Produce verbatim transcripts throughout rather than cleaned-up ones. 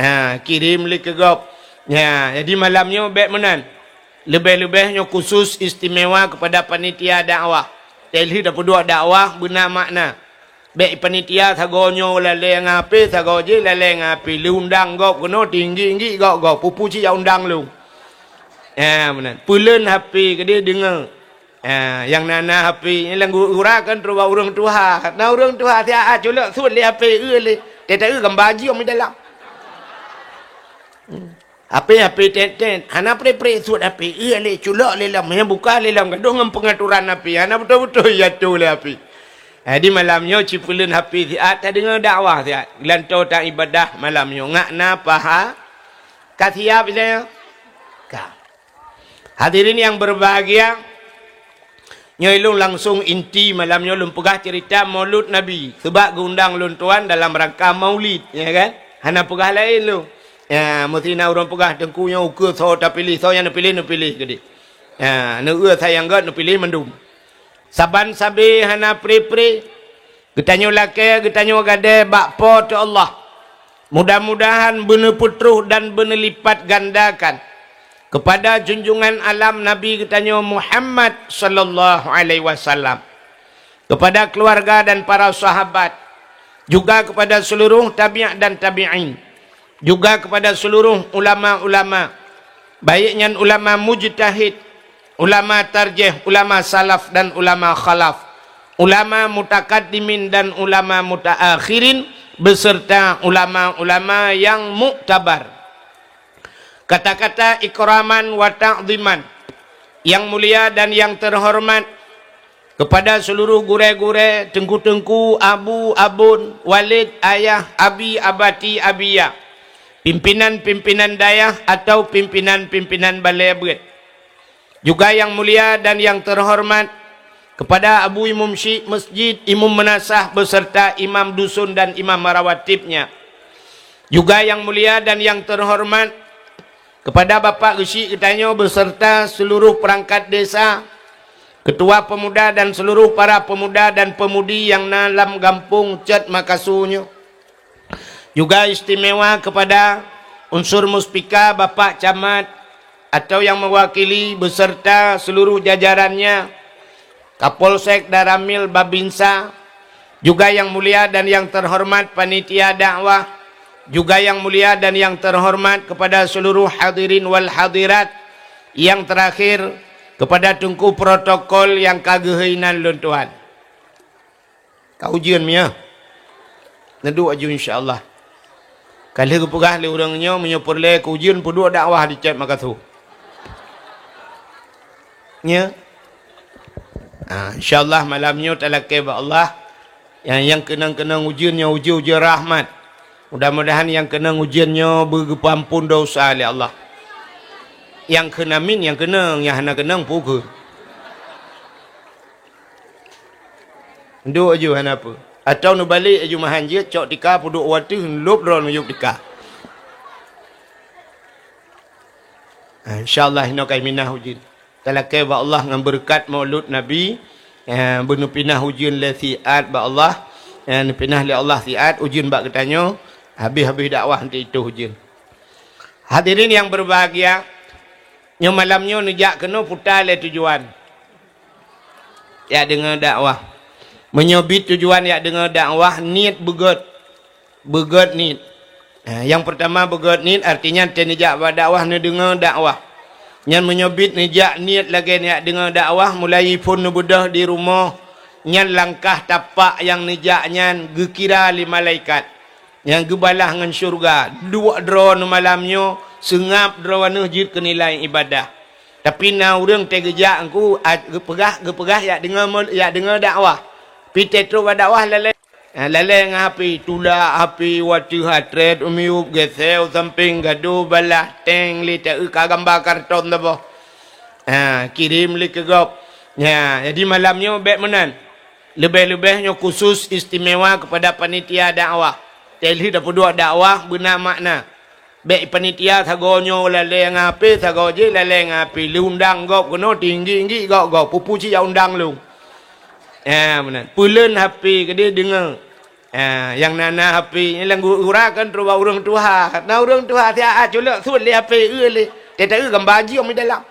Ha, kirém lé keu gob. Ha, jadi malam nyoe bék meunan. Leubeh-leubeh nyoe khusus istimewa kepada panitia dakwah. Teuh tapeuduek dakwah beuna makna. Bék panitia sagoe nyoe lalée ngon H P, sagoe jih lalée ngon H P. Lé undang gob keunoe tinggi-tinggi gob-gob. Peue-peue cit jak undang lôn. Ha, meunan. Peuleuen H P keudeh deungoe. Ha, nyang na-na H P nyan lam gura kan trok bak ureuëng tuha. Na ureuëng tuha siat culok sut lé H P eu lé. Teuh-teuh eu gambar jiom di dalam. Hmm. H P, H P tét-tét. Hana pré-pré sut H P. Eu lé culok lé lom. Nyang buka lé lom gadoh ngon pengaturan H P. Hana beutôi-beutôi jatuh lé H P. Jadi malam nyoe ci peuleuen H P siat, tadeungoe dakwah siat. Geulantoe ta ibadah malam nyoe. Ngak na paha. Ka siap, Isaya? Ka. Hadirin yang berbahagia, nyoe lôn langsung inti malam nyoe lôn peugah cerita Maulud Nabi, sebab geuundang lôn tuan dalam rangka Maulid, ya kan? Hana peugah laén lôn. Ya, meusti na ureuëng peugah teungku nyoe ukeue soe tapiléh, soe nyang neupiléh, neupiléh keudeh. Ya, neueu sayang gét neupiléh mandum. Saban sabe hana pré-pré, geutanyoe lakée, geutanyoe gadée bak Po teu Allah. Mudah-mudahan beuneupeutroh dan beuneulipatgandakan kepada junjungan alam Nabi geutanyoe Muhammad sallallahu alaihi wasallam, kepada keluarga dan para sahabat, juga kepada seluruh tabi'at dan tabi'in, juga kepada seluruh ulama-ulama, baik nyan ulama mujtahid, ulama tarjih, ulama salaf dan ulama khalaf, ulama mutakaddimin dan ulama mutaakhirin, beserta ulama-ulama yang muktabar. Kata-kata ikraman wa ta'ziman, yang mulia dan yang terhormat, kepada seluruh gurée-gurée, teungku-teungku, abu, abon, walid, ayah, abi, abati, abiya, pimpinan-pimpinan dayah atau pimpinan-pimpinan balée beuet. Juga yang mulia dan yang terhormat kepada Abu Imum Syik Masjid, Imum Meunasah beserta imam dusun dan imam rawatibnya. Juga yang mulia dan yang terhormat kepada Bapak Geuchik geutanyoe beserta seluruh perangkat desa, ketua pemuda dan seluruh para pemuda dan pemudi nyang na lam gampông Cot Makasu nyoe. Juga istimewa kepada unsur muspika Bapak Camat atau yang mewakili beserta seluruh jajarannya, Kapolsek, Danramil, Babinsa, juga yang mulia dan yang terhormat panitia dakwah, juga yang mulia dan yang terhormat kepada seluruh hadirin wal hadirat, yang terakhir kepada teungku protokol nyang ka geuhôi nan lôn tuan. Ka ujeuen mia. Neuduek aju insya-Allah. Ka lheueh geupeugah lé ureuëng nyoe meunyoe peureulée keu ujeuen peuduek dakwah di Cot Makasu. Nya. Ha, insya-Allah malam nyoe talakée bak Allah. Nyang, nyang keunong-keunong ujeuen nyoe ujeuen-ujeuen rahmat. Mudah-mudahan nyang keunong ujeuen nyoe beugeupeuamphon desya lé Allah. Nyang kheun amin, nyang keunong, nyang hana keunong peue keuh. Duek aju hana peue. Atawa neubalek aju meuhan jeuet cok tika peuduek u ateueh lôb droe neuyueb tika. Ha, insya-Allah inoe ka iminah ujeuen. Talakée bak Allah ngon beureukat Maulud Nabi, eh, beuneupinah ujeuen lé siat bak Allah, eh, neupinah lé Allah siat ujeuen bak geutanyoe, habéh-habéh dakwah eunteuk itôh ujeuen. Hadirin yang berbahagia, nyoe malam nyoe neujak keunoe peue lé tujuan. Jak deungoe dakwah. Meunyoe bit tujuan jak deungoe dakwah, niet beugét. Beugét niet. Ha, nyang peurtama beugét niet, artinya teuh neujak bak dakwah, neudeungoe dakwah. Nyan meunyoe bit neujak niet lagée neujak deungoe dakwah, mulai phon neubeudôh di rumoh, nyan langkah tapak nyang neujak nyan geukira lé malaikat. Nyang geubalah ngon syeuruga, duek droe neumalam nyoe, seungab droe neuh jeuet keu nilai ibadah. Tapi na ureuëng teuh geujak engku, a, geupeugah, geupeugah jak deungoe mul-, jak deungoe dakwah. Pi teuh trok bak dakwah lalée. Ha, lalée ngon H P, tulak H P wateueh hatrét u miyueb geusée u sampéng gadoh balah teng lé taeu ka gamba karton saboh. Ha, kirém lé keu gob. Ha, jadi malam nyoe bék meunan. Leubeh-leubeh nyoe khusus istimewa kepada panitia dakwah. Teuh lheueh tapeuduek dakwah beuna makna. Bék panitia sagoe nyoe lalée ngon H P, sagoe jih lalée ngon H P. Lé undang gob keunoe tinggi-tinggi gob-gob. Peue-peue cit jak undang lôn. Ha, meunan. Peuleuen H P keudeh deungoe. Ah, nyang na-na H P nyan lam gura kan trok bak ureuëng tuha. Na ureuëng tuha siat culok sut lé H P eu lé. Teuta eu gambar jiom di dalam.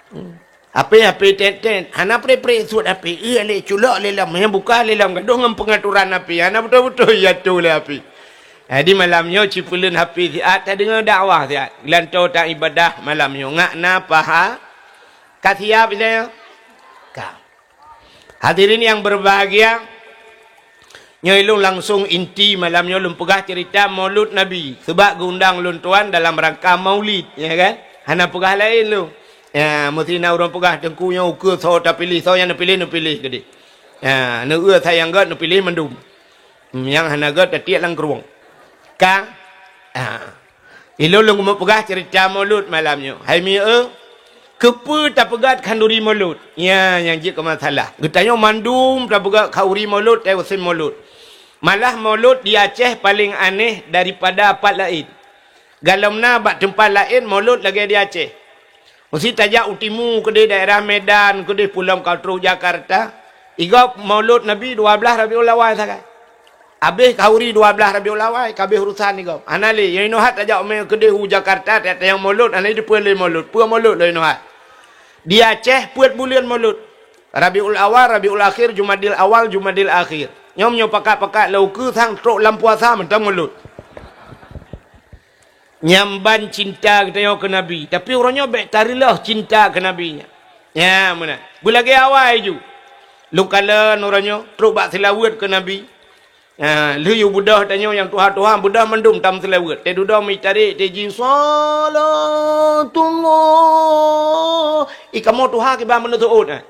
Hmm. H P, H P tet-tet. Hana pré-pré sut H P eu lé culok lé lam. Nyang buka lé lam gadoh ngon pengaturan H P. Hana beutôi-beutôi ya tu lé H P. Jadi malam nyoe ci peuleuen H P siat, tadeungoe dakwah siat. Geulantoe ta ibadah malam nyoe. Ngak na paha. Ka siap saya? Ka. Hadirin yang berbahagia, nyoe lôn langsung inti malam nyoe lôn peugah cerita Maulud Nabi. Sebab geundang lôn tuan dalam rangka Maulid, ya kan? Hana peugah laén lôn. Ya, mesti na ureuëng peugah teungku nyoe ukeue soe tapiléh, soe nyang neupiléh, neupiléh keudeh. Ya, neueu sayang gét neupiléh mandum. Nyang hana gét tatiek lam krueng. Ka? Ah. Ilôn lôn keumeung peugah cerita Maulud malam nyoe. Hai mieu, keupeue tapeugét khanduri Maulud? Nya, nyang jeuet keu masalah. Geutanyoe mandum tapeugét khanduri Maulud, tai musim Maulud. Malah Maulud di Aceh paléng aneh daripada pat laén. Galom na bak teumpat laén Maulud lagée di Aceh. Meusi tajak u timu keudeh daerah Medan, keudeh pulang ka trok Jakarta. Igob Maulud Nabi dua blaih Rabiul Awal sagai. Abéh khanduri dua blaih Rabiul Awal, ka abéh urusan igob. Hana lé, nyang inoe hat tajak umé keudeh u Jakarta, tajak tanyong Maulud, hana lé dipeue lé Maulud. Peue Maulud lé inoe hat. Di Aceh peuet buleuen Maulud. Rabiul Awal, Rabiul Akhir, Jumadil Awal, Jumadil Akhir. Nyoe nyoe pakat-pakat lé ukeue sang trok lam puasa mantong Maulud. Nyang ban cinta geutanyoe keu Nabi, tapi uroe nyoe bék tareuloh cinta keu Nabi nyan. Nya meunan. Beulagée awai ju. Lôn kalon uroe nyoe trok bak seulaweuet keu Nabi. Ha, lheueh yue beudôh tanyoe nyang tuha-tuha beudôh mandum tam seulaweuet. Teuh dudoe meutarek teuh jih salatullah. Ih kamoe tuha kiban meuneuh seuôt, ha.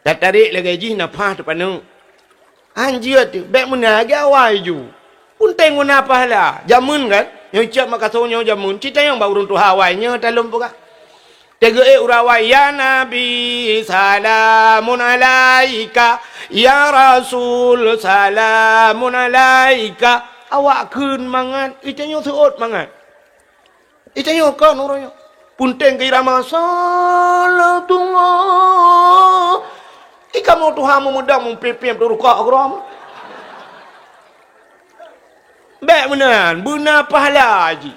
Tatarek lagée jih nafah teupaneuk. Hanjeuet teuh, bék meunan lagée awai ju. Peunteng guna pahala. Jameun kan? Nyoe cit makaso nyoe jameun. Cit tanyong bak ureuëng tuha awai nyoe talom peugah. Teugeuék ureuëng awai, "Ya Nabi, salamun alaika. Ya Rasul, salamun alaika." Awak kheun mangat, ih tanyoe seuôt mangat. Ih tanyoe kon uroe nyoe. Peunteng keu irama salatullah. Ih kamoe tuha meumudang meupiep-piep teuh rukok keudroe. Bék meunan, beuna pahala jih.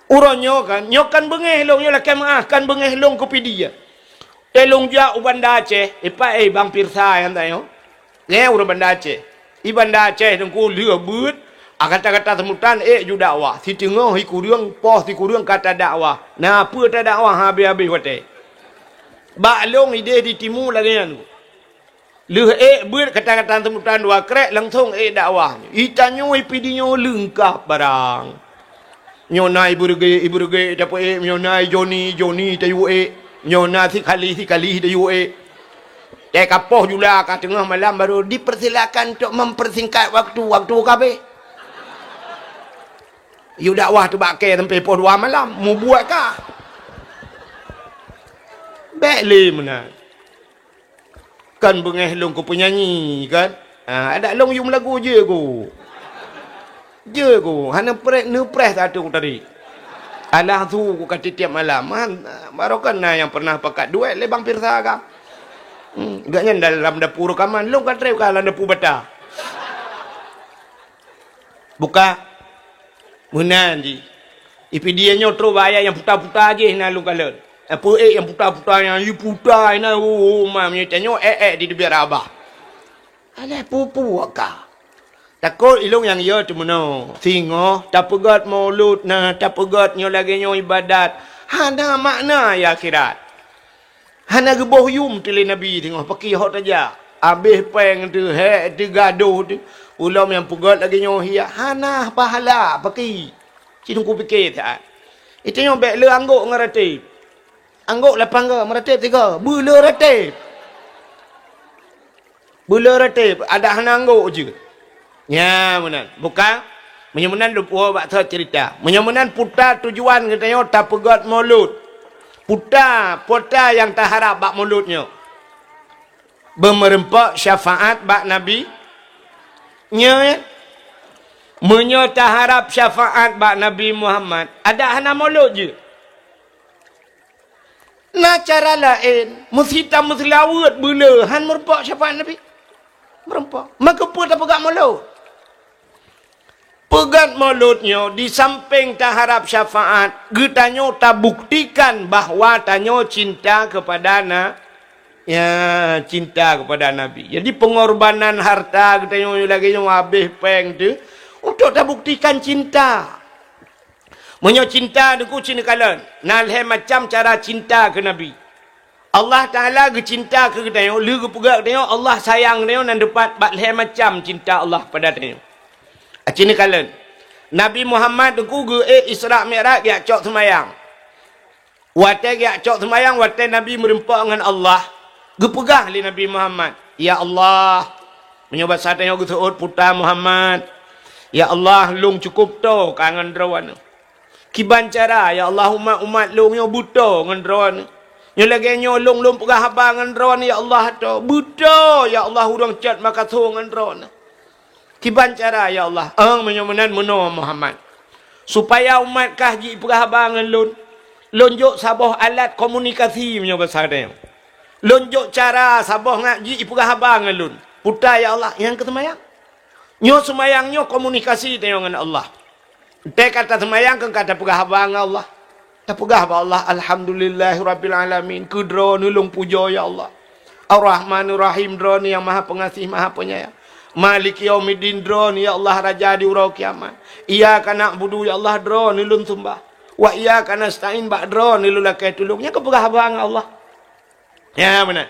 Uroe nyoe kan, nyoe kan beungéh lôn, nyoe lakée meuáh kan beungéh lôn keu Pidie. Teuh lôn jak u Banda Aceh, ipat, eh, Bang Pirsa nyang tanyoe. Nyan ureuëng Banda Aceh. I Banda Aceh teungku lheueh beuet, a gata-gata seumutan ék ju dakwah. Siteungoh sikureueng, poh sikureueng ka tadakwah. Na peue tadakwah habéh-habéh watée. Bak lôn idéh di timu lagée nyan. Lheueh ék beuet gata-gata seumutan dua krék langsong ék dakwah. I tanyoe i Pidie nyoe leungkab barang. Nyoe na ibeureuge, ibeureuge tapeuék, nyoe na i Joni, Joni tayue ék, nyoe na si Kali, si Kali tayue ék. Teuh ka poh jula ka teungoh malam baru dipersilakan untuk mempersingkat waktu, waktu ka habéh. Yue dakwah teuh bak kée sampai poh dua malam, mubuet ka. Bék lé meunan. Kan beungéh lôn keu peunyanyi kan? Ha, adak lôn yum lagu jeuet ku. Jeuet ku, hana preh, neupreh satu tadi. Alah su ku ka tiep-tiep malam. Man, barokan na nyang pernah pakat duet lé Bang Pirsa ka. Hmm, gak nyan dalam dapu reukaman, lôn ka trép ka lam dapu bata. Buka. Meunan jih. I Pidie nyoe trok bak ayat nyang puta-puta jih na lôn kalon. Nyang peuék nyang puta-puta nyan, i puta inan, oh, oh, ma, meunyoe tanyoe ék-ék di teubiet Abah. Alah pupu ka. Takot ilôn nyang yo teumeunoe. Singoh tapeugét Maulud na, tapeugét nyoe lagée nyoe ibadat. Hana makna ya akhirat. Hana geuboh yum teuh lé Nabi teungoh paki hok tajak. Abéh péng teuh, hék teuh, gadoh teuh. Ulôn nyang peugét lagée nyoe hiyak hana pahala paki. Ci teungku pike that. Itu nyoe bék le anggok ngon rateb. Anggok lapan go, merateb tiga. Beule rateb. Beule rateb, adak hana anggok jeuet. Nya meunan. Buka, meunyoe meunan lôn puwoe bak thot cerita. Meunyoe meunan puta tujuan geutanyoe tapeugét Maulud. Puta, puta nyang taharab bak Maulud nyoe. Beumeureumpok syafaat bak Nabi. Nyoe, meunyoe taharab syafaat bak Nabi Muhammad, adak hana Maulud jeuet. Na cara laén, meusitam meuseulaweuet beuleu han meurumpok syafaat Nabi. Meurumpok. Maka peue tapeugah mulod? Peugah mulod nyoe di sampéng taharab syafaat, geutanyoe tabuktikan bahwa tanyoe cinta kepada na-, ya, cinta kepada Nabi. Jadi pengorbanan harta geutanyoe lagée nyoe habéh péng teuh untuk tabuktikan cinta. Meunyoe cinta Teungku, ci neukalon, na lhée macam cara cinta keu Nabi. Allah Taala geucinta keu geutanyoe, lé geupeugah geutanyoe Allah sayang geutanyoe nan teupat bak lhée macam cinta Allah pada tanyoe. Ci neukalon, Nabi Muhammad Teungku geuék Isra Mi'raj geujak cok seumayang. Watée geujak cok seumayang, watée Nabi meurumpok ngon Allah, geupeugah lé Nabi Muhammad, "Ya Allah," meunyoe basa tanyoe geuseuôt puta Muhammad, "Ya Allah, lôn cukup toe ka ngon Droeneuh." Kiban cara, ya Allah, umat-umat lôn nyoe beutoe ngon Droeneuh. Nyoe lagée nyoe lôn, lôn peugah haba ngon Droeneuh, ya Allah, toe. Beutoe, ya Allah, ureuëng cot makasoe ngon Droeneuh. Kiban cara, ya Allah. Eng, meunyoe meunan meunoe Muhammad. Supaya umat kah jipeugah haba ngon lôn. Lôn jok saboh alat komunikasi meunyoe basa tanyoe. Lôn jok cara saboh ngat jipeugah haba ngon lôn. Puta, ya Allah, nyang keu seumayang. Nyoe seumayang nyoe komunikasi tanyoe ngon Allah. Teuka taseumayang keu ka tapeugah haba ngon Allah. Tapeugah bak Allah, "Alhamdulillahirabbil alamin, keu Droeneuh lôn pujoe ya Allah. Ar-Rahmanir Rahim, Droeneuh nyang Maha Peungasih, Maha Peunyayang. Maliki yaumiddin, Droeneuh ya Allah Raja di uroe kiamat. Iyyaka na'budu ya Allah, Droeneuh lôn seumbah. Wa iyyaka nasta'in, bak Droeneuh lôn lakée tulông." Nyan keupeugah haba ngon Allah. Ya, meunan.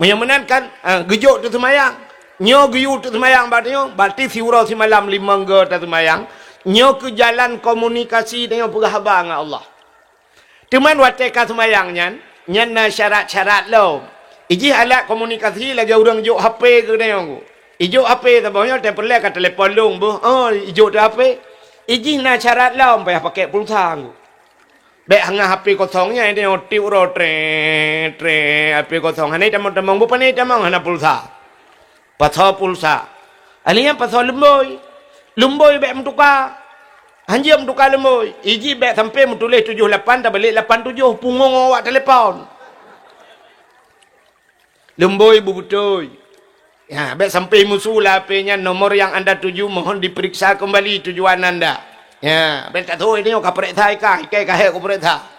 Meunyoe meunan kan, ha, geujok teuseumayang. Nyoe geuyue teuseumayang bak tanyoe, berarti siuroe simalam limong go taseumayang. Nyoe keu jalan komunikasi tanyoe peugah haba ngon Allah. Teuma watée ka seumayang nyan, nyan na syarat-syarat lom. Ijih alat komunikasi lagée ureuëng jok H P keu tanyoe. Ijok H P saboh nyoe teupeureulee ka telepon lôn beuh. Oh, ijok teuh H P. Ijih na syarat lom payah pakai pulsa. Bék hana H P kosong nyan, dia tiep uroe, treng, treng, H P kosong. Hana tamong-tamong, bukon hana tamong, hana pulsa. Pasoe pulsa. Ahli nyan pasoe lumbôi. Lumbôi bék meutuka. Hanjeuet meutuka lumbôi. Ijih bék sampai meutuléh tujoh lapan, tabalek lapan tujoh, pungong awak telepon. Lumbôi beubeutôi. Ya, bék sampai musu lah H P nyan, nomor yang anda tuju mohon diperiksa kembali tujuan anda. Ya, bék tak tahu ini ka pereksa ikan, ikan kahek ku pereksa.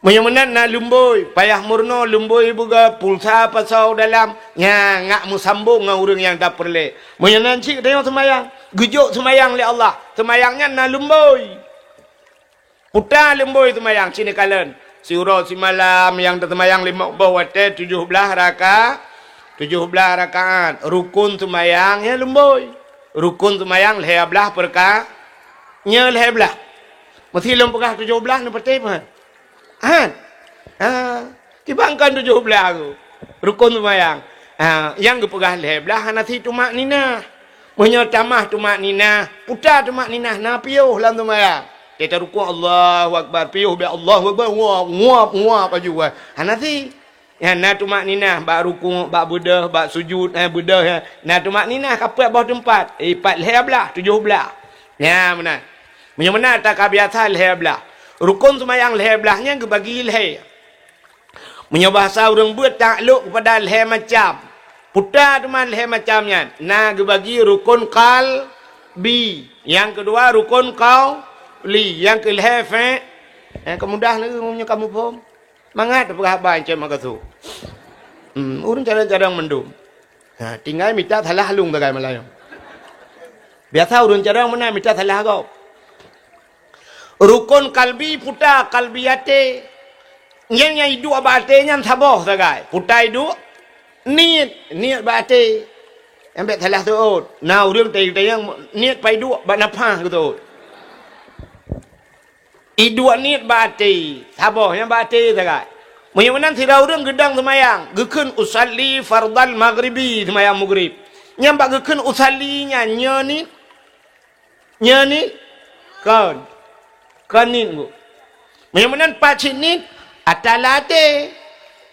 Meunyoe meunan na lumbôi, payah meurunoe lumbôi buga pulsa pasau dalam, nya ngak meusambong ngon ureuëng nyang tapeureulée. Meunyoe nan cit tanyoe seumayang, geujok seumayang lé Allah. Seumayang nyan na lumbôi. Puta lumbôi seumayang, ci neukalon. Siuroe simalam nyang teuseumayang limong boh watée tujoh blaih raka-, tujoh blaih rakaat. Rukun seumayang nyan lumbôi. Rukun seumayang lhée blaih peurka-, nyoe lhée blaih. Meusé lôn peugah tujoh blaih, neupatéh peue? Hat. Ha. Kiban kon tujoh blaih tu. Rukun seumayang. Ha, nyang geupeugah lhée blaih hana sit tumakninah. Meunyoe tamah tumakninah, puta tumakninah na piôh lam seumayang. Teuka rukuk, Allahu Akbar, piôh bak Allahu Akbar, nguap, nguap, nguap laju, eh. Hana sit. Ya, na tumakninah bak rukuk, bak beudôh, bak sujud, eh, beudôh, eh. Na tumakninah ka peuet boh teumpat. Eh, pat lhée blaih, tujoh blaih. Ya, meunan. Meunyoe meunan, ta ka biasa lhée blaih. Rukun seumayang lhée blaih nyan geubagi lhée. Meunyoe bahasa ureuëng beuet taklok keupada lhée macam. Puta teuma lhée macam nyan. Na geubagi rukun qalbi. Nyang keudua rukun qauli. Nyang keulhée fe-, nyang keumudah lagée meunyoe kamoe phom. Mangat peugah haba Encik Makasu. Hmm, ureuëng cadang-cadang mandum. Ha, tinggai mita salah lôn sagai malam nyoe. Biasa ureuëng cadang meunan mita salah gob. Rukun kalbi puta kalbi até. Nyang, nyang iduek bak até nyan saboh sagai. Puta iduek niet, niet bak até. Nyang bék salah seuôt. Na ureuëng tayang-tayang niet pai duek bak nafah geuseuôt. Iduek niet bak até, saboh nyang bak até sagai. Meunyoe meunan sidroe ureuëng geudong seumayang, geukheun usalli fardal maghribi, seumayang maghrib. Nyang bak geukheun usalli nyan nyoe niet, nyoe niet, kon. Kon niet ngu. Meunyoe meunan pat cit niet, ata lam até.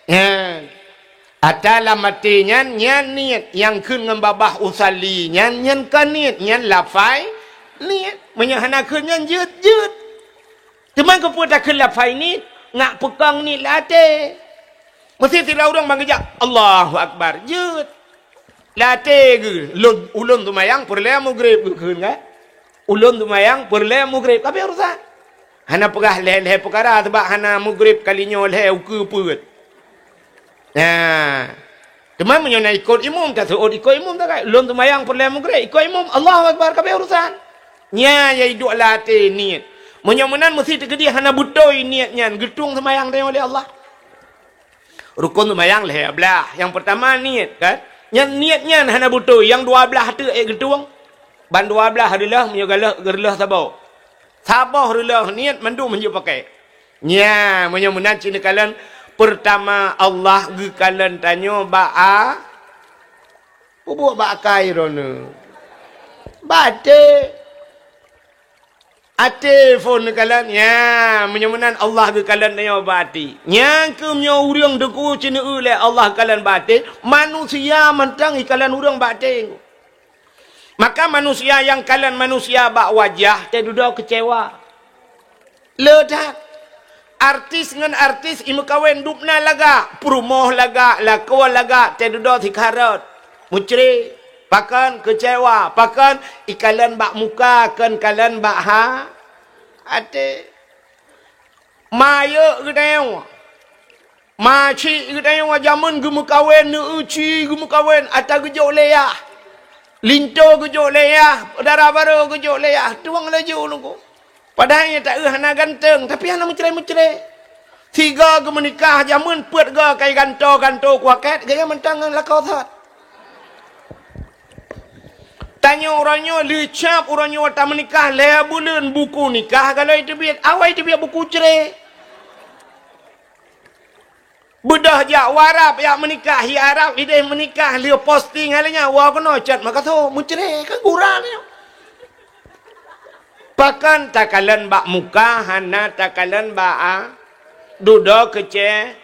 Nyan. Ata lam até nyan, nyan niet. Nyang kheun ngon babah usalli nyan, nyan kon niet, nyan lafai niet. Meunyoe hana kheun nyan jeuet-jeuet. Teuma keupeue takheun lafai niet, ngat peukong niet lam até. Meusti sidroe ureuëng ban geujak, "Allahu Akbar," jeuet. Lam até geuh, "Lôn, ulôn seumayang peureulée mugreb," geukheun kan? "Ulôn seumayang peureulée mugreb," ka habéh urusan. Hana peugah lhée-lhée peukara, sabab hana mugreb kali nyoe lhée ukeue peuet. Nah, teuma meunyoe na ikot imum, taseuôt ikot imum takai. Lôn seumayang peureulée mugreb, ikot imum, Allahu Akbar, ka habéh urusan. Nyan nyang iduek lam até niet. Meunyoe meunan meusti teukeudi hana beutôi niet nyan, geutueng seumayang tanyoe lé Allah. Rukon seumayang lhée blah. Nyang peurtama niet, kan? Nyan niet nyan hana beutôi, nyang dua blah teuk ék geutueng. Ban dua blah reuloh meunyoe galak geureuloh saboh. Saboh reuloh niet mandum hanjeuet pakai. Nya, meunyoe meunan cit neukalon, peurtama Allah geukalon tanyoe bak a-, peubuet bak akai droeneuh. Bak até. Até phon neukalon, nya, meunyoe meunan Allah geukalon tanyoe bak até. Nyang keuh meunyoe ureuëng teungku ceuneueu lé Allah kalon bak até, manusia mantong ikalon ureuëng bak até. Maka manusia nyang kalon manusia bak wajah, teududoe keucewa. Le that. Artis ngon artis imeukawen dubna lagak, peurumoh lagak, lakoe lagak, teududoe sikharot. Mucre, pakon keucewa, pakon ikalon bak muka, kon kalon bak ha-, até. Mayeuek geutanyoe. Ma chik geutanyoe jameun geumeukawen, neueu chik geumeukawen, ata geujok lé yah. Linto geujok lé yah, dara barô geujok lé yah, tueng laju nunggu. Padahai nyang taeu hana ganteng, tapi hana meucre-meucre. Sigoe geumeunikah jameun peuet goe kai ganto-ganto kuakét, gaya mantong ngon lakoe that. Tanyoe uroe nyoe leucab uroe nyoe tameunikah lhée buleuen buku nikah galoi teubiet, awai teubiet buku cre. Beudôh jak u Arab, jak meunikah, hi Arab, ideh meunikah, lheueh posting hai lé nyan, woe keunoe chat makaso, meucre, kan gura nyoe. Pakon takalon bak muka, hana takalon bak a-, dudoe keuce-,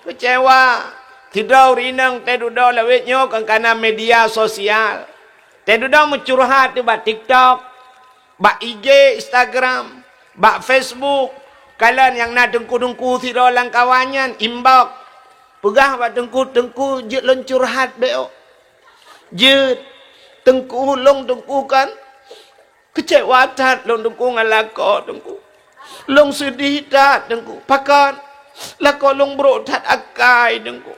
keucewa. Sidroe ureuëng inong teududoe lawét nyoe kon kana media sosial. Teududoe meucurhat bak TikTok. Bak I G, Instagram, bak Facebook, kalon nyang na teungku-teungku sidroe lam kawan nyan, inbox. Peugah bak teungku, "Teungku, jeuet lôn curhat beuh." Jeuet, "Teungku, lôn teungku kan keucewa that lôn teungku ngon lakoe teungku. Lôn seudeh that teungku. Pakon? Lakoe lôn brok that akai teungku."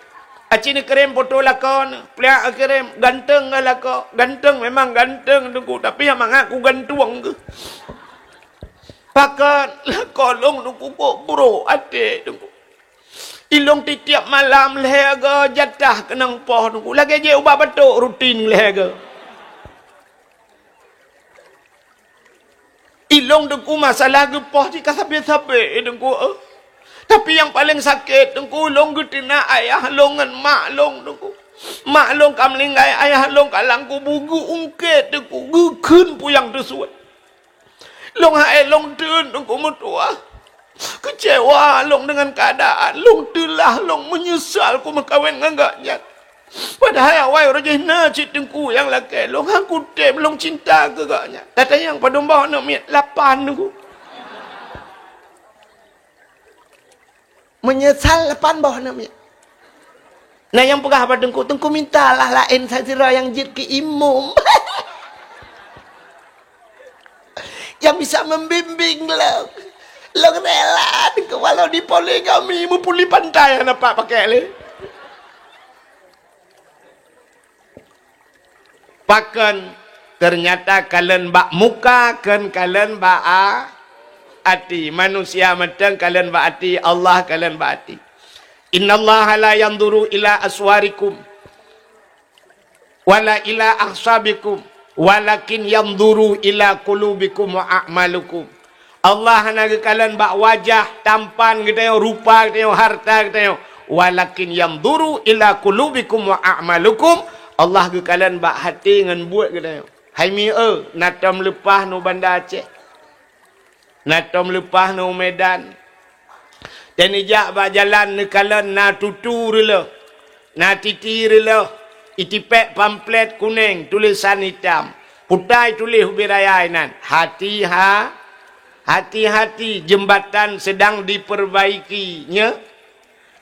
Aci neukirém foto lakoe neuh, pliak kirém, ganteng ngon lakoe, ganteng memang ganteng teungku, tapi nyang mangat kugantueng geuh. Pakon lakoe lôn teungku kok brok até teungku. Ilôn tiep-tiep malam lhée goe jatah keunong poh teungku, lagée jép ubat batuk rutin lhée goe. Ilôn teungku masalah geupoh cit ka sabe-sabe teungku, eh. Tapi nyang paleng sakét teungku, lôn geuteunak ayah lôn ngon mak lôn teungku. Mak lôn ka meuninggai, ayah lôn ka lam kubu, geuungkét teungku, geukheun puyang teusuet. Lôn hai lôn teun teungku meutuwah. Keucewa lôn deungon keuadaan lôn, teulah lôn meunyeusal kumeukawen ngon gobnyan. Padahai awai uroe jih na cit teungku nyang lakée lôn, han kutem lôn cinta keu gobnyan. Tatanyong padum boh aneuk miet? Lapan teungku. Meunyeusal lapan boh aneuk miet. Na nyang peugah bak teungku, "Teungku mintalah laén sasidroe nyang jeuet keu imum." Nyang bisa membimbing lôn. Lôn rela teungku walau dipoligami meupuli pantai hana pat pakai lé. Pakon ternyata kalon bak muka, kon kalon bak a-, até. Manusia mantong kalon bak até, Allah kalon bak até. "Innallaha la yanzuru ila aswarikum." "Wala ila ahsabikum, walakin yanzuru ila qulubikum wa a'malikum." Allah hana geukalon bak wajah, tampan geutanyoe, rupa geutanyoe, harta geutanyoe. "Walakin yanzuru ila qulubikum wa a'malikum." Allah geukalon bak até ngon buet geutanyoe. Hai mi eu, na tom leupah nu Banda Aceh. Na tom leupah nu Medan. Dan ijak bak jalan neukalon na tutu reuloh, na titi reuloh, itipek pamplet kuneng tulisan itam. Putai tuléh ubé raya inan, "Hati ha-, Hati-hati, jembatan sedang diperbaiki, nya.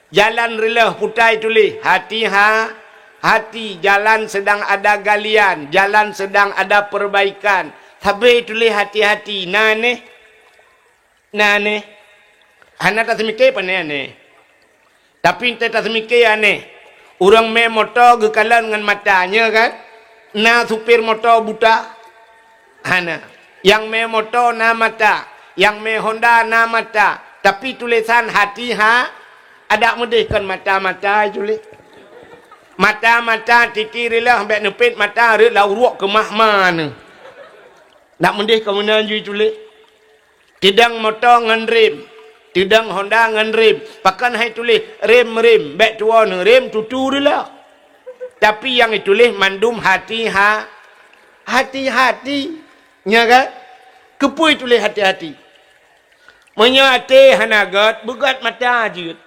Jalan reuloh, putai tuléh, hati-ha-, hati, jalan sedang ada galian, jalan sedang ada perbaikan. Sabe tuléh hati-hati, na neh? Na neh? Hana taseumiké pane neh. Tapi teuka taseumiké aneh. Ureuëng mé moto geukalon ngon mata, nya kan? Na supir moto buta? Hana. Nyang mé moto na mata, nyang mé Honda na mata, tapi tulésan hati ha-, adak meudeh kon mata-mata tuléh. Mata-mata titi reuloh bék neupet mata reuet lam uruek keumah ma neuh. Dak meudeh kon meunan jih tuléh. Teudong moto ngon rem, teudong Honda ngon rem. Pakon hai tuléh rem-rem, bék tuwoe neuh rem tutu reuloh. Tapi nyang ituléh mandum hati ha-, hati-hati. Nya kan? Keupeue tuléh hati-hati? Meunyoe até hana gét, beugét mata jeuet.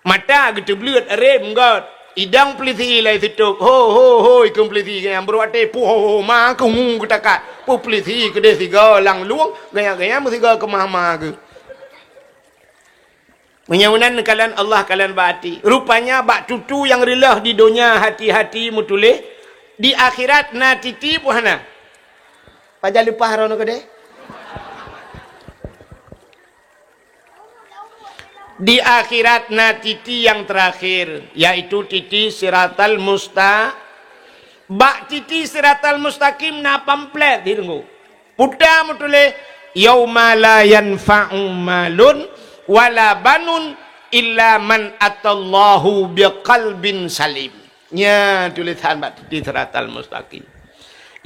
Mata geuteubleuet, rem gét. Idong peulisi ilai sitôb. Ho, ho, ho, ikheun peulisi nyang beuruaté. Puh, ho, ho, ma keu ngu geutakat. Puh peulisi keudeh sigoe lam lueng, gaya-gaya meusigoe keumah ma geuh. Meunyoe meunan kalon Allah, kalon bak até. Rupanya bak tutu nyang reuloh di donya hati-hati meutuléh, di akhirat na titi peue hana? Pajan leupah droeneuh keudeh? Di akhirat na titi nyang teurakhir, yaitu titi siratal musta-, bak titi siratal mustaqim na pamflet di teungku. Puta meutuléh, "Yauma la yanfa'u malun wala banun illa man atallahu biqalbin salim." Nya tulésan bak titi siratal mustaqim.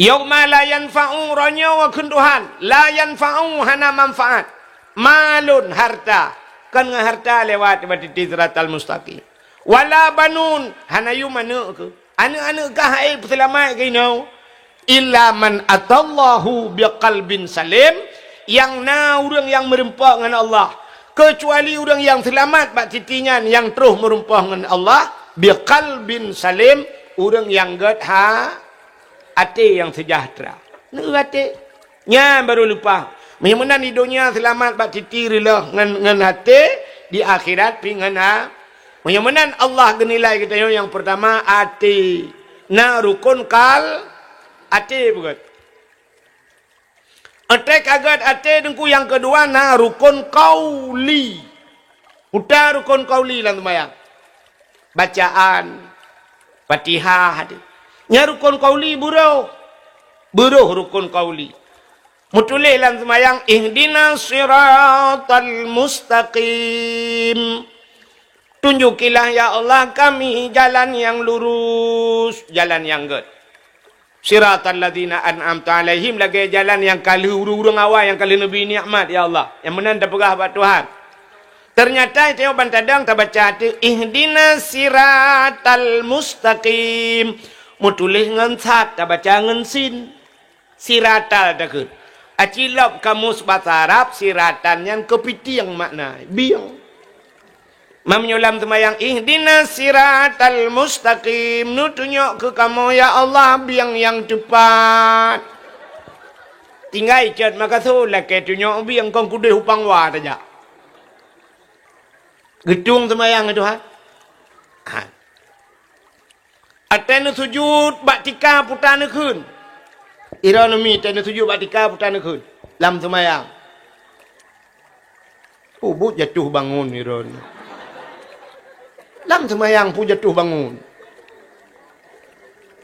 "Yauma la yanfa'u," roh nyoe kheun Tuhan, "la yanfa'u," hana manfaat. "Malun," harta, kon ngon harta lewat bak titi siratal mustaqim. "Wala banun," hana yum aneuëk keuh. Aneuëk-aneuëk kah hai peuseulamat keu inoe? "Illa man atallahu biqalbin salim," nyang na ureuëng nyang meureumpok ngon Allah. Keucuali ureuëng nyang seulamat bak titi nyan nyang troh meureumpok ngon Allah, biqalbin salim, ureuëng nyang gét ha-, até nyang seujahteura. Neu até. Nyan barô leupah. Meunyoe meunan di donya seulamat bak titi reuloh ngon, ngon até, di akhirat pih ngon a-, Meunyoe meunan Allah geunilai geutanyoe nyang peurtama até. Na rukon kal-, até beugét. Até ka gét até teungku nyang keudua na rukon qauli. Peue rukon qauli lam seumayang? Bacaan Fatihah até. Nya rukon qauli beuroh. Beuroh rukon qauli. Meutuléh lam seumayang, "Ihdinas siratal mustaqim." Tunjukilah, ya Allah, kami jalan nyang lurus, jalan nyang gét. Siratal ladzina an'amta 'alaihim, lagée jalan nyang ka lheueh ureuëng-ureuëng awai nyang ka lheueh neubri nikmat, ya Allah. Nyang meunan tapeugah bak Tuhan. Teunyata tanyoe ban tadong tabaca teuh, "Ihdinas siratal mustaqim." Meutuléh ngon sad, tabaca ngon sin. Siratal takheun. Aci lom kamus basa Arab, siratan nyan keupitieng makna, bieng. Meunyoe lam seumayang, "Ihdinas siratal mustaqim," neutunyok keu kamoe, ya Allah, bieng nyang teupat. Tinggai cot makaso lakée tunyok bieng kon keudeh u pangwa tajak. Geutueng seumayang Tuhan. Ha. Até neusujut bak tika puta neukheun. Ironomi até neusujut bak tika puta neukheun. Lam seumayang. Ubut jatuh bangun iron. Lam seumayang pu jatuh bangun.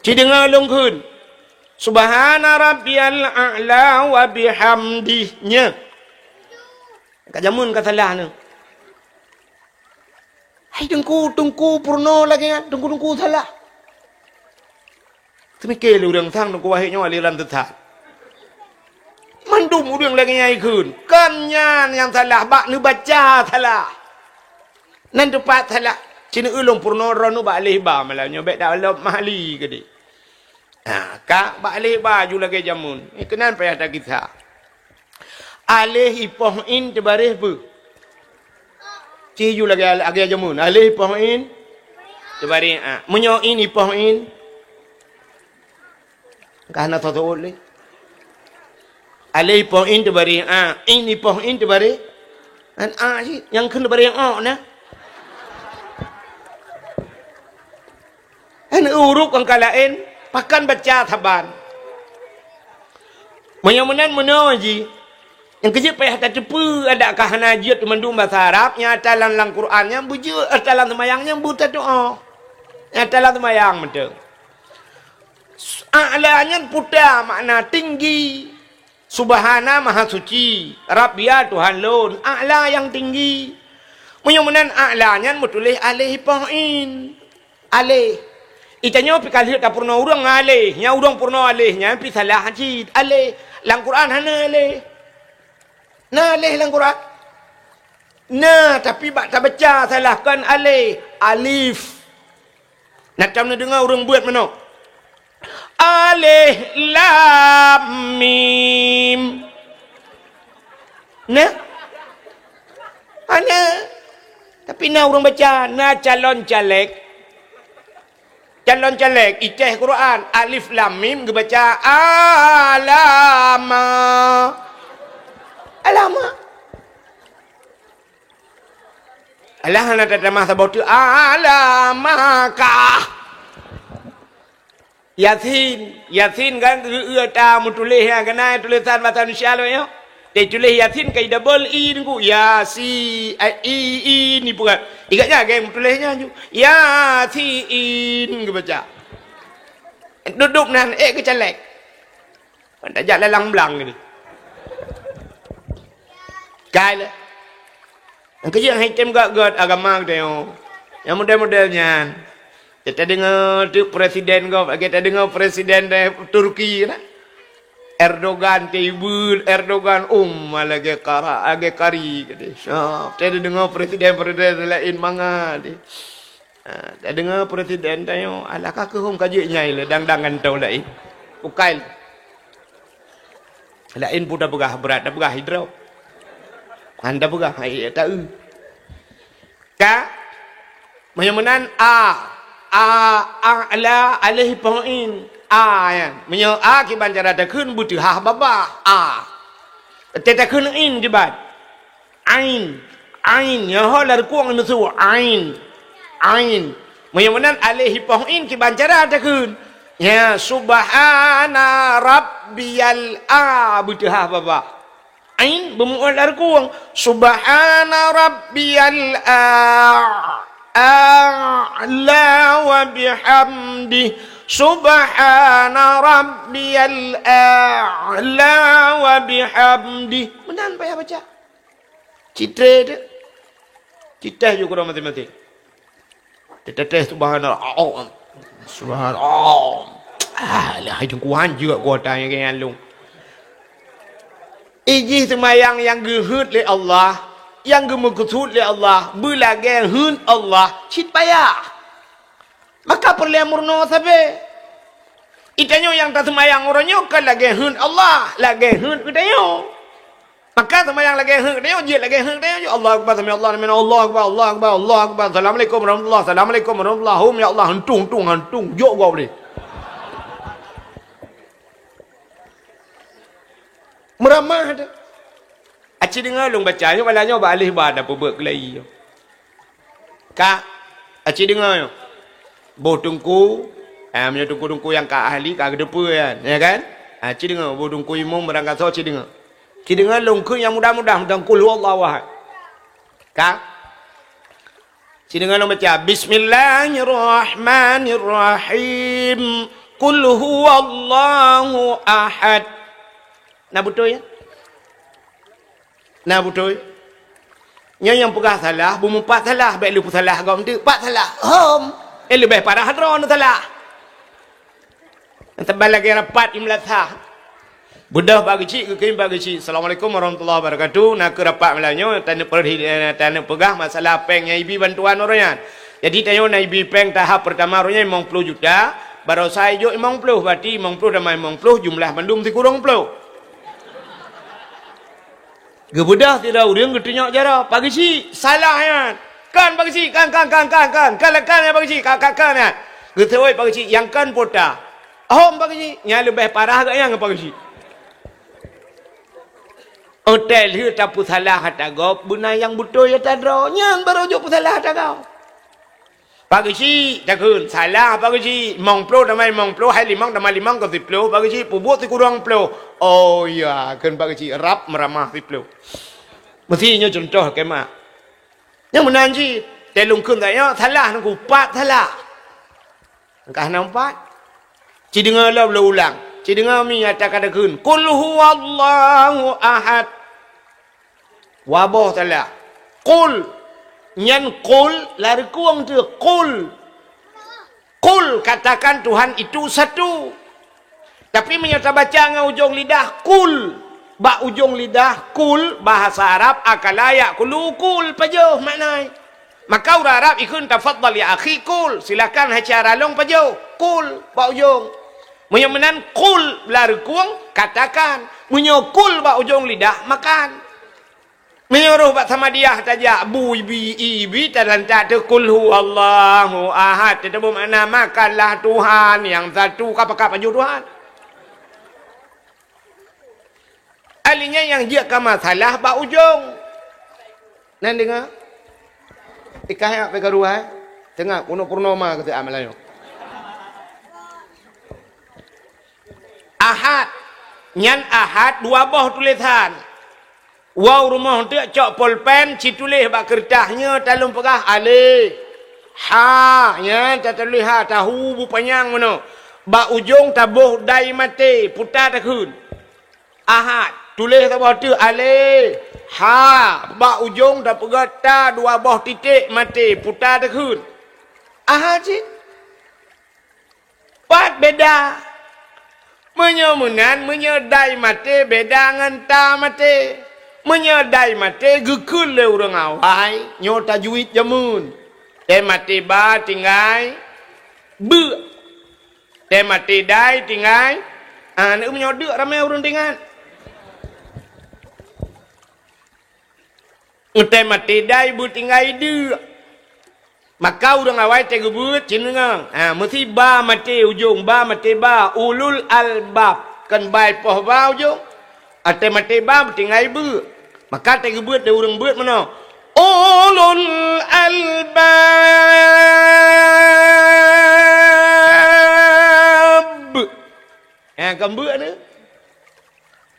Ci deungoe lôn kheun. Subhana rabbiyal a'la wa bihamdih. Nya. Ka jameun ka salah nyoe. Hai teungku, teungku peurunoe lagée nyan, teungku-teungku salah. Teumike lé ureuëng sang teungku wahé nyoe aliran teuthat. Mandum ureuëng lagée nyan ikheun, kon nyan nyang salah, bak neubaca salah. Nan teupat salah, ci neueu lôn peurunoe droeneuh bak aleh ba malam nyoe bék dak lom mahali keudeh. Ha, ka bak aleh ba ju lagée jameun. Eh, keunan payah takisa. Aleh ipoh in teubareh beuh. Ci ju lagée, lagée jameun. Aleh ipoh in teubareh a. Meunyoe in ipoh in, ka hana soe seuôt lé. Alif ipoh in teubareh a, in ipoh in teubareh. An a cit, nyang kheun teubareh o na. An ureuëng ka laén, pakon baca saban. Meunyoe meunan meunoe jih, nyang keujeuet payah tateupeue adak ka hana jeuet mandum basa Arab, nyang ata lam, lam Quran nyan beujeuet, ata lam seumayang nyan beutatuoh. Nyang ata lam seumayang mantong. A'la nyan puta makna tinggi. Subhana maha suci, Rabbia Tuhan lôn, A'la nyang tinggi. Meunyoe meunan A'la nyan meutuléh alif ipoh in. Alif. Itanyoe pih ka lheueh tapeurunoe ureuëng ngon alif. Nyang ureuëng peurunoe alif nyan pih salah cit. Alif. Lam Quran hana alif. Na alif lam Quran? Na, tapi bak tabaca salah, kon alif. Alif. Na tam neudeungoe ureuëng beuet meunoe. Alif lam mim. Na? Hana. Tapi na ureuëng baca, na calon caleg. Calon caleg, itéh Quran, alif lam mim geubaca alama. Alama. Alah hana tatamah saboh teuk, alamaka. Yasin, Yasin kan geu-, eu ta meutuléh nyan, keunan tulésan basa Indonesia lom nyoe. Teutuléh Yasin ka idouble i ningku. Yasi, a, i, i, ni peugah. Ingat nyan geng meutuléh nyan ju. Yasin geubaca. Duduk nan, eh, geucalek. Ban tajak lalang blang ni. Kai le. Nyang keujeuet hai tem gét-gét agama geutanyoe. Nyang model-model nyan. Kita deungoe tu presiden gob, lagèe tadeungoe presiden dari Turki na. Erdogan tibul, Erdogan um lagèe kara, lagèe kari geude. Syah, kita deungoe presiden-presiden lain mangat deh. Ha, tadeungoe presiden tanyoe, alah ka keuhom ka jeuet nyai le, dang-dang ngon tau laén. Ukai. Laén pun tapeugah brat, tapeugah hidrop. Han tapeugah, hai, taeu. Ka? Meunyoe meunan, a. A, a, la, alif ipoh in. A, ya. Meunyoe a, kiban cara takheun, beuteuhah babah. A. Teutakheun in kiban. Ain. Ain. Nyoe ho lam rukuk meusu. Ain. Ain. Meunyoe meunan alif ipoh in kiban cara takheun. Ya, subhana rabbiyal a, beuteuhah babah. Ain beumu'ah lam rukuk. Subhana rabbiyal a, a'la wa bihamdi. Subhana rabbiyal a'la wa bihamdi. Meunan payah baca. Citré tu. Citré ju keudroe maté-maté. Tetetes subhanallah. Oh, subhanallah. Oh. Ah, lah hai teungku hanjeuet kuota nyang keu nyan lôn. Ijih seumayang nyang geuheuet lé Allah, nyang geumeukeusut lé Allah, beulagèe heuet Allah, cit payah. Maka peureulèe meurunoe sabe. Geutanyoe nyang taseumayang uroe nyoe kon lagèe heuet Allah, lagèe heuet geutanyoe. Maka seumayang lagèe heuet geutanyoe, jeuet lagèe heuet geutanyoe, Allahu Akbar, sami Allahu liman, Allahu Akbar, Allahu Akbar, Allahu Akbar, Assalamualaikum warahmatullah, Assalamualaikum warahmatullah, hum ya Allah, hantung, tung, hantung, jok gob deh. Meuramah dah. Aci deungoe lôn baca nyoe, bala nyoe bak alih ba dah peubuet keulayi nyoe. Ka, aci deungoe nyoe. Boh teungku, ah, meunyoe teungku-teungku nyang ka ahli, ka geuteupeue nyan, ya kan? Aci deungoe, boh teungku imum barang gasoe ci deungoe. Ci deungoe lôn kheun nyang mudah-mudah, meuteun qul huwallahu ahad. Ka? Ci deungoe lôn baca, bismillahirrahmanirrahim. Qul huwallahu ahad. Na beutôi, ya? Na beutôi? Nyoe nyang peugah salah, beumeupat salah, bèk lé peusalah gob teuk, pat salah. Hom. Eh, leubeh parah droeneuh salah. Teuban lagèe rapat imlasah. Beudôh bak geuchik, geukheun bak geuchik, "Assalamualaikum warahmatullahi wabarakatuh. Na keuh rapat malam nyoe, taneuk peurhi-, eh, taneuk peugah masalah pèng nyang ibi bantuan uroe nyan. Jadi, tanyoe na ibi pèng tahap peurtama uroe nyan limong ploh juta, baroesa jok limong ploh, berarti limong ploh tamah limong ploh, jumlah mandum sikureueng ploh." Geubeudôh sidroe ureueng geutunyok jaroe, "Pak Geuchik, salah nyan." "Kon, Pak Geuchik, kon, kon, kon, kon, kon. Kon, kon, ya, Pak Geuchik, kon, kon, kon, nyan." Geuseuôt Pak Geuchik, "Nyang kon pota." "Hom, Pak Geuchik." "Nyan leubeh parah geuh nyan ngon Pak Geuchik." Otai lheueh tapeusalah ata gob, beuna nyang beutôi ata droe. Nyan barô jok peusalah ata gob. Pak Geuchik, takheun, salah Pak Geuchik. Limong ploh tamai limong ploh, hai limong tamai limong kon siploh, Pak Geuchik, peubuet sikureueng ploh. Oh ya, kheun Pak Geuchik, rab meuramah siploh. Meusti nyoe cuntoh keu mak. Nyang meunan cit, teuh lôn kheun saja, salah nangku, pat salah. Ka hana umpat. Ci deungoe lom lôn ulang. Ci deungoe mi ata ka takheun, "Qul huwallahu ahad." Dua boh salah. Qul. Nyan qul, lam reukueng teuh, qul. Qul, katakan Tuhan itu satu. Tapi meunyoe tabaca ngon ujong lidah, kul. Bak ujong lidah, kul, bahasa Arab, akala ya'kulu, kul, pajoh makna. Maka ureueng Arab ikheun, "Tafadhal ya akhi, kul." Silakan, hai syedara lôn, pajoh. Kul, bak ujong. Meunyoe meunan, kul, lam reukueng, katakan. Meunyoe kul bak ujong lidah, makan. Meunyoe roh bak Samadiyah tajak, bu ibi, ibi, talantak teuh, "Qul huwallahu ahad." Teutabeuet makna, "Makanlah Tuhan yang satu," ka pakat pajoh Tuhan. Ahli nyan nyang jeuet ka masalah bak ujong. Nan deungoe? Ikah nyan peukaruai. Teungoh, keuneuk purnoma keu si Ahmad Layu. Ahad. Nyan ahad dua boh tulisan. Woe rumoh teuk cok polpen, ci tuléh bak keureutah nyoe, talôn peugah alif. Ha, nyan tatuléh ha, tahu bu panyang meunoe. Bak ujong taboh dai maté, puta takheun. Ahad, tuléh saboh teuk alif. Ha, bak ujong tapeugah ta dua boh titék maté, puta takheun. Ahad cit. Pat beda. Meunyoe meunan, meunyoe dai maté beda ngon ta maté. Meunyoe dai maté geukheun lé ureueng awai, nyoe tajwid jameun. Tée maté ba tinggai beuk. Tée maté dai tinggai, ah, meunyoe deuk ramé ureueng teuingat. Tée maté dai beutinggai deuk. Maka ureueng awai tée geubeuet cit deungoe. Ha, meusi ba maté ujong, ba maté ba, ulul albab. Kon bai poh ba ujong. Tée maté ba beutinggai beuk. Maka tée geubeuet lé ureueng beuet meunoe. Ulul albab. Ha, kon beuk nyoe.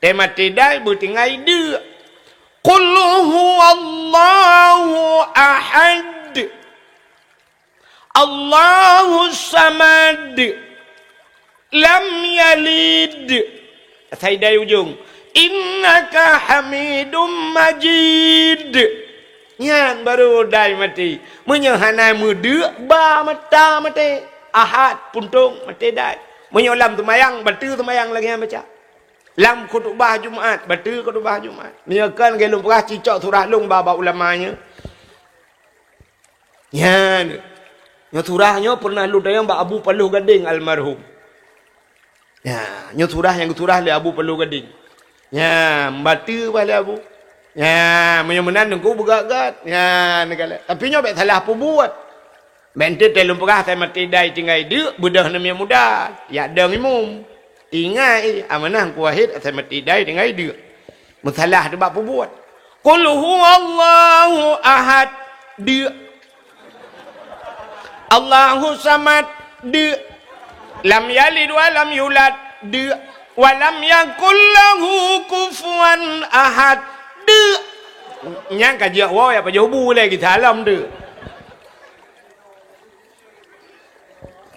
Tée maté dai beutinggai deuk. Qul huwallahu ahad. Allahus samad. Lam yalid. Asai dai ujong. Innaka hamidum majid. Nyan barô dai maté. Meunyoe hana meudeuk, ba mata maté. Ahad, puntông, maté dai. Meunyoe lam seumayang, bateue seumayang lagée nyan baca. Lam khutubah Jumat, bateue khutubah Jumat. Meunyoe kon lagée lôn peugah, ci cok surah lôn ba bak ulama nyoe. Nyan. Nyoe surah nyoe pernah lôn tanyong bak Abu Paloh Gadeng almarhum. Nya, nyoe surah nyang geusurah lé Abu Paloh Gadeng. Nya, bateue bah lé Abu. Nya, meunyoe meunan teungku beugét-gét. Nya, neukalon. Tapi nyoe bék salah peubuet. Bék enteuk tée lôn peugah asai maté dai tinggai deuk, beudôh neumiet muda. Jak dong imum. Ingat, eh, amanah Teungku Wahid asai maté dai tinggai deuk. Meusalah teuh bak peubuet. Qul huwallahu ahad. Deuk. Allahu samad. Deuk. Lam yalid wa lam yulad. Deuk. Wa lam yakul lahu kufuwan ahad. Deuk. Nyang ka jeuet woe ya pajoh bu lé geusalam deuk.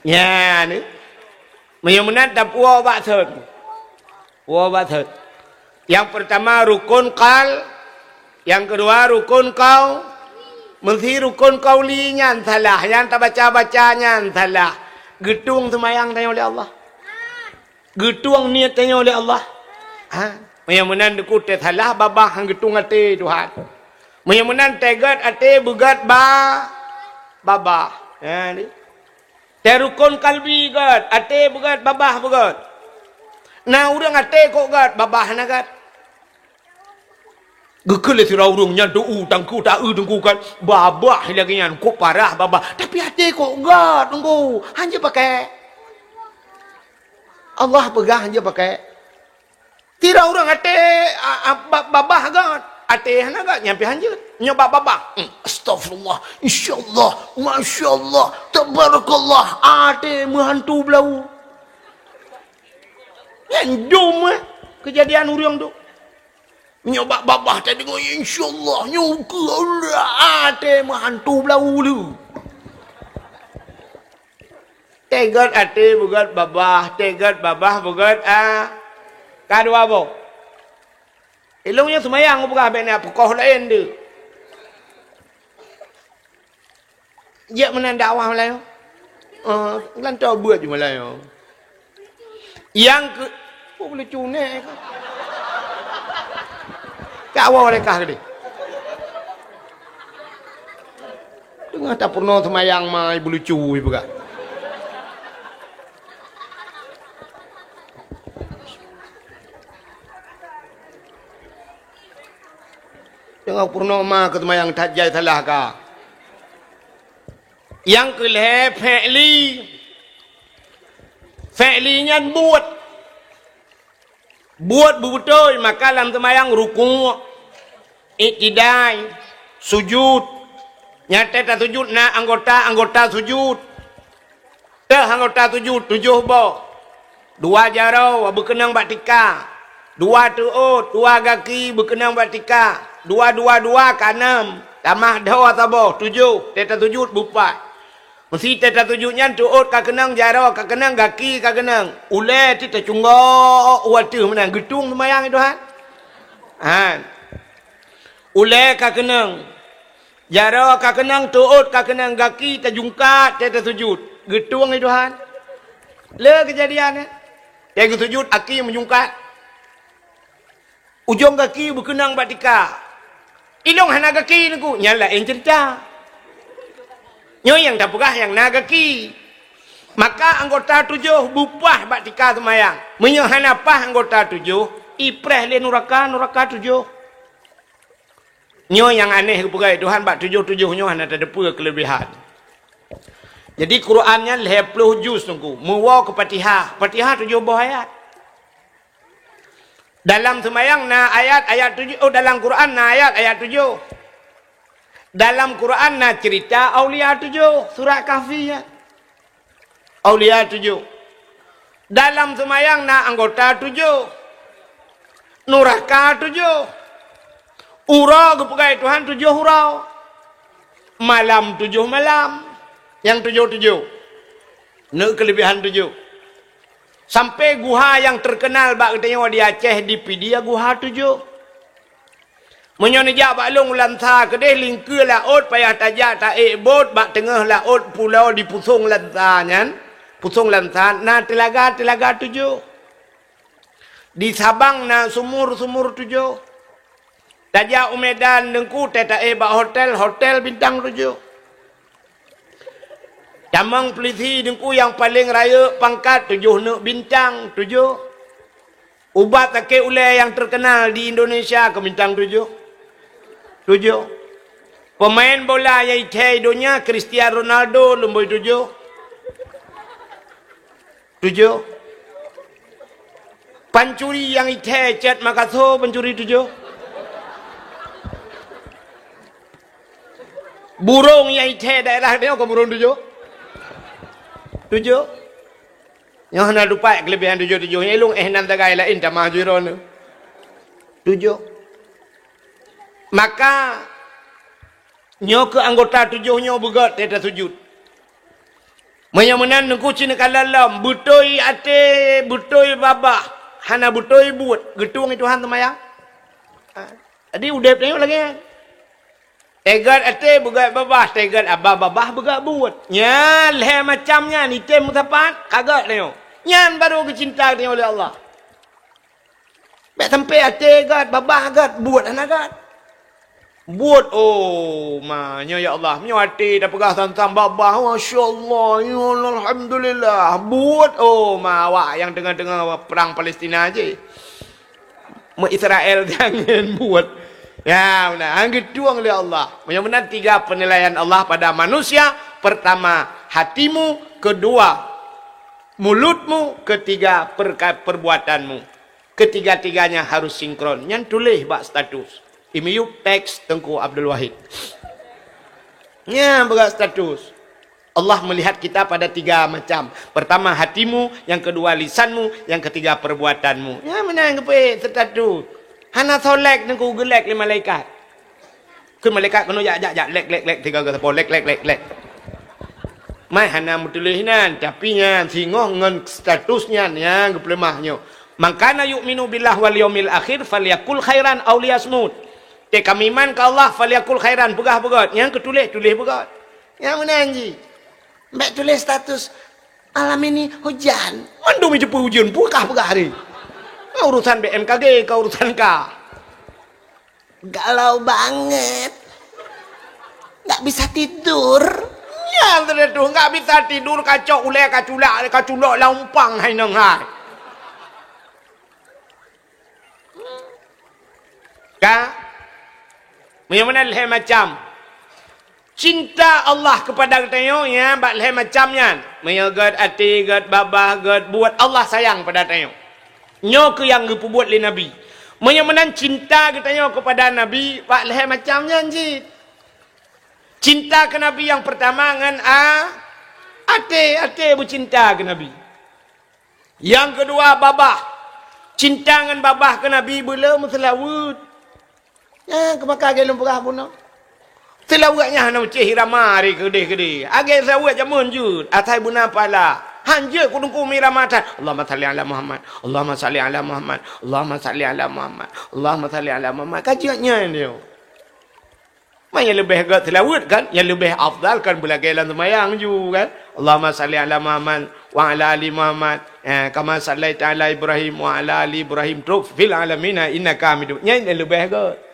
Nyan. Meunyoe meunan tapuwoe bak thon. Puwoe bak thon. Nyang peurtama rukun qal, nyang keudua rukun qau-, meusi rukun qauli nyan salah, nyang tabaca-baca nyan salah. Geutueng seumayang tanyoe lé Allah. Geutueng niet tanyoe lé Allah. Ha? Meunyoe meunan teungku tée salah babah han geutueng até Tuhan. Meunyoe meunan tée gét até beugét ba-, babah. Ha, ni. Tée rukun kalbi gét, até beugét, babah beugét. Na ureuëng até kok gét, babah hana gét. Geukheun lé sidroe ureuëng nyan teu-u tangku ta-eu teungku kan, babah lagée nyan kok parah babah. Tapi até kok gét teungku, han jeuet pakai. Allah peugah han jeuet pakai. Sidroe ureuëng até, a, a, ba-, babah gét, até hana gét, nyan pih hanjeuet. Nyoe bak babah. Hmm, astagfirullah, insyaallah, masyaallah, tabarakallah, até meuhantu blau. Nyan dum, eh, keujadian ureuëng tu. Nyoe bak babah tadeungoe, insyaallah, nyoe keu Allah, até meuhantu blau le. Teugot até beugét babah, teugot babah beugét, a, ka dua boh. Ilong nyoe seumayang peugah bék na peukoh laén deuh. Jeuet meunan dakwah malam nyoe. Eh, lantoe buet ju malam nyoe. Nyang keu-, oh, lucu neh ka. Cak woe lé kah keudeh. Teungoh tapeurunoe seumayang ma ibu lucu ipeugah. Teungoh peurunoe ma keu seumayang that jai salah ka. Nyang keu lhée, fi'li. Fi'li nyan buet. Buet beubeutôi, maka lam seumayang rukuk, iktidai, sujud. Nyan teuh tasujud na anggota-anggota sujud. Teuh anggota sujud tujoh boh. Dua jaroe beukeunong bak tika, dua teuôt, dua gaki beukeunong bak tika, dua, dua, dua ka nam, tamah dhoe saboh, tujoh, teuh tasujud beupat. Meusé teuh tasujud nyan teuôt ka keunong, jaroe ka keunong, gaki ka keunong. Ulée teuh tacunggok u ateueh meunan, geutueng seumayang i Tuhan. Han. Ulée ka keunong, jaroe ka keunong, teuôt ka keunong, gaki tajungkat teuh tasujud. Geutueng i Tuhan. Le keujadian, eh. Teuh geusujud, aki meujungkat. Ujong gaki beukeunong bak tika. Ilong hana gaki Teungku, nyan laén ceurita. Nyoe nyang tapeugah nyang na gaki. Maka anggota tujoh beupaih bak tika seumayang. Meunyoe hana paih anggota tujoh, ipreh lé nuraka, nuraka tujoh. Nyoe nyang aneh geupeugah Tuhan bak tujoh-tujoh nyoe hana tateupeue keuleubehan. Jadi Quran nyan lhée ploh juz Teungku, meuwoe keu Fatihah. Fatihah tujoh boh ayat. Dalam seumayang na ayat-ayat tujoh, oh, dalam Quran na ayat-ayat tujoh. Dalam Quran na ceurita aulia tujoh, surat Kahfi nyan. Aulia tujoh. Dalam seumayang na anggota tujoh. Nuraka tujoh. Uroe geupeugah Tuhan tujoh uroe. Malam tujoh malam. Nyang tujoh-tujoh. Neuk keuleubehan tujoh. Sampai guha nyang teukeunal bak geutanyoe di Aceh, di Pidie, guha tujoh. Meunyoe neujak bak lôn u Lansa keudeh, lingkeue laôt payah tajak taék bot bak teungoh laôt pulo di Pusong Lansa nyan, Pusong Lansa na teulaga-teulaga tujoh. Di Sabang na sumur-sumur tujoh. Tajak u Medan Teungku, teuh taék bak hotel, hotel bintang tujoh. Tamong pulisi Teungku nyang paleng rayeuk pangkat, tujoh neuk bintang, tujoh. Ubat sakét ulée nyang teukeunal di Indonesia keu bintang tujoh. Tujoh. Peumaén bola nyang ithée donya, Cristiano Ronaldo, lumbôi tujoh. Tujoh. Pancuri nyang ithée cét makaso, pancuri tujoh. Burông nyang ithée daerah nyoe kon burông tujoh. Tujoh. Nyoe hana lupa keuleubehan tujoh-tujoh. Nyoe ilong éh nan tagai laén tamah ju droeneuh. Tujoh. Maka, nyoe keu anggota tujoh nyoe beugét teuh tasujud. Meunyoe meunan Teungku cit neukalon lom, beutôi até, beutôi babah, hana beutôi buet, geutueng i Tuhan seumayang. Ha, jadi udeb tanyoe lagée nyan. Teugot até beugét babah, teugot babah beugét buet. Nyan lhée macam nyan item meusapat, ka gét tanyoe. Nyan baru geucinta tanyoe lé Allah. Bék sampai até gét, babah gét, buet hana gét. Buet, oh, ma, nyoe ya Allah, meunyoe até tapeugah tantang babah, masya Allah, ya Allah, alhamdulillah. Buet, oh, ma, awak nyang teungoh-teungoh perang Palestina jih. Meu Israel jangan buet. Ya, beuna. Han geutueng lé Allah. Meunyoe meunan tiga penilaian Allah pada manusia, pertama, hatimu, kedua, mulutmu, ketiga, perka-, perbuatanmu. Ketiga-tiganya harus sinkron. Nyan tuléh bak status. I miyueb teks Teungku Abdul Wahid. Nyan bak status. Allah melihat kita pada tiga macam. Pertama hatimu, yang kedua lisanmu, yang ketiga perbuatanmu. Nyan meunan geupeuék status. Hana soe like Teungku, geulike lé malaikat. Keu malaikat keunoe jak, jak, jak, lek, lek, lek, tiga, tiga, sapo, lek, lek, lek, lek. Mai hana meutuléh inan, tapi nyan singoh ngon status nyan nyang geupeuleumah nyoe. "Man kana yu'minu billahi wal yaumil akhir falyakul khairan aw liyasmut." Tée ka meuiman keu Allah, falyakul khairan, peugah beugét. Nyang keutuléh, tuléh beugét. Nyang meunan jih. Bék tuléh status, "Malam ini hujan." Mandum jiteupeue ujeuen, peugah-peugah hari. Ka urusan B M K G, ka urusan ka. Galau banget. Nggak bisa tidur. Nyan teuh, nggak bisa tidur, kacok ulée, kaculak, kaculok lam umpang hai nong hai. Ka? Meunyoe meunan lhée macam. Cinta Allah kepada geutanyoe, ya, bak lhée macam nyan. Meunyoe gét até, gét babah, gét buet, Allah sayang pada tanyoe. Nyoe keuh nyang geupeubuet lé Nabi. Meunyoe meunan cinta geutanyoe kepada Nabi, bak lhée macam nyan cit. Cinta keu Nabi nyang peurtama ngon a-, até, até beucinta keu Nabi. Nyang keudua, babah. Cinta ngon babah keu Nabi beu le meuseulaweuet. Nyan keuh maka lagée lôn peugah bunoe. Seulaweuet nyan hana meucéh irama hari keudeh-keudeh. Lagée seulaweuet jameun jeuet, asai beuna pahala. Han jeuet keu teungku meuirama that. Allahumma shalli ala Muhammad. Allahumma shalli ala Muhammad. Allahumma shalli ala Muhammad. Allahumma shalli ala Muhammad. Ka jeuet nyan nyoe. Ma nyang leubeh gét seulaweuet kan? Nyang leubeh afdal kan beulagée lam seumayang ju kan? Allahumma shalli ala Muhammad wa ala ali Muhammad. Eh, kama shallaita ala Ibrahim wa ala ali Ibrahim trok fil alamina innaka Hamidum. Nyan nyang leubeh gét.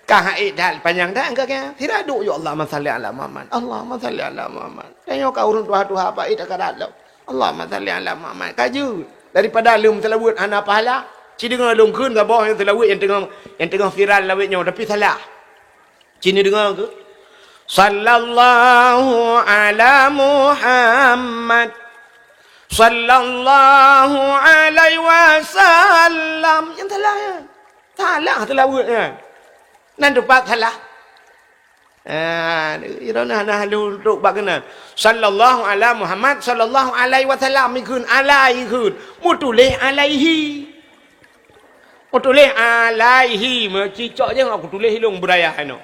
Ka hai that panyang that ka kan? Sira duek ju Allahumma shalli ala Muhammad. Allahumma shalli ala Muhammad. Tanyoe ka ureuëng tuha-tuha apa ita ka dat lom. Allahumma shalli ala Muhammad. Ka jeuet. Daripada lom seulaweuet hana pahala. Ci deungoe lôn kheun saboh nyang seulaweuet nyang teungoh, nyang teungoh viral lawét nyoe tapi salah. Ci neudeungoe keuh? Sallallahu ala Muhammad. Sallallahu alaihi wasallam. Nyang salah nyan. Salah seulaweuet nyan. Nan teumpat salah. Ah, droeneuh hana lôn trok bak keunan. Sallallahu ala Muhammad, sallallahu alaihi wasallam, ikheun alai ikheun. Meutuléh alaihi. Meutuléh alaihi, meucicok jih aku tuléh ilong beuraya inoe.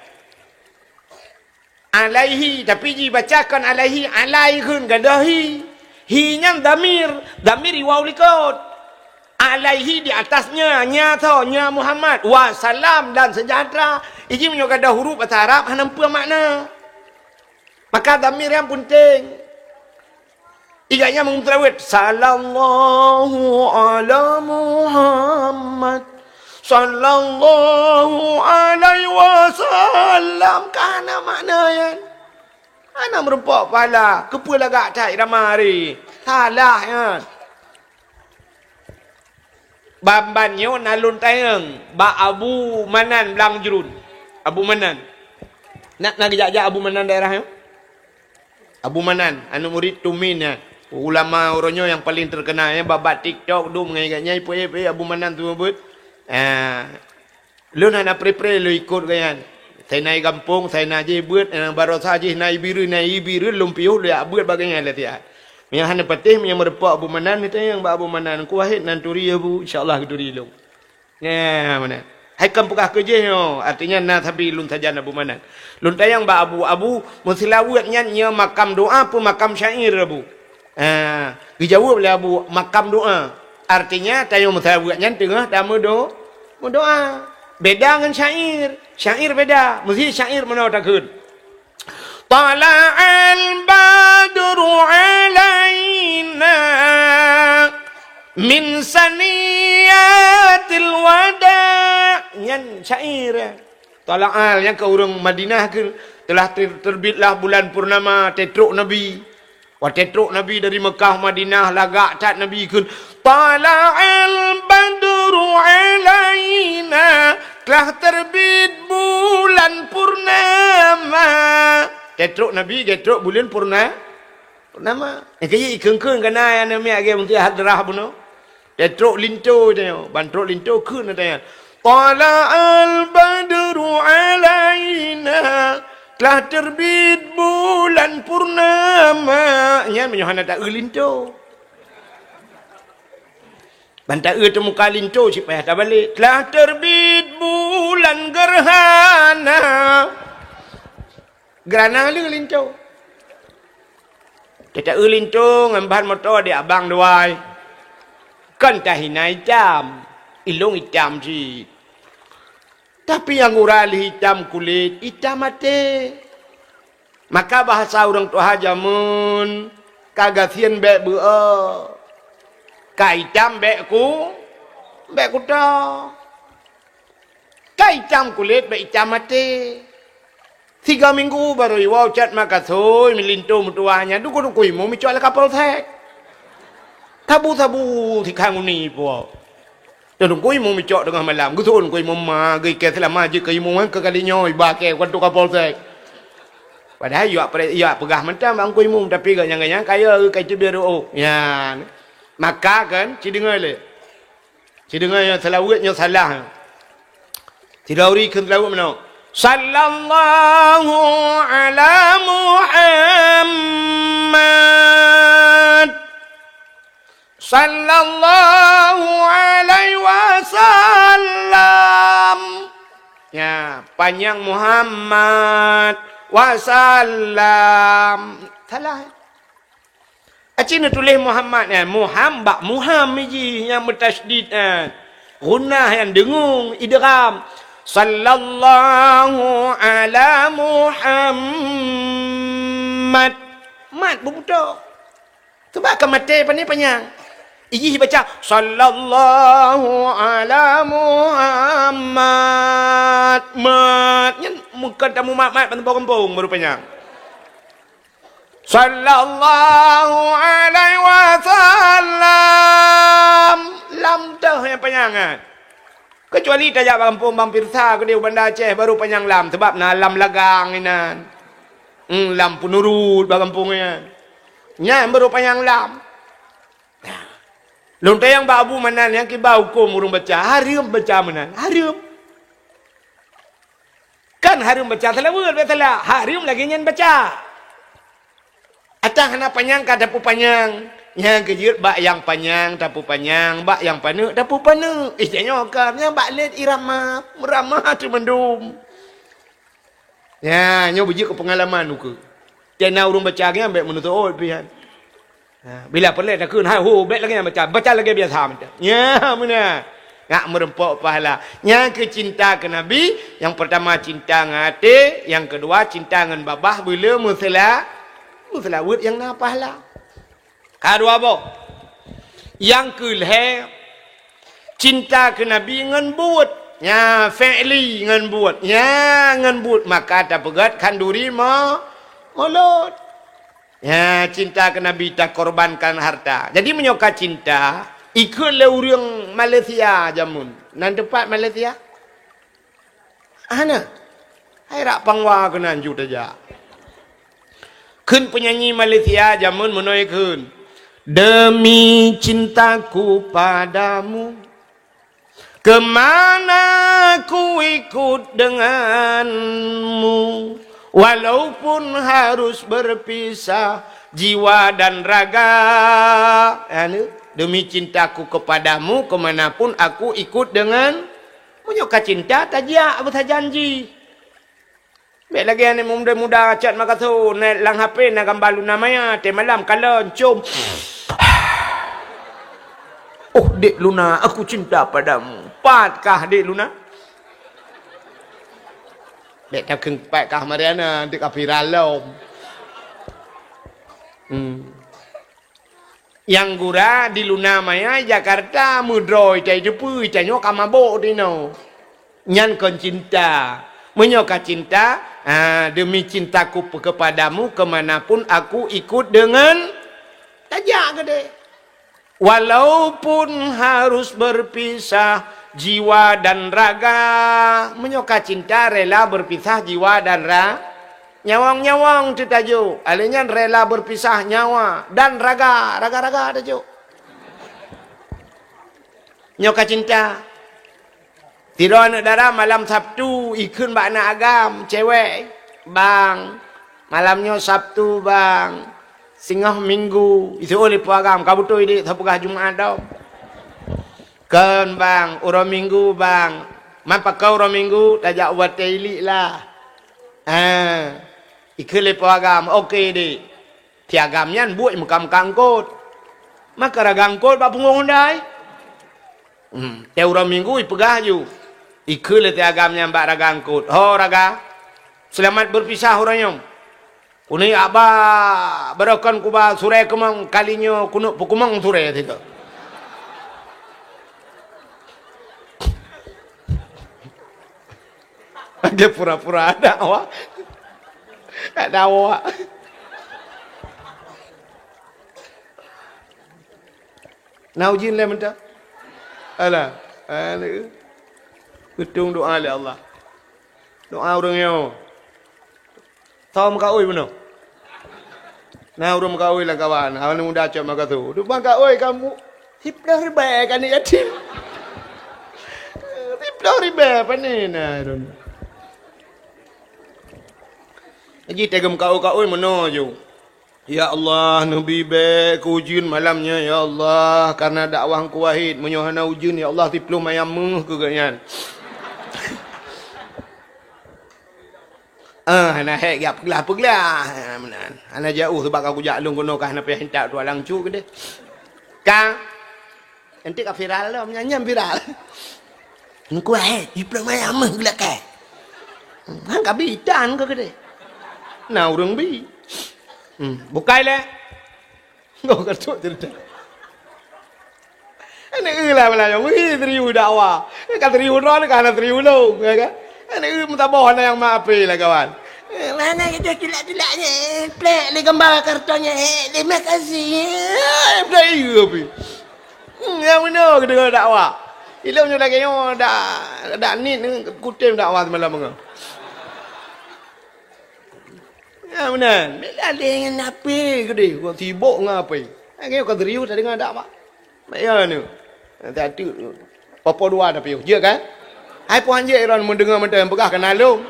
Alaihi, tapi jibaca kon alaihi, alai kheun gadôh hi. Hi nyan dhamir, dhamir iwau likot. Alaihi di atasnya, nya tho, nya Muhammad, wa salam dan sejahtera. Iji meunyoe gadôh huruf bahasa Arab hana peue makna. Maka dhamir nyang peunteng. Iga nyan meunteureuet, "Sallallahu ala Muhammad, sallallahu alaihi wasallam." Ka hana makna nyan. Hana meurumpok pahala. Keupeue lagak that irama hari? Salah nyan. Ban-ban nyoe na lôn tanyong bak Abu Manan Blang Jruen. Abu Manan. Nak na geujak-jak Abu Manan daerah nyoe? Abu Manan, aneuk murit Tumin nyan. Ulama uroe nyoe nyang paleng teukeunak nyan, bak-bak TikTok dum ngon gobnyan, ipeuék-ék Abu Manan tu beuet. Ah. Lôn hana pre-pre lôn ikot gobnyan. Sai na i gampông, sai na jih beuet, nyang baroesa jih na i Bireuen, na i Bireuen lôn piôh lôn jak beuet bak gobnyan lé siat. Meunyo hana patéh, meunyo meurumpok Abu Manan, neutanyong bak Abu Manan, "Ku Wahid nan turi ya, Bu?" Insya Allah geuturi lôn. Nah, meunan. Hai kon peugah keu jih nyoe, artinya na sabe lôn sajan Abu Manan. Lôn tanyong bak Abu, "Abu, meuseulaweuet nyan nyoe makam doa peue makam syair, Abu?" Ha, geujaweueb lé Abu, "Makam doa." Artinya, tanyoe meuseulaweuet nyan teungoh tameudo-, meudoa. Beda ngon syair. Syair beda. Meusi syair meunoe takheun. Tala'al badru alaina min saniyatil wada. Nyan syair. Tala'al, nyang keu ureuëng Madinah kheun, telah ter-, terbitlah bulan purnama, teutrok Nabi. Watée trok Nabi dari Meukah Madinah, lagak that Nabi kheun, "Tala'al badru alaina," telah terbit bulan purnama. Teutrok Nabi, geutrok buleuen purna-, purnama. Nyang keu jih ikheun-kheun keu na nyang neumiet lagée meunteuk hadrah bunoe. Teutrok linto tanyoe, ban trok linto kheun tanyoe. "Tala'al badru alaina," telah terbit bulan purnama. Nyan meunyoe hana taeu linto. Ban taeu teumuka linto cit payah tabalek. "Telah terbit bulan gerhana." Gerhana le linto. Teuta-eu linto ngon ban moto di abang dua. Kon tahina itam, ilong itam cit. Tapi nyang gura lé itam kulét, itam até. Maka bahasa ureuëng tuha jameun, ka gasien bék beuo, ka itam bék ku, bék kuto. Ka itam kulét bék itam até. Tiga minggu barô iwoe cat makathôi meulinto meutuwah nyan dukui-dukui mu micok lé Kapolsek. Sabu-sabu sikang uni puwoe. Dukui mu micok teungoh malam, geuthon kui mu ma, geukée seulama jeuet keu imu keu kali nyoe iba kée keu Kapolsek. Padahai yak pre-, yak peugah mantong bak kui mu, tapi geuh nyang-nyang kaya kai teubiet ruoh. Nyan. Maka kan, ci deungoe lé. Ci deungoe nyang seulaweuet nyoe salah. Ci deungoe kheun seulaweuet meunoe. Sallallahu ala Muhammad. Sallallahu alaihi wasallam. Ya, panyang Muhammad wasallam. Salah. Aci neutuléh Muhammad nyan, Muham bak Muham jih nyang meutasydid nyan. Ghunnah nyang deungung idgham. Sallallahu ala Muhammad. Mat beubutôk. Sebab ka maté pane panyang. Ijih baca, "Sallallahu ala Muhammad." Mat. Nyan meukan tamu mat-mat ban gampông baru panyang. Sallallahu alaihi wasallam. Lam teuh nyang panyang nyan. Kecuali tajak bak gampông Bang Pirsa keudeh u Banda Aceh baru panyang lam. Sebab na lam lagang inan. Hmm, lam peunurut bak gampông nyan. Nyan baru panyang lam. Nah. Lôn tanyong bak Abu Manan nyang kiba huköm ureuëng baca. Hareuem baca meunan. Hareuem. Kan hareuem baca seulaweuet, bék salah. Hareuem lagée nyan baca. Atawa hana panyang ka tapeupanyang. Nyang keujeuet bak nyang panyang tapeupanyang, bak nyang paneuk tapeupeuneuk. Eh, tanyoe ka nyang bak lét irama, meurama teumandum. Ya, nyoe beujeuet keu peungalaman ukeue. Tena ureuëng baca nyan bék meunutôt pian. Ha, bila peureulée takheun, hai ho, bék lagée nyan baca. Baca lagée biasa mantong. Nya, meunan. Ngak meureumpok pahala. Nyang keu cinta keu Nabi, nyang peurtama cinta ngon até, nyang keudua cinta ngon babah beuleu meusela-, meuseulaweuet nyang na pahala. Ka dua boh. Nyang keu lhée, cinta keu Nabi ngon buet. Nya, fi'li ngon buet. Nya, ngon buet. Maka tapeugét khanduri mo-, mulod. Ya, cinta keu Nabi takorbankan harta. Jadi, meunyoe ka cinta, ikheun lé ureuëng Malaysia jameun. Nan teumpat Malaysia? Hana. Hai rak pangwa keunan ju tajak. Kheun peunyanyi Malaysia jameun meunoe kheun, "Demi cintaku padamu, kemana ku ikut denganmu, walaupun harus berpisah jiwa dan raga." Anu, "Demi cintaku kepadamu, kemanapun aku ikut dengan." Meunyoe ka cinta, tajak beusajan jih. Bék lagée aneuk muda-muda cat makaso, na lam H P na gambar Luna Maya, teumalam kalon, com. "Oh, Dek Luna, aku cinta padamu." Pat kah Dek Luna? Bék takheun pat kah Mariana, dek ka viral lom. Hmm. Nyang gura di Luna Maya, Jakarta, meudroe ita jiteupeue, ita nyoe ka mabök tinoe. Nyan kon cinta. Meunyoe ka cinta, ha, "Demi cintaku pe-, kepadamu, kemanapun aku ikut dengan," tajak keudeh. "Walaupun harus berpisah jiwa dan raga." Meunyoe ka cinta, rela berpisah jiwa dan ra-, Nyawöng-nyawöng teuh tajok, lheueh nyan rela berpisah nyawa dan raga, raga-raga tajok. Nyoe ka cinta. Sidroe aneuk dara malam Sabtu ikheun bak aneuk agam cewek, "Bang, malam nyoe Sabtu, Bang. Singoh Minggu." Iseuôt lé po agam, "Ka beutôi, Dek, sapeugah Jumat dong." "Kon, Bang, uroe Minggu, Bang." "Man pakon uroe Minggu?" "Tajak u batée ilik lah." Ah, ikheun lé po agam, "Oke, Dek." Si agam nyan buet meuka-meuka eungkôt. Maka raga eungkôt bak punggong undai. Hmm, teuh uroe Minggu ipeugah ju. Ikheun lé si agam nyan bak raga eungkôt, "Ho raga, seulamat beurpisah uroe nyoe. Keuneuk haba barokon kuba surée keumong, kali nyoe keuneuk peukeumong surée sigoe." Lagée pura-pura ada awak. Ada awak. Na ujeuen lé mantong? Alah, alah. Geutong doa lé Allah. Doa ureuëng nyoe. Soe meukaôi bunoe? Na ureuëng meukaôi lam kawan, aneuk muda cok meukaso. Duk meukaôi kamu, siploh ribée ka aneuk yatim. Siploh ribée pane na ureuëng. Jadi teuga meukaôi-kaôi meunoe ju. "Ya Allah, neubi bék keu ujeuen malam nyoe, ya Allah, kareuna dakwah Teungku Wahid. Meunyoe hana ujeuen, ya Allah, siploh mayam méuh keu geuhnyan." Ah, hana hék jak peuglah-peuglah. Ah, meunan. Hana jiôh sabab ka kujak lôn keunoe ka hana payah intat tualang cu keudeh. Ka. Nanti ka viral lom, nyan, nyan viral. Teungku Wahid, siploh mayam méuh geulakée. Han ka bi tan keu keudeh. Na ureuëng bi. Hmm, bukai lé. Nyoe ka trok ceurita. Aneuk eu lah meulayeue, wih, serius dakwah. Ka serius droe, ka hana serius lôn, ya kan? Aneuk eu meusaboh na nyang mape lah, kawan. Eh, mana kita tulak-tulak nyan, plek lé gambar karton nyan, eh, terima kasih. Eh, dah iya pi. Hmm, nyang beuna keudeungoe dakwah. Ilôn nyoe lagée nyoe dak, dak nit kutem dakwah semalam nyoe. Ya, meunan. Bila lé ngon ape keudeh, kok sibok ngon ape. Lagée ka serius tadeungoe dakwah. Mak ya ni. Satu, popo dua tapi, jeuet kan? Hai puhan jeuet Iran mendengar mentang peugah kena lom.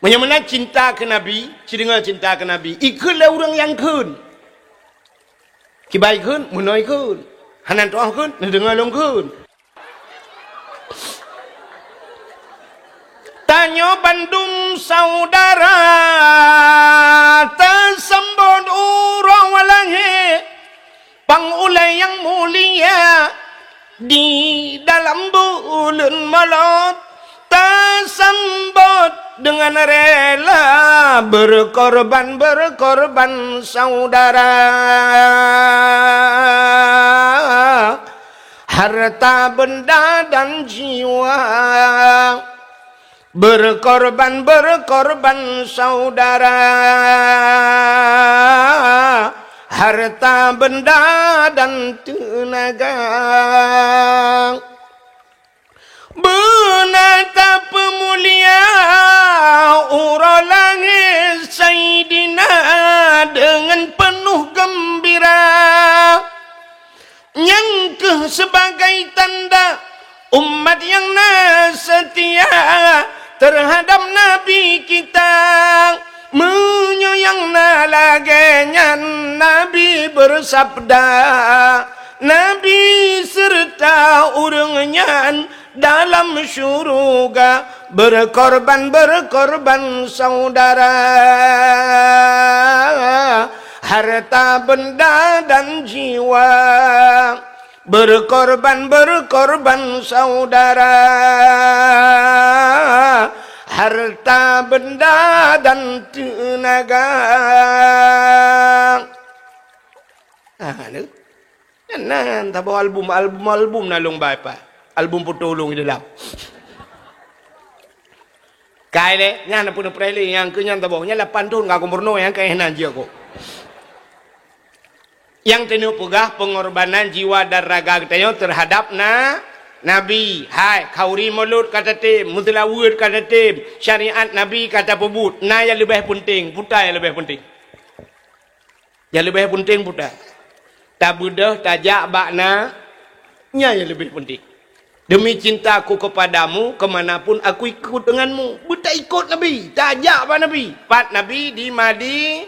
Meunyoe meunan cinta keu Nabi, ci deungoe cinta keu Nabi. Ikheun lé ureuëng nyang kheun. Kibai kheun, meunoe kheun. Hana tuoh kheun, neudeungoe lôn kheun. Tanyoe bandum saudara tasambot uroe walangét, pang ulée nyang mulia di dalam buleuen molot. Tasambot deungon rela, berkorban-berkorban saudara, harta benda dan jiwa. Berkorban-berkorban saudara, harta benda dan teunaga. Beuna tapeumulia uroe langét Saidina deungon peunoh geumbira. Nyang kheueh sibagai tanda umat nyang na seutia teuhadab Nabi kita. Meunyoe nyang na lagée nyan, Nabi beusabda, Nabi seureuta ureuëng nyan dalam syuruga, berkorban-berkorban saudara, harta benda dan jiwa. Berkorban-berkorban saudara, harta benda dan teunaga. Ah, lé. Nyan, nyan, saboh album, album, album na lôn bai pat. Album foto lôn di dalam. Kai lé, nyan peunoh preh lé, nyang keu nyan saboh. Nyan lapan thon ka kumeurunoe, nyang keu nan jeuet kok. Nyang teuneuk peugah peungorbanan jiwa dan raga geutanyoe teuhadap na, Nabi. Hai, khauri mulod ka tatem, meuseulaweuet ka tatem, syariat Nabi ka tapeubuet. Na nyang leubeh peunteng, peue nyang leubeh peunteng? Nyang leubeh peunteng peue? Tabeudôh tajak bak na, nyan nyang leubeh peunteng. "Demi cintaku kepadamu, ke mana pun aku ikut denganmu." Beutaikot Nabi, tajak bak Nabi. Pat Nabi di Madi-,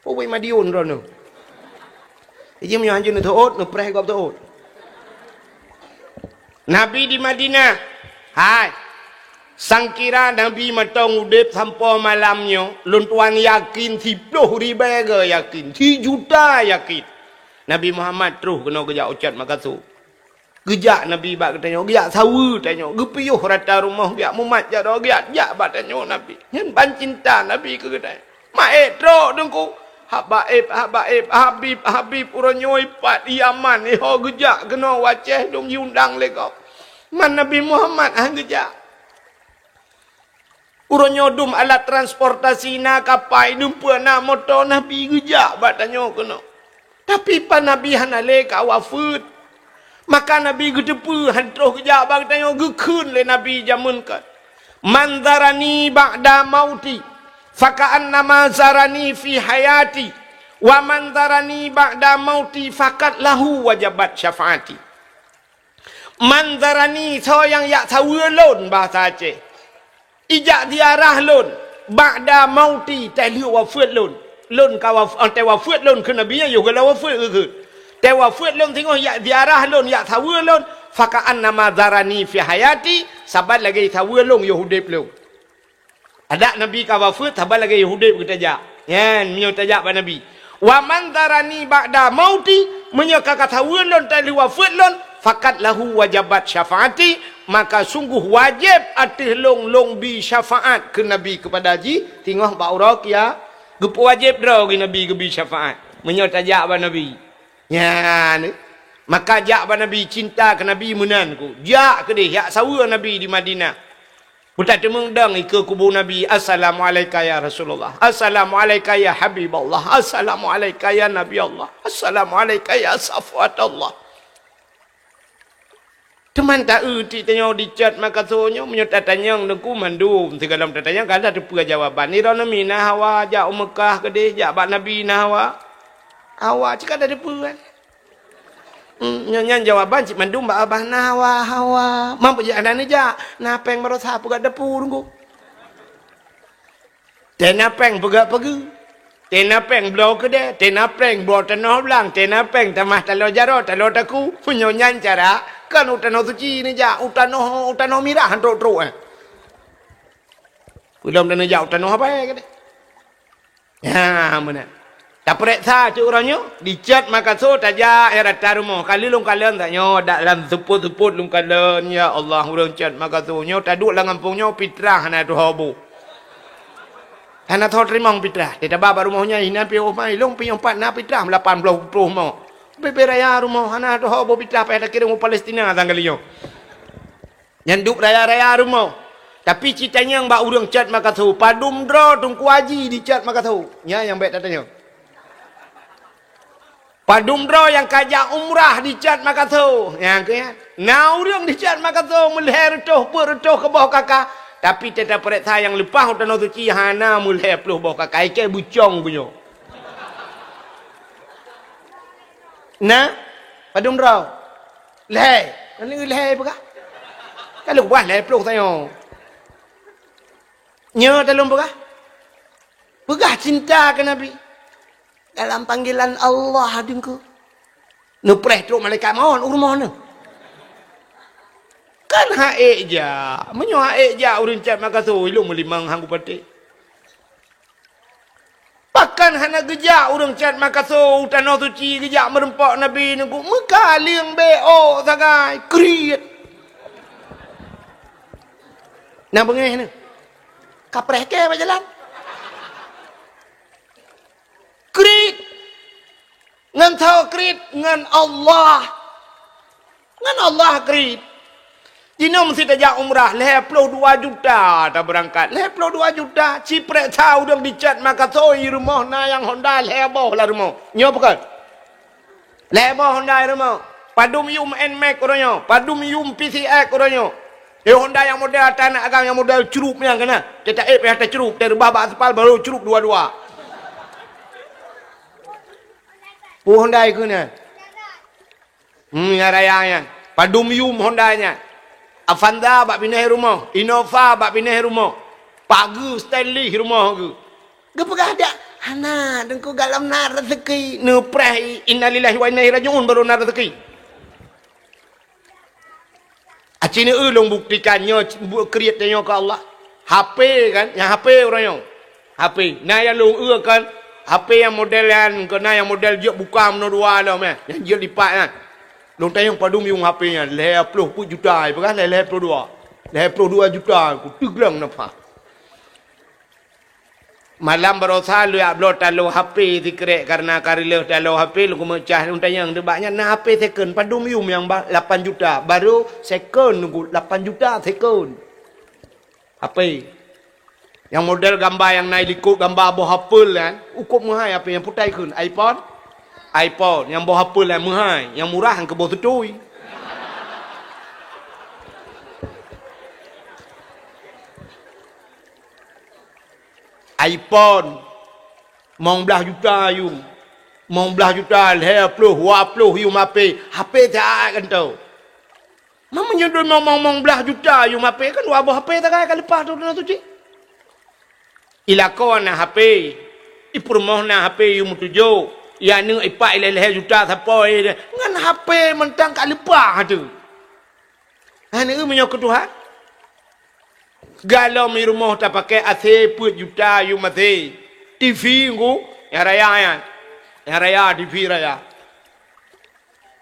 oh, wei Madiun droeneuh. Iji meunyoe hanjeuet neuteuôt, neupreh gob teuôt. Nabi di Madinah. Hai, sangkira Nabi mantong udeb sampoe malam nyoe, lôn tuan yakin siploh ribèe goe yakin, sijuta yakin. Nabi Muhammad troh keunoe geujak u Cot Makassar. Geujak Nabi bak geutanyoe, geujak saweue tanyoe, geupiôh rata rumoh, geujak mumat jaroe, geujak jak bak tanyoe Nabi. Nyan ban cinta Nabi keu geutanyoe. Maet trok Teungku. Habaib, habaib, habib, habib, uroe nyoe pat Yaman, iho geujak keunoe u Aceh dong jiundang lé gob. Man Nabi Muhammad han geujak. Uroe nyoe dum alat transportasi na kapai, dum peue na moto, Nabi geujak bak tanyoe keunoe. Tapi pat Nabi hana lé ka wafeuet. Maka Nabi geuteupeue han troh geujak bak tanyoe, geukheun lé Nabi jameun kan, "Man zarani ba'da mauti, faka'annama zarani fi hayati, wa man zarani ba'da mauti, fakat lahu wajabat syafaati." Man zarani, soe nyang jak saweue lôn, bahasa Aceh. Ijak ziarah lôn, ba'da mauti, teulheueh wafeuet lôn. Lôn ka waf-, watèe wafeuet lôn kheun Nabi nyan, yoh gohlom wafeuet geukheun. Watèe wafeuet lôn singoh jak ziarah lôn, jak saweue lôn, faka'annama zarani fi hayati, saban lagèe saweue lôn yoh udeb lôn. Adak Nabi ka wafeuet, saban lagèe yoh udeb geutajak. Nyan, meunyoe tajak bak Nabi. "Wa man zarani ba'da mauti," meunyoe ka, ka saweue lôn teulheueh wafeuet lôn, "fakat lahu wajabat syafaati," maka sungguh wajéb ateueh lôn, lôn bi syafaat keu Nabi keupada jih, singoh bak uroe kia-, geupeuwajéb droe geuh Nabi geubi syafaat. Meunyoe tajak bak Nabi. Nyan, maka jak bak Nabi, cinta keu Nabi meunan ku. Jak keudeh, jak saweue Nabi di Madinah. Beutateumeung dong ikeue kubu Nabi, "Assalamualaika ya Rasulullah. Assalamualaika ya Habiballah. Assalamualaika ya Nabi Allah. Assalamualaika ya Safwat Allah." Teuma taeu ti tanyoe di Cot Makassar nyoe, meunyoe tatanyong Teungku mandum, sigohlom tatanyong ka tateupeue jawaban. Droeneuh mi na hawa jak u Meukah keudeh, jak bak Nabi na hawa? Hawa, cit ka tateupeue kan? Hmm, nyan, nyan jawaban cit mandum bak babah na hawa, hawa. Mampu jak hana neujak, na péng baroesa peugah depu Teungku. Tena péng peugah peugah. Tena péng bloe keudè, tena péng bloe tanoh blang, tena péng tamah taloe jaroe, taloe takue. Meunyoe nyan cara, kan u Tanoh Suci neujak, u tanoh, u tanoh mirah trok-trok, eh. Peulom tanoh jak u tanoh apai keudè. Ha, meunan. Tapareksa cit uroe nyoe, di Cot Makassar tajak, ya rata rumoh. Kali lôn kalon tanyoe, dak lam seupôt-seupôt lôn kalon, ya Allah, ureueng Cot Makassar nyoe taduek lam gampông nyoe, pitrah hana tuho boh. Hana tuho teurimong pitrah. Teutabah bak rumoh nyan, inan piôh mai, lôn piôh pat na pitrah, lapan ploh ploh mo. Bèe-bèe raya rumoh, hana tuho boh pitrah, payah takirém u Palestina sang kali nyoe. Nyan duek raya-raya rumoh. Tapi cit tanyong bak ureueng Cot Makassar, padum droe Teungku Haji di Cot Makassar? Nyan nyang bèk tatanyong. Padum droe nyang ka jak umrah di Cot Makassar? Nyan keuh nyan. Na ureueng di Cot Makassar meulhèe reutôh peuet reutôh keu boh kaka, tapi teutab pareksa nyang leupah u Tanoh Suci hana meulhèe ploh boh kaka, ikei bucong geuh nyoe. Na? Padum droe? Lhèe. Nyoe lhèe peugah. Ka lheueh peugah lhèe ploh tanyoe. Nyoe talôn peugah. Peugah cinta keu Nabi. Dalam panggilan Allah Teungku. Neupreh trok malaikat maut u rumoh neuh. Kan han ék jak. Meunyoe han ék jak ureueng Cot Makassar, ilôn meulimang han kupatéh. Pakon hana geujak ureueng Cot Makassar u Tanoh Suci geujak meureumpok Nabi Teungku? Meukaleueng bèe ôk sagai, kriet. Na beungéh neuh. Kapreh kèe bak jalan. Kriet. Ngon soe kriet? Ngon Allah. Ngon Allah kriet. Jinoe meusti tajak umrah, lhèe ploh dua juta tabeurangkat. Lhèe ploh dua juta, ci pareksa ureueng di Cot Makassar, i rumoh na nyang Honda lhèe boh lam rumoh. Nyoe pakon? Lhèe boh Honda i rumoh. Padum yum Nmax uroe nyoe, padum yum P C X uroe nyoe. Eh, Honda nyang model ata aneuk agam nyang model crup nyan keunan. Teutab ék payah tacrup, tareubah bak aspal baru crup dua-dua. Peue Honda keuh nyan? Hmm, nyang raya nyan. Padum yum Honda nyan. Avanza bak binéh rumoh, Innova bak binéh rumoh. Pageue Stanley rumoh geuh. Geupeugah dak, "Hana, Teungku, gohlom na rezeki." Neupreh, "Innalillahi wa inna ilaihi raji'un," baru na rezeki. Aci neu lôn buktikan nyoe bu-, kriet tanyoe keu Allah. H P kan, nyang H P uroe nyoe. H P. Na nyang lôn eu kan, H P nyang model nyan, keu na nyang model jeuet buka meunoe dua lom, eh. Nyang jeuet lipat nyan. Lôn tanyong padum yum H P nyan, lhèe ploh peuet juta, ipeugah lhèe, lhèe ploh dua. Lhèe ploh dua juta, ku teugleng nafah. Malam barosa lôn jak bloe taloe H P sikrek, karena ka reuloh taloe H P, lôn keumeung cah lôn tanyong, "Bak nyan na H P second, padum yum nyang ba-, lapan juta?" Baru second, lapan juta second. H P. Nyang model gamba nyang na likot gamba boh apel kan, ukop meuhai H P nyang putai kheun. iPhone? iPhone. Nyang boh apel nyang meuhai, nyang murah nyang keu boh seutui. iPhone, limong blaih juta yum. Limong blaih juta, lhèe ploh, dua ploh yum H P. H P siat kantô. Meunyoe dua limong blaih juta yum H P, kan dua boh H P sagai ka leupah teuh na suci. Ilakoe na H P, ipeurumoh na H P yum tujoh, ianeuk ipat ilèe lhèe juta sapoe, ngon H P mantong ka leupah teuh. Hana eu meunyoe keu Tuhan. Galom i rumoh tapakèe A C peuet juta yum A C. T V ngku, nyang raya nyan. Nyang raya, T V raya.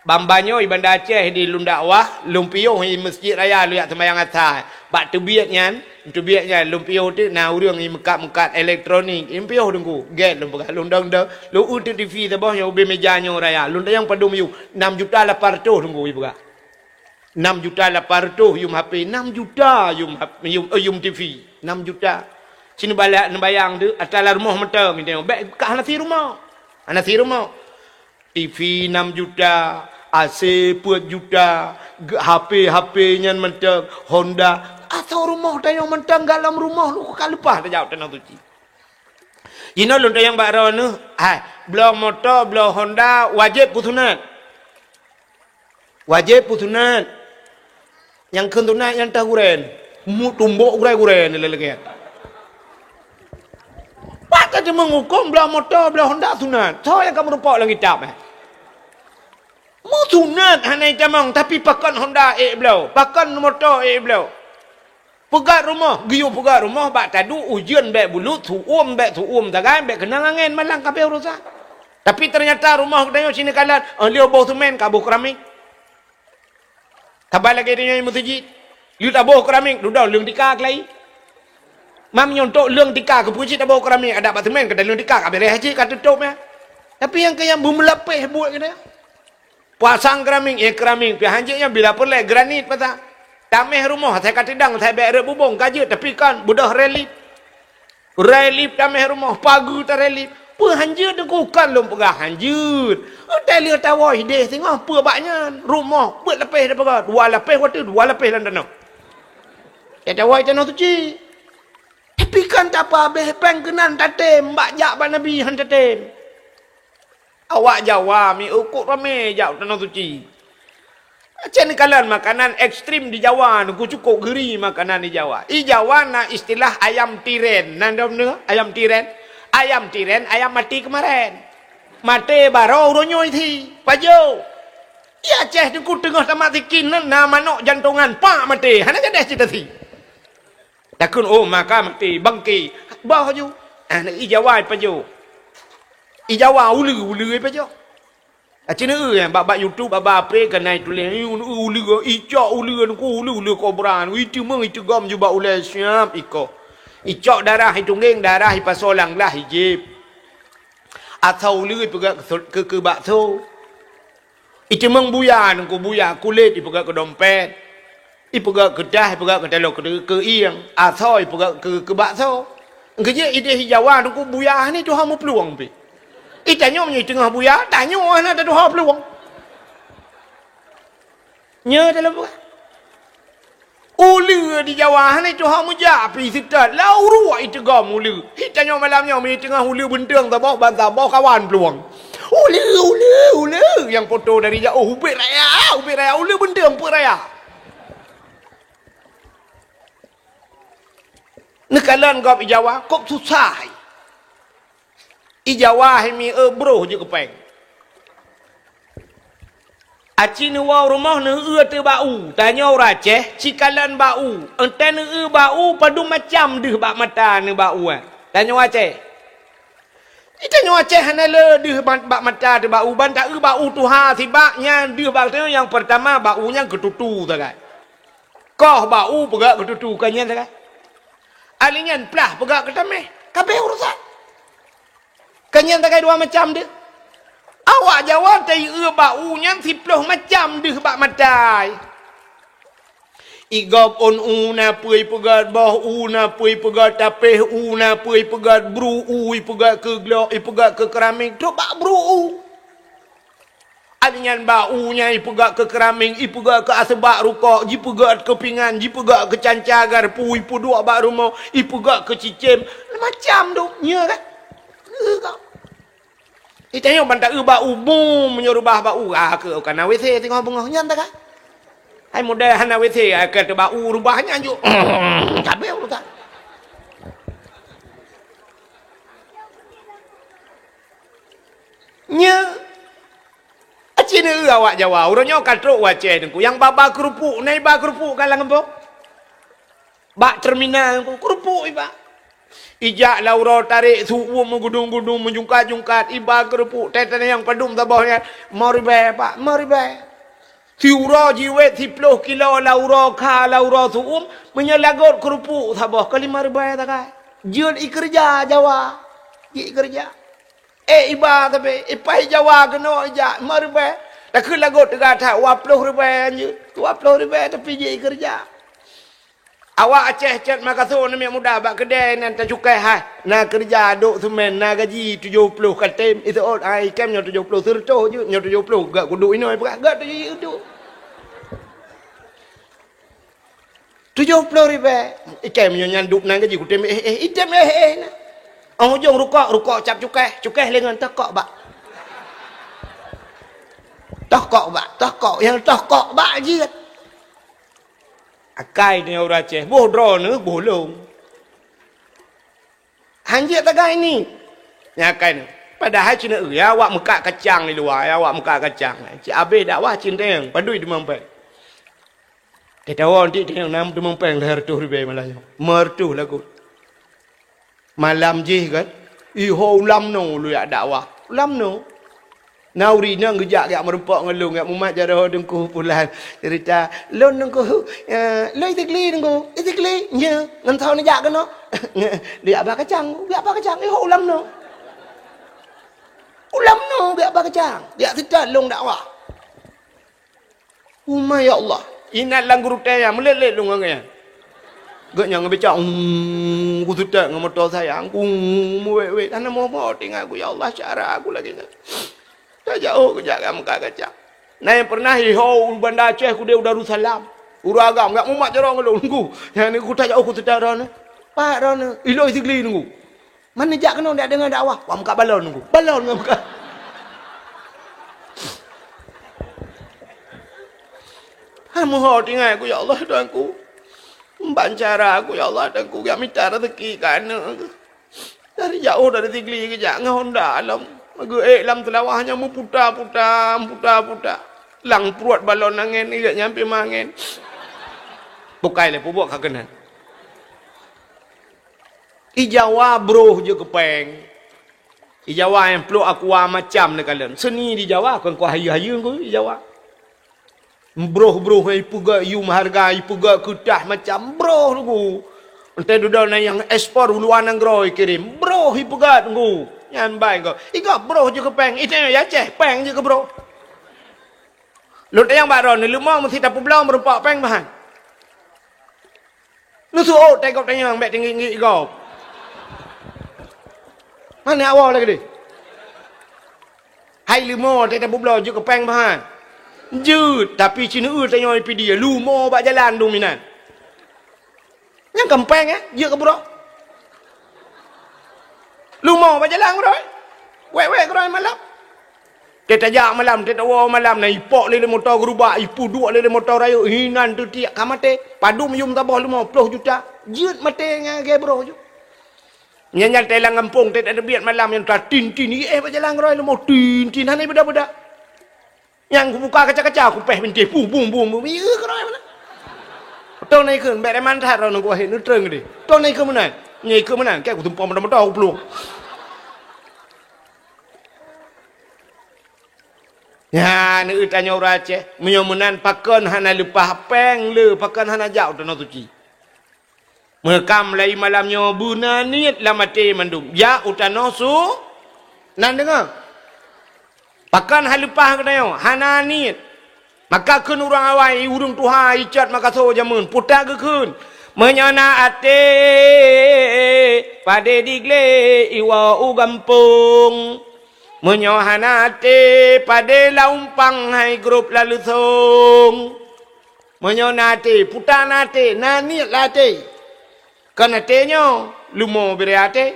Ban-ban nyoe i Banda Aceh di lôn dakwah, lôn piôh i Masjid Raya lôn jak seumayang asai. Bak teubiet nyan, teubiet nyan lôn piôh teuk na ureueng i meukat-meukat elektronik, lôn piôh teungku. Gèt lôn peugah, lôn dong-dong, lôn eu teuk T V saboh nyang ubé meja nyoe raya. Lôn tanyong padum yum, nam juta lapan ratus teungku ipeugah. Nam juta lapan ratus yum H P, nam juta yum H-, yum, eh, yum T V, nam juta. Ci neubalak, neubayang teuk, atra lam rumoh mantong, bèk ka hana si rumoh. Hana si rumoh. T V nam juta, A C peuet juta, ge-, H P, H P nyan mantong, Honda. Asoe rumoh tanyong mantong, galom rumoh lôn ka leupah tajaweueb tanyoe suci. Jinoe lôn tanyong bak droeneuh, hai, bloe moto, bloe Honda, wajéb peue sunat? Wajéb peue sunat? Nyang kheun sunat nyan teuh gurèe. Mu-, tumbok gurèe-gurèe ni lagèe nyan. Pat ka teumeung hukôm bloe moto, bloe Honda sunat. Soe nyang ka meurumpok lam kitab, eh? Meusunat hana itamong, tapi pakon Honda ék bloe, pakon moto ék bloe. Peugöt rumoh, geuyue peugöt rumoh bak taduek ujeuen bèk bulut, su'uem bèk su'uem sagai, bèk keunong angén, malang ka abéh urosan. Tapi teunyata rumoh geutanyoe sineuk kalon, oh, lheueh boh seumén ka boh keramik. Saban lagèe tanyoe meuseujid, lheueh taboh keramik, dudoe leueng tika keulayi. Mam nyoe untuk leueng tika keupeue cit taboh keramik, adak bak seumén ka taleueng tika ka beureh cit ka tutôp nyan. Tapi nyang keu nyang beumeulapéh buet geutanyoe. Pasang keramik, ya keramik, pih hanjeuet nyan bila peureulèe granit pasang. Taméh rumoh, asai ka teudong, asai bèk rot bubông, ka jeuet, tapi kon, beudôh relief. Relief taméh rumoh, pageue tarelief. Peue hanjeuet teungku, kon lôn peugah hanjeuet. Watèe lheueh tawoe idéh singoh, peue bak nyan, rumoh, beuet lapéh tapeugah, dua lapéh watèe, dua lapéh lam tanoh. Ya tawoe tanoh suci. Tapi kon tapeuhabéh péng keunan tatém, bak jak bak Nabi han tatém. Awak Jawa mieu kok ramé jak u Tanoh Suci. Aceh neukalon makanan ekstrem di Jawa, neuku cukôp geuri makanan di Jawa. Di Jawa na istilah ayam tiren. Na dom neuh ayam tiren? Ayam tiren, ayam mati kemarin. Maté baroe uroe nyoe thi. Pajoh. Di Aceh neuku teungoh tamat sikin na, na manok jantongan, pak maté. Hana gadeh cita thi. Takheun, oh, maka maté, bangké. Bah ju. Ah, i Jawa ipajoh. I Jawa uleue, uleue ipajoh. Aceh neu, eh, bak, bak YouTube, bak, bak apa, keunan ituléh, i, u, uleue, icok uleue, nuku uleue, uleue kobra, iteumeung, iteugom ju bak ulèe siap iko. Icok darah, itunggeng darah, ipasoe lam glah, ijieb. Asoe uleue ipeugöt keu, keu, keu bakso. Iteumeung buya, nuku buya, kulét ipeugöt keu dompet. Ipeugöt keu tah, ipeugöt keu taloe, keu, keu ieng. Asoe ipeugöt keu, keu bakso. Keujeuet idéh i Jawa, nuku buya ni tuha meuplueng pih. Itanyoe meunyoe teungoh buya, tanyoe hana tatuha plueng. Nyoe dalam buah. Uleue di Jawa hana itu hak meujak pih seutôt, lau ruek iteugom uleue. Hi tanyoe malam nyoe meunyoe teungoh uleue beunteueng saboh ban saboh kawan plueng. Uleue, uleue, uleue. Nyang poto dari jauh, ubit raya, ubit raya, uleue beunteng peuet raya. Neukalon gob i Jawa, kok susah. I Jawa hai mi, eh, broh jeuet keu péng. Aci neuwoe rumoh neueu ateueh bak u, tanyoe ureueng Aceh, cikalon bak u. Entée neueu bak u, padum macam deuh bak mata neueu bak u, eh. Tanyoe Aceh. Di tanyoe Aceh hana le deuh bak, bak mata teuh bak u, ban taeu bak u tuha sibak nyan deuh bak teuh nyang peurtama bak u nyan keututu sagai. Koh bak u peugah keututu ka nyan sagai. Ali nyan plah peugah keutameh. Kabeh urusan. Ka nyan sagai dua macam deuh. Awak Jawa taieu bak u nyan siploh macam deuh bak mata. Igob ôn u na peue ipeugét, boh u na peue ipeugét, tapéh u na peue ipeugét, bru u ipeugét keu glok, ipeugét keu keramik, trok bak bru u. Aneuk nyan bak u nyan ipeugét keu keramik, ipeugét keu aseubak rukok, jipeugét keu pingan, jipeugét keu canca garpu, ipeuduek bak rumoh, ipeugét keu cicém, macam tu, nyo kan? Keu kau. Itanyong ban taeu bak u, bum, meunyoe reubah bak u, ah, keu ka na W C singoh beungoh nyan takai. Hai model hana W C, ah, ka teuba u reubah nyan ju. Cabé urusan. Nya. Aci neueu awak Jawa, uroe nyoe ka trok u Aceh teungku. Nyang ba-ba keurupuk, na iba keurupuk ka lam gampông. Bak terminal ku, keurupuk iba. Ijak lam uroe tarek su uem meugudong-gudong, meujungkat-jungkat, iba keurupuk, teuh-teuh nyang padum saboh nyan, lima ribèe, Pak, lima ribèe. Siuroe jiwét siploh kilo lam uroe kha, lam uroe su uem, meunyoe lagot keurupuk saboh ka lima ribèe takai. Jeuet ikeureuja Jawa, jeuet ikeureuja. Eh, iba tapi, ipai Jawa keunoe ijak, lima ribèe. Takheun lagot teuga that, dua ploh ribèe anjeut. Dua ploh ribèe tapi jeuet ikeureuja. Awak Aceh cot makaso aneuk muda bak keudè nan tacukai hai. Na keureuja dok seumén, na gaji tujoh ploh katem. Iseuôt hai ikem nyoe tujoh ploh, seureutôh jeuet nyoe tujoh ploh. Gak kuduek inoe peugah, gak tujoh jeuet tu. Tujoh ploh ribèe. Ikem nyoe nyan duek nan gaji kutem eh eh, item eh eh na. Ong ujong rukok, rukok cap cukai, cukai lengan toh kok bak. Toh kok bak, toh kok, nyang toh kok bak jeuet. Akai nyoe ureueng Aceh, boh droeneuh, boh lôn. Hanjeuet tagai ni. Nyan akai nyoe. Padahai cit na, ya, awak meukat kacang di luwa, ya, awak meukat kacang. Cit abéh dakwah cit teueng, padum teumeumpéng. Teuh tawoe nyoe teueng na teumeumpéng lhèe reutôh ribèe malam nyoe. Lhèe reutôh lagoe. Malam jih kan, iho ulam no lôn jak dakwah. Ulam no. Na ureueng inong geujak, geujak meurumpok ngon lôn, geujak mumat jaroe Teungku Pulan. Cerita, "Lôn Teungku, eh, lôn Isigli Teungku, Isigli, nyo, ngon soe neujak keunoe?" "Geujak ba kacang, geujak ba kacang, iho ulam no." Ulam no geujak ba kacang, geujak seutôt lôn dakwah. Uma ya Allah, inan lam geurutée nyan, meulet-let lôn ngon gobnyan. Gobnyan ngon becak, "Ung, kuseutôt ngon moto sayang, ung, muwét-wét, hana moh-moh teuingat ku, ya Allah, cara ku lagée nyan. Tajak oh, kujak ka meukat kacang." Na nyang pernah iho u Banda Aceh, kudeh u Darussalam. Ureueng agam, geujak mumat jaroe ngon lôn, Teungku. Nyan ni ku tajak oh, kuseutôt droeneuh. Pat droeneuh, ilôn Isigli Teungku. Man neujak keunoe jak deungoe dakwah, wah meukat balon Teungku. Balon ngon meukat. Han meuho teuingat ku, ya Allah, Tuhanku. Ban cara ku, ya Allah, Tuhanku, geujak mita raseuki keu aneuk. Dari jaoh dari Sigli geujak ngon honda lom. Geuék lam Seulawah nyan meuputa-puta, meuputa-puta. Lam pruet balon angén, geuék nyan pih meuangén. Bukai lé peubuet ka keunan. I Jawa broh jeuet keu péng. I Jawa nyang plôk aqua macam neukalon. Seuni di Jawa kon keu hayeue-hayeue Teungku i Jawa. Broh-broh nyang ipeugét yum hareuga, ipeugét keureutah macam broh Teungku. Entée dudoe na nyang ekspor u luwa nanggroe ikirém, broh ipeugét Teungku. Nyan bai Teungku. I gob broh jeuet keu péng, i tanyoe i Aceh péng jeuet keu broh. Lôn tanyong bak droeneuh, leumo meusti tapeubloe meurumpok péng meuhan. Neuseuôt teugob tanyong bék teunggik-nggik gob. Meunan awai lagée deh. Hai leumo teutabubloe jeuet keu péng meuhan. Jeuet, tapi ci neueu tanyoe Pidie, leumo bak jalan dum inan. Nyang keu péng, eh, jeuet keu broh. Leumo bak jalan keudroe. Wék-wék keudroe malam. Teutajak malam, teutawoe malam, na ipok lé, lé moto geurubak, ipeuduek lé, lé moto rayeuk, hinan teutiek ka maté. Padum yum saboh lima ploh juta, jeuet maté ngon lagée broh ju. Nyan, nyan teulang gampông, teubiet malam nyan tatin-tin, iéh bak jalan keurôi leumo tin-tin, hana beda-beda. Nyang kubuka kaca-kaca, kupéh bintéh, bum, bum, bum, bum, iéh keurôi meunan. Tong na ikheun, bék reman that droeneuh kuwahé, neutrön geude. Tong na ikheun meunan, nyan ikheun meunan, keu kutumpông moto-moto, kuplueng. Nyan, neueu tanyoe ureuëng Aceh, meunyoe meunan pakon hana leupah péng le, pakon hana jak u Tanoh Suci. Meukam lai malam nyoe beuna niet lam até mandum. Jak u tanoh su-, nan deungoe. Pakon hana leupah geutanyoe, hana niet. Maka kheun ureuëng awai, ureuëng tuha icot makaso jameun, putak geukheun. Meunyoe na até, padé diglé iwoe u gampông. Meunyoe hana até, padé lam umpang hai grob lam leusong. Meunyoe na até, putak na até, na niet lam até. Kon até nyoe, leumo bire até.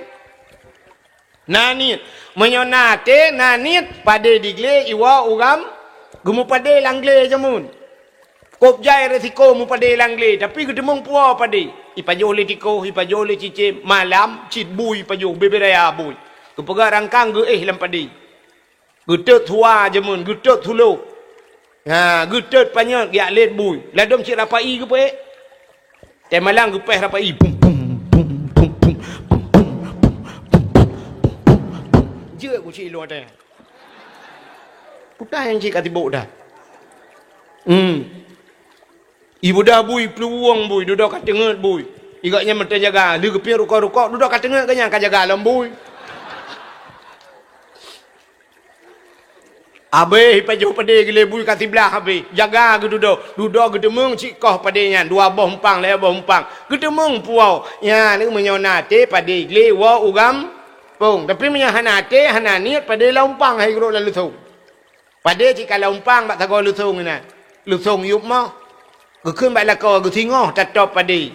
Na niet. Meunyoe na até, na niet, padé diglé iwoe u gam, geumeupadé lam glé jameun. Kop jai resiko meupadé lam glé, tapi geuteumeung puwoe padé. Ipajoh lé tikoh, ipajoh lé cicém, malam cit bui ipajoh, bubé raya bui. Geupeugah rangkang geuéh lam padé. Geutot suwa jameun, geutot sulo. Ha, geutot panyöt geujak lét bui. Ladôm cit rapai geupeuék. Teumalang geupéh rapai. Bum, bum, bum, bum, bum, bum, bum, bum, bum, bum, bum, bum. Jeuet ku cit ilong até. Putai nyang cit ka tibok dah. Hmm. Ibudah bui, peuluwueng bui, dudoe ka teungeut bui. Igak nyan meuteun jaga, lheueh geupiep rukok-rukok, dudoe ka teungeut geuh nyan ka jaga lom bui. Abéh ipajoh padé glé bui ka siblah abéh, jaga geududoe, dudoe geuteumeung cit koh padé nyan, dua boh umpang, lhée boh umpang. Geuteumeung puwoe, nyan meunyoe na até padé glé woe u gampông. Tapi meunyoe hana até, hana niet, padé lam umpang hai grob lam leusong. Padé cit ka lam umpang bak sagoe leusong inan. Leusong yup moh. Geukheun bak lakoe geusingoh tatop padé.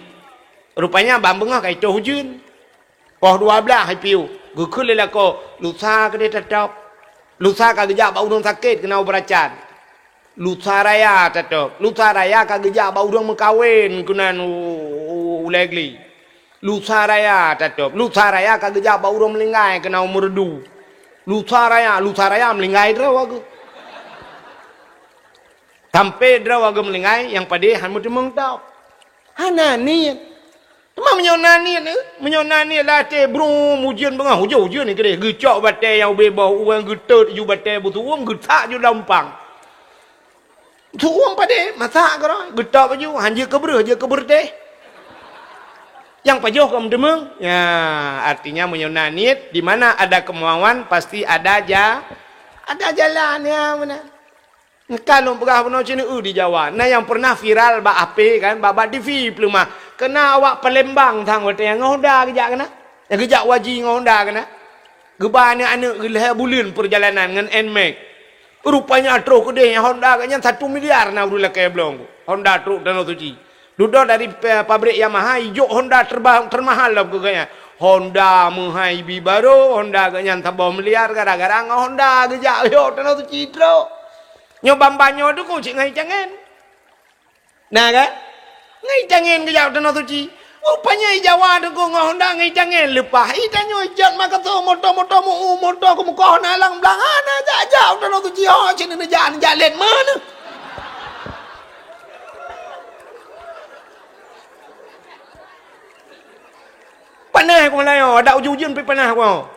Rupanya ban beungoh ka itoh ujeuen. Poh dua blaih hai piôh. Geukheun lé lakoe, lusa keudeh tatop. Lusa ka geujak bak ureuëng sakét keunan u Beuracan. Lusa raya tatop. Lusa raya ka geujak bak ureuëng meukawen keunan u, u, u, ulée glé. Lusa raya tatop. Lusa raya ka geujak bak ureuëng meulinggai keunan u Meureudu. Lusa raya, lusa raya meulinggai droe geuh. Sampoe droe geuh meulinggai, nyang padé han meuteumeung top. Hana niet. Teuma meunyoe na niet, eh, meunyoe na niet lam até, brum, ujeuen beungoh, ujeuen, ujeuen ni keudeh. Geucok batée nyang ubé boh ueng, geutot ju batée beusuuem, geutak ju lam umpang. Suuem padé, masak keudroe, geutôb baju, han jeuet keu breueh, jeuet keu beureutéh. Nyang pajoh ka meuteumeung. Ya, artinya meunyoe na niet, di mana ada kemauan, pasti ada ja-, ada jalan, ya, meunan. Ka lôn peugah bunoe cit di Jawa. Na nyang pernah viral bak H P kan, bak, bak T V peuleumah. Keunan awak Palembang sang watée nyan ngon Honda geujak keunan. Nyang geujak u haji ngon Honda keunan. Geuba aneuk-aneuk geuh lhée buleuen peurjalanan ngon Nmax. Rupanya troh keudeh Honda geuh nyan satu miliar na ureuëng lakée bloe. Honda trok Tanoh Suci. Dudoe dari pa-, pabrik Yamaha, ijok Honda terba-, termahal lom keu geuh nyan. Honda meuhai bi barô, Honda geuh nyan saboh miliar gara-gara ngon Honda geujak yoh Tanoh Suci trok. Nyoe ban-ban nyoe dukung cit ngon itangen. Na kan? Ngon itangen geujak u Tanoh Suci. Rupanya i Jawa teungku ngon Honda ngon itangen leupah. I tanyoe ijak makaso moto-moto meu-, moto keumukoh na lam blang hana jak-jak u Tanoh Suci ho cit neujak, neujak lét mana. Panas ku layoe, dak ujeuen-ujeuen pih panas ku.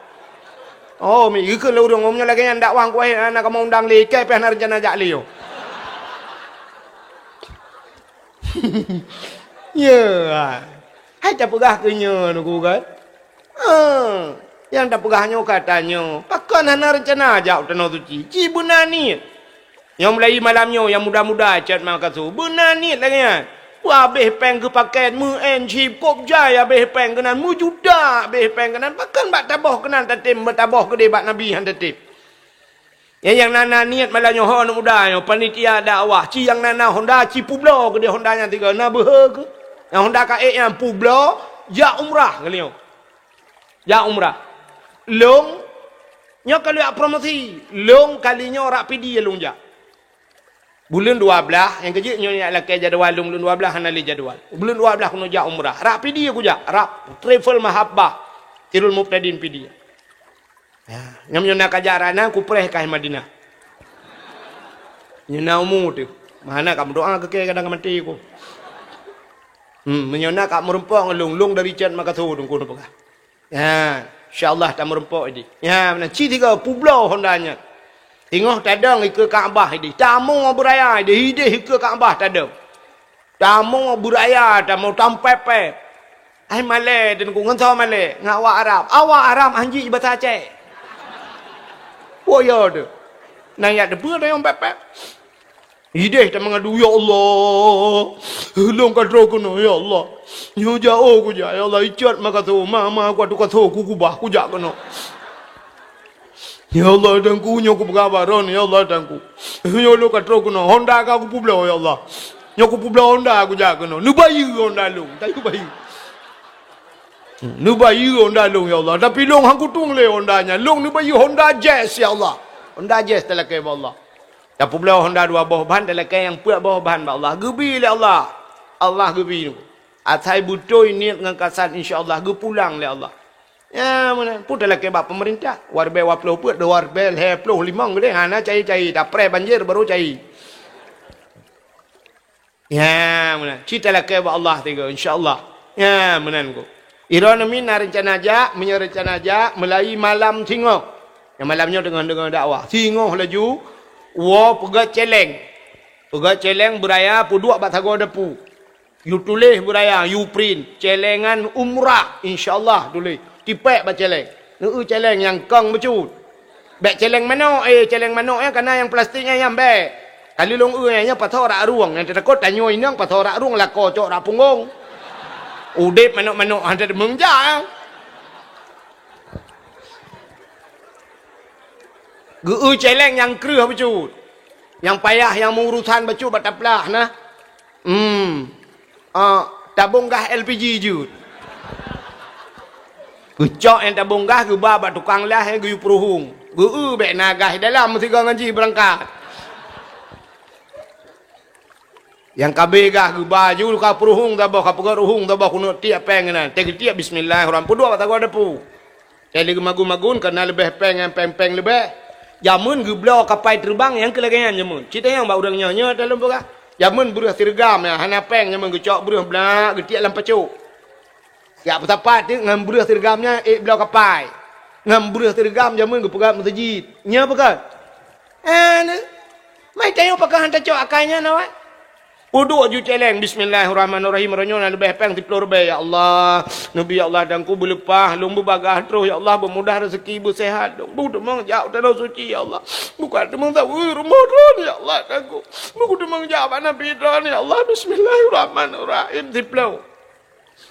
Oh, mi geukheun lé ureuëng, meunyoe lagée nyan dakwah ku, eh, na kamoe undang lé, ikai pih hana reuncana jak lé yo. Ya. Hai tapeugah keu nyoe nuku kan? Ha, nyang tapeugah nyoe ka tanyoe, pakon hana reuncana jak u Tanoh Suci? Ci beuna niet. Nyang mulai malam nyoe nyang muda-muda cot makasu, beuna niet lagée nyan. Peuhabéh péng keu pakét, meu-én chip, kop jai habéh péng keunan, meujuta habéh péng keunan, pakon bak taboh keunan tatem, bak taboh keudeh bak Nabi han tatem. Nyang, nyang na, na niet malam nyoe ho aneuk muda nyoe, panitia dakwah, ci nyang na, na Honda, ci peubloe keudeh Honda nyan tiga, na beuhe keu. Nyang Honda ka ék nyan peubloe, jak umrah kali nyoe. Jak umrah. Lông Nyoe ka lheueh promosi, lôn kali nyoe rap Pidie lôn jak. Buleuen dua blaih, nyang keujeuet nyoe nyak lakée jadwal lôn buleuen dua blaih hana lé jadwal. Buleuen dua blaih keuneuk jak umrah. Rap Pidie kujak, rap travel mahabbah. Sirul Mubtadin Pidie. Ya, nyam nyoe na kajak rana kupreh ka Madinah. Nyoe na umu teuh. Meuhana ka meudoa keu kée kadang ka maté ku. Hmm, meunyoe na ka meurumpok ngon lôn, lôn dari Cot Makassar Teungku neupeugah. Ya, insya Allah tameurumpok di. Ya, meunan ci tiga publoe honda nyan. Singoh tadong ikeue Ka'bah di. Tamoe beuraya di, ideh ikeue Ka'bah tadong. Tamoe beuraya, tamoe tampépé. Ai malée Teungku ngon soe malée, ngon awak Arab. Awak Arab hanji basa Aceh. Wo yo tu. Nang yak debu tayong pépé. Ideh ta mengadu, "Ya Allah, lôn ka troh keunoe, ya Allah. Nyoe jak oh kujak, ya Allah, i Cot Makassar, ma, ma, ku atu kasoe ku kubah, kujak keunoe. Ya Allah, Teungku, nyoe kupeugah baron, ya Allah, Teungku. Nyoe lôn ka troh keunoe, honda ka kupubloe, ya Allah. Nyoe kupubloe honda kujak keunoe. Neubayeue honda lôn, tayue bayeue." Neubayeue honda lôn, ya Allah. Tapi lôn han kutueng lé honda nyan. Lôn neubayeue honda Jazz, ya Allah. Honda Jazz talakée bak Allah. Tapubloe honda dua boh ban, talakée nyang peuet boh ban bak Allah. Geubi lé Allah. Allah geubi. Asai beutôi niet ngon kasat, insya Allah geupulang lé Allah. Ya, meunan. Peue talakée bak peumeurintah. Waribée dua ploh peuet, dua ribée lhée ploh limong geudeh. Hana cai-cai. Tapreh banjir baru cai. Ya, meunan. Ci talakée bak Allah tiga, insya Allah. Ya, meunan ku. Droeneuh min na reuncana jak, meunyoe reuncana jak, meulai malam singoh. Nyang malam nyoe teungoh deungoe dakwah. Singoh laju, woe peugét céléng. Peugét céléng beuraya peuduek bak sagoe dapu. Yue tuléh beuraya, yue print. Céléngan umrah, insya Allah tuléh. Tipék bak céléng. Neu-eu céléng nyang kong bacut. Bék céléng manok, eh, céléng manok nyan kana nyang plastik nyan, nyan bék. Kali lôn eu nyan, nyan pasoe rak rueng, nyang teutakot tanyoe inong pasoe rak rueng lakoe cok rak punggong. Udeb manok-manok han teudeungoe jak. Geu-eu céléng nyang kreueh bacut. Nyang payah nyang meuurusan bacut bak taplah na. Hmm. Ah, tabong gas L P G jeuet. Geucok nyang tabong gas geuba bak tukang las nyang geuyue peuruhueng. Geu-eu bék na gas dalam meusigoe ngon jih beurangkat. Nyang ka abéh gas geuba ju ka peuruhueng saboh, ka peugét ruhueng saboh keuneuk tiek péng keunan. Teugeutiek bismillahirrahmanirrahim. Peuduek bak sagoe dapu. Teuh lé geumagun-magun, ka na leubeh péng nyan péng-péng leubeh. Jameun geubloe kapai teubang nyang keu lagée nyan jameun. Cit tanyong bak ureuëng nyoe, nyoe teuh lôn peugah. Jameun breueh sireugam nyan hana péng, jameun geucok breueh blak geutiek lam pacok. Jak peusapat teuk ngon breueh sireugam nyan ék bloe kapai. Ngon breueh sireugam jameun geupeugah meuseujid. Nyoe peugah. Eh, ni. Mai tanyoe pakon han tacok akai nyan awai. Peuduek ju céléng, bismillahirrahmanirrahim, roh nyoe na leubeh péng siploh ribée, ya Allah. Neubi, ya Allah, dan ku beuleupah, lôn beubagaih troh, ya Allah, beumudah rezeki, beuseuhat, lôn beuteumong jak u Tanoh Suci, ya Allah. Bukan teumong saweue rumoh droen, ya Allah, dan ku. Beuteumong jak bak Nabi droen, ya Allah, bismillahirrahmanirrahim, siploh.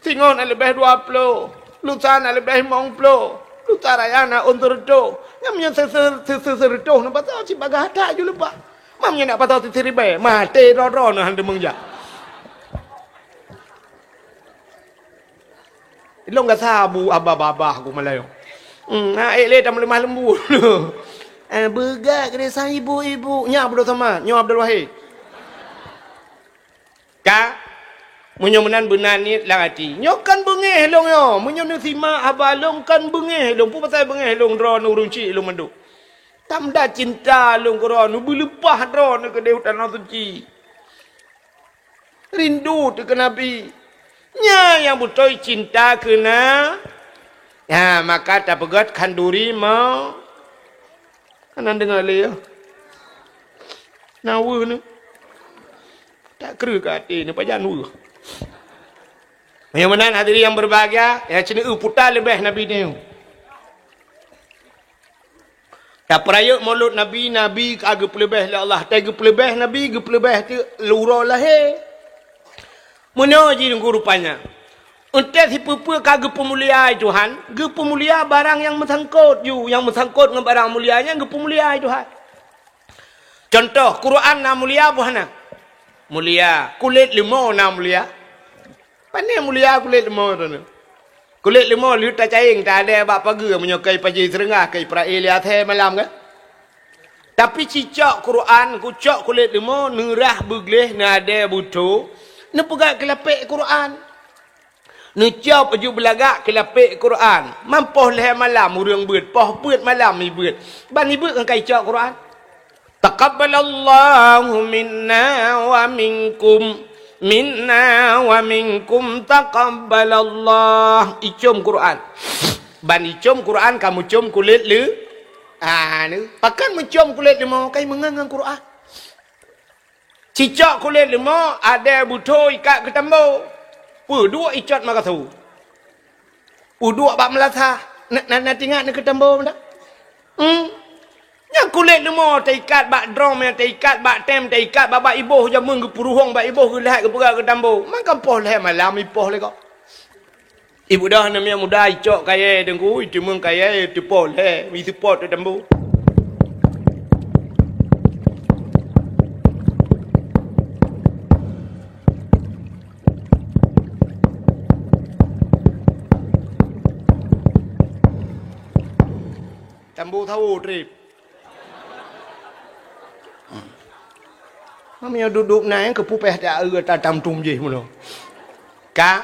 Singoh na leubeh dua ploh, lusa na leubeh limong ploh, lusa raya na ôn seureutôh. Nyang meunyoe se-, se-, se-, se-, seureutôh na pasoe cit bagaih that ju leupah. Mam nyan nak pasoe siribée, maté droe-droe na han teumeung jak. Ilong gasa bu abah-babah ku malayo. Hmm, na ék lé tameuleumah leumbut. Eh, beugak keudeh sang ibu-ibu. Nya Abdul Samad, nyoe Abdul Wahid. Ka, meunyoe meunan beuna niet lam até. Nyoe kan beungéh lôn nyoe. Meunyoe neusimak haba lôn kan beungéh lôn. Peue pasai beungéh lôn droeneuh ureuëng chik lôn mandum. Tamda cinta lôn keu droeneuh, beuleupah droeneuh keudeh u Tanoh Suci. Rindu teuh keu Nabi. Nyan nyang beutôi cinta keu na. Ya, maka tapeugét khanduri mo. Hana deungoe lé, ya. Na weueh ni. Tak kreueh keu até ni, pajan weueh. Nyang meunan hadirin yang berbahagia, ya, cina eu puta leubeh Nabi ni. Tapeurayeuk Maulud Nabi, Nabi ka geupeuleubeh lé Allah. Tapi geupeuleubeh Nabi, geupeuleubeh teuk uroe lahé. Meunoe jih Teungku rupanya. Eunteuk sipeue-peue ka geupeumulia Tuhan, geupeumulia barang nyang meusangkot ju, nyang meusangkot ngon barang mulia nyan geupeumulia Tuhan. Contoh, Quran na mulia peue hana? Mulia. Kulét leumo na mulia? Pane mulia kulét leumo droeneuh? Kulét leumo lheueh tacayeng, ta adèe bak pageue, meunyoe keu paji seureungah, keu pra-e lé asèe malam kan. Tapi cicok Quran, kucok kulét leumo, neurah beugleh, neuadèe butho, neupeugah keu lapék Quran. Neucok baju beulagak keu lapék Quran. Man poh lhèe malam ureueng beuet, poh beuet malam ibeuet. Ban ibeuet ngon ka icok Quran. Taqabbalallahu minna wa minkum. Minna wa minkum taqabbalallah. Icom Quran. Ban icom Quran ka meucom kulét leu-, ah, ni. Pakon meucom kulét leumo, kai meungon ngon Quran. Cicok kulét leumo, adèe butho ikat keu tambo. Peuduek icot makasu. Peuduek bak meulasah. Na, na, na tingat neu keu tambo meudah? Hmm. Nyang kulét leumo taikat bak drom, nyang taikat bak tem, taikat bak, bak iboh jameun geupeuruhong bak iboh geulhèe geupeugah keu tambo. Maka poh lhèe malam ipoh lé gob. Ibeudôh aneuk miet muda icok kayèe teungku, iteumeung kayèe teupoh lhèe, iteupoh teuh tambo. Tambo sawo trép. Meunyoe duek-duek na nyang keupupéh ta-, ta-, tam tum jih meunoe. Ka?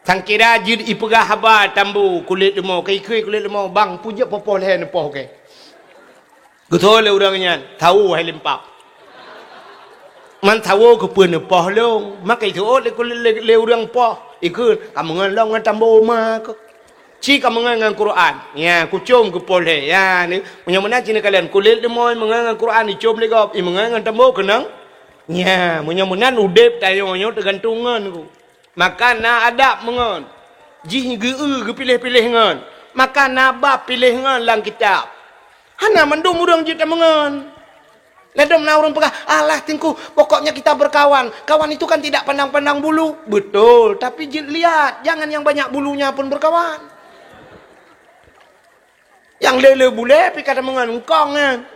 Sangkira jeuet ipeugah haba tambo kulét leumo, ka ikheun kulét leumo, "Bang, peue jeuet poh-poh lhèe neupoh kèe?" Geutôi lé ureueng nyan, "Sawo hai limpap." Man sawo keupeue neupoh lôn? Maka iseuôt lé, lé, lé ureueng poh. Ikheun, "Ka meungon lom ngon tambo ma keuh. Ci ka meungon ngon Quran." Nya, kucom keu poh lhèe. Nya, ni, meunyoe meunan ci neukalon, kulét leumo meungon ngon Quran, icom lé gob, imeungon ngon tambo keunong. Nya, meunyoe meunan udép tanyoe nyoe teugantung ngon ku. Maka na adab meungon. Jih geu-eu geupiléh-piléh ngon. Maka na bab piléh ngon lam kitab. Hana mandum ureueng jeuet tameungon. Ladom na ureueng peugah, "Alah, Teungku, pokoknya kita berkawan. Kawan itu kan tidak pandang-pandang bulu." Betul, tapi jeuet lihat, jangan yang banyak bulunya pun berkawan. Nyang le-le bulèe pih ka tameungon, eungkong nyan.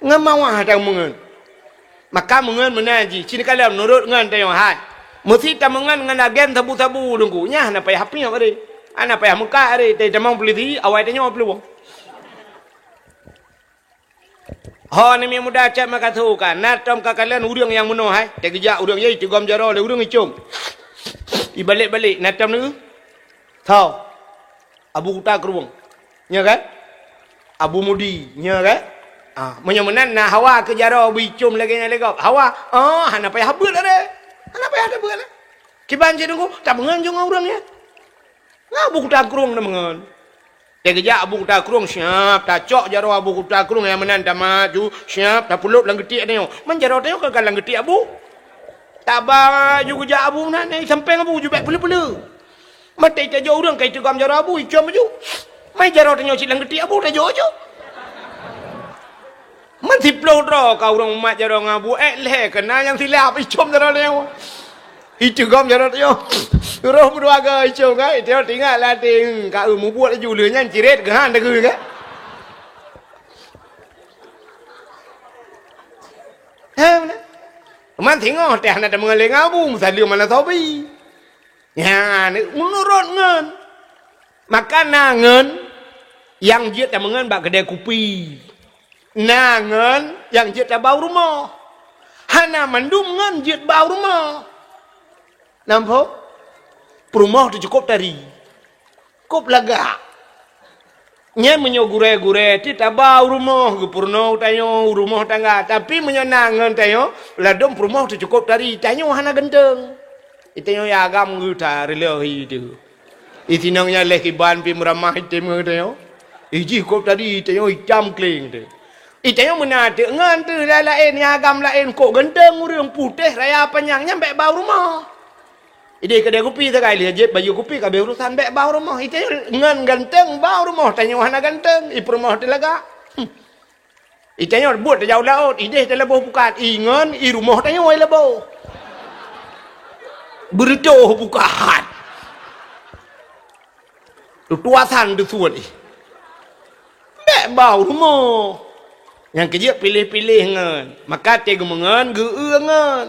Ngon mawah tameungon. Maka meungon meunan jih, ci neukalon meunurot ngon tanyoe hai. Meusi tameungon ngon agen sabu-sabu Teungku. Nyan hana payah piôh aré. Hana payah meukat aré, tai tamong polisi, awai tanyoe peuluwang. Ho, aneuk miet muda, cok makasu ka, na tom ka kalon ureueng nyang meunoe hai. Teugeujak ureueng, ye, iteugom jaroe lé ureueng icom. Ibalek-balek, na tom neu? Tho. Abu Kuta Krueng. Nya kan? Abu Mudi. Nya kan? Ah, meunyoe meunan na hawa keu jaroe beu icom lagèe nyan lé gob. Hawa, oh, hana payah beuet lé. Hana payah beuet lé. Kiban cit Teungku, tameungon jih ngon ureueng nyan. Ngon Abu Kuta Krueng tameungon. Teugeujak Abu Kuta Krueng, siap tacok jaroe Abu Kuta Krueng nyang meunan tamaju, siap tapeulop lam geutiek tanyoe. Man jaroe tanyoe ka lam geutiek Abu. Taba ju geujak Abu nan, eh, sampéng Abu ju bèk peuleu-peuleu. Maté tajok ureueng ka iteugom jaroe Abu, icom ju. Mai jaroe tanyoe cit lam geutiek Abu tajok ju. Man siplôh droe ka ureueng mumat jaroe ngon Abu, eh, lhèe keuna nyang silap, icom jaroe tanyoe. Iteugom jaroe tanyoe. Roh meudua goe icom kan, iteungoh tingat lam até, hmm, ka eu mubuet laju lheueh nyan cirét geuhan teugeu kan. He, beuna. Man singoh teuh hana tameungon lé ngon Abu, meusaleuem hana sobi. Nyan, meunurot ngon. Maka na ngon nyang jeuet tameungon bak keudè kupi. Na ngon nyang jeuet tabau rumoh. Hana mandum ngon jeuet bau rumoh. Nampak? Peurumoh teuh cukôp tari. Cukôp lagak. Nyan meunyoe gurèe-gurèe teuh tabau rumoh, geupeurunoe tanyoe, rumoh tangga. Tapi meunyoe na ngon tanyoe, ladôm peurumoh teuh cukôp tari, tanyoe hana ganteng. Itanyoe ya agam geuta reuleuh itu. Itinong nyan leh kiban pi meuramah item ngon tanyoe. Ijih kop tadi itanyoe itam kling teuh. Itanyoe meunan teuk ngon teuh laén-laén, nyang agam laén kok ganteng ureueng putéh raya panyang nyan bèk bau rumoh. Ideh keudè kupi sagai lheueh jép baju kupi ka abéh urusan bèk bau rumoh. Itanyoe ngon ganteng bau rumoh, tanyoe hana ganteng, ipeurumoh teuh lagak. Hmm. Itanyoe buet tajak u laôt, ideh talaboh pukat, ingon i rumoh tanyoe laboh. Beureutoh pukat. Tutuasan teusuet ih. Bèk bau rumoh. Nyang keujeuet piléh-piléh ngon. Maka teuh geumeungon, geu-eu ngon.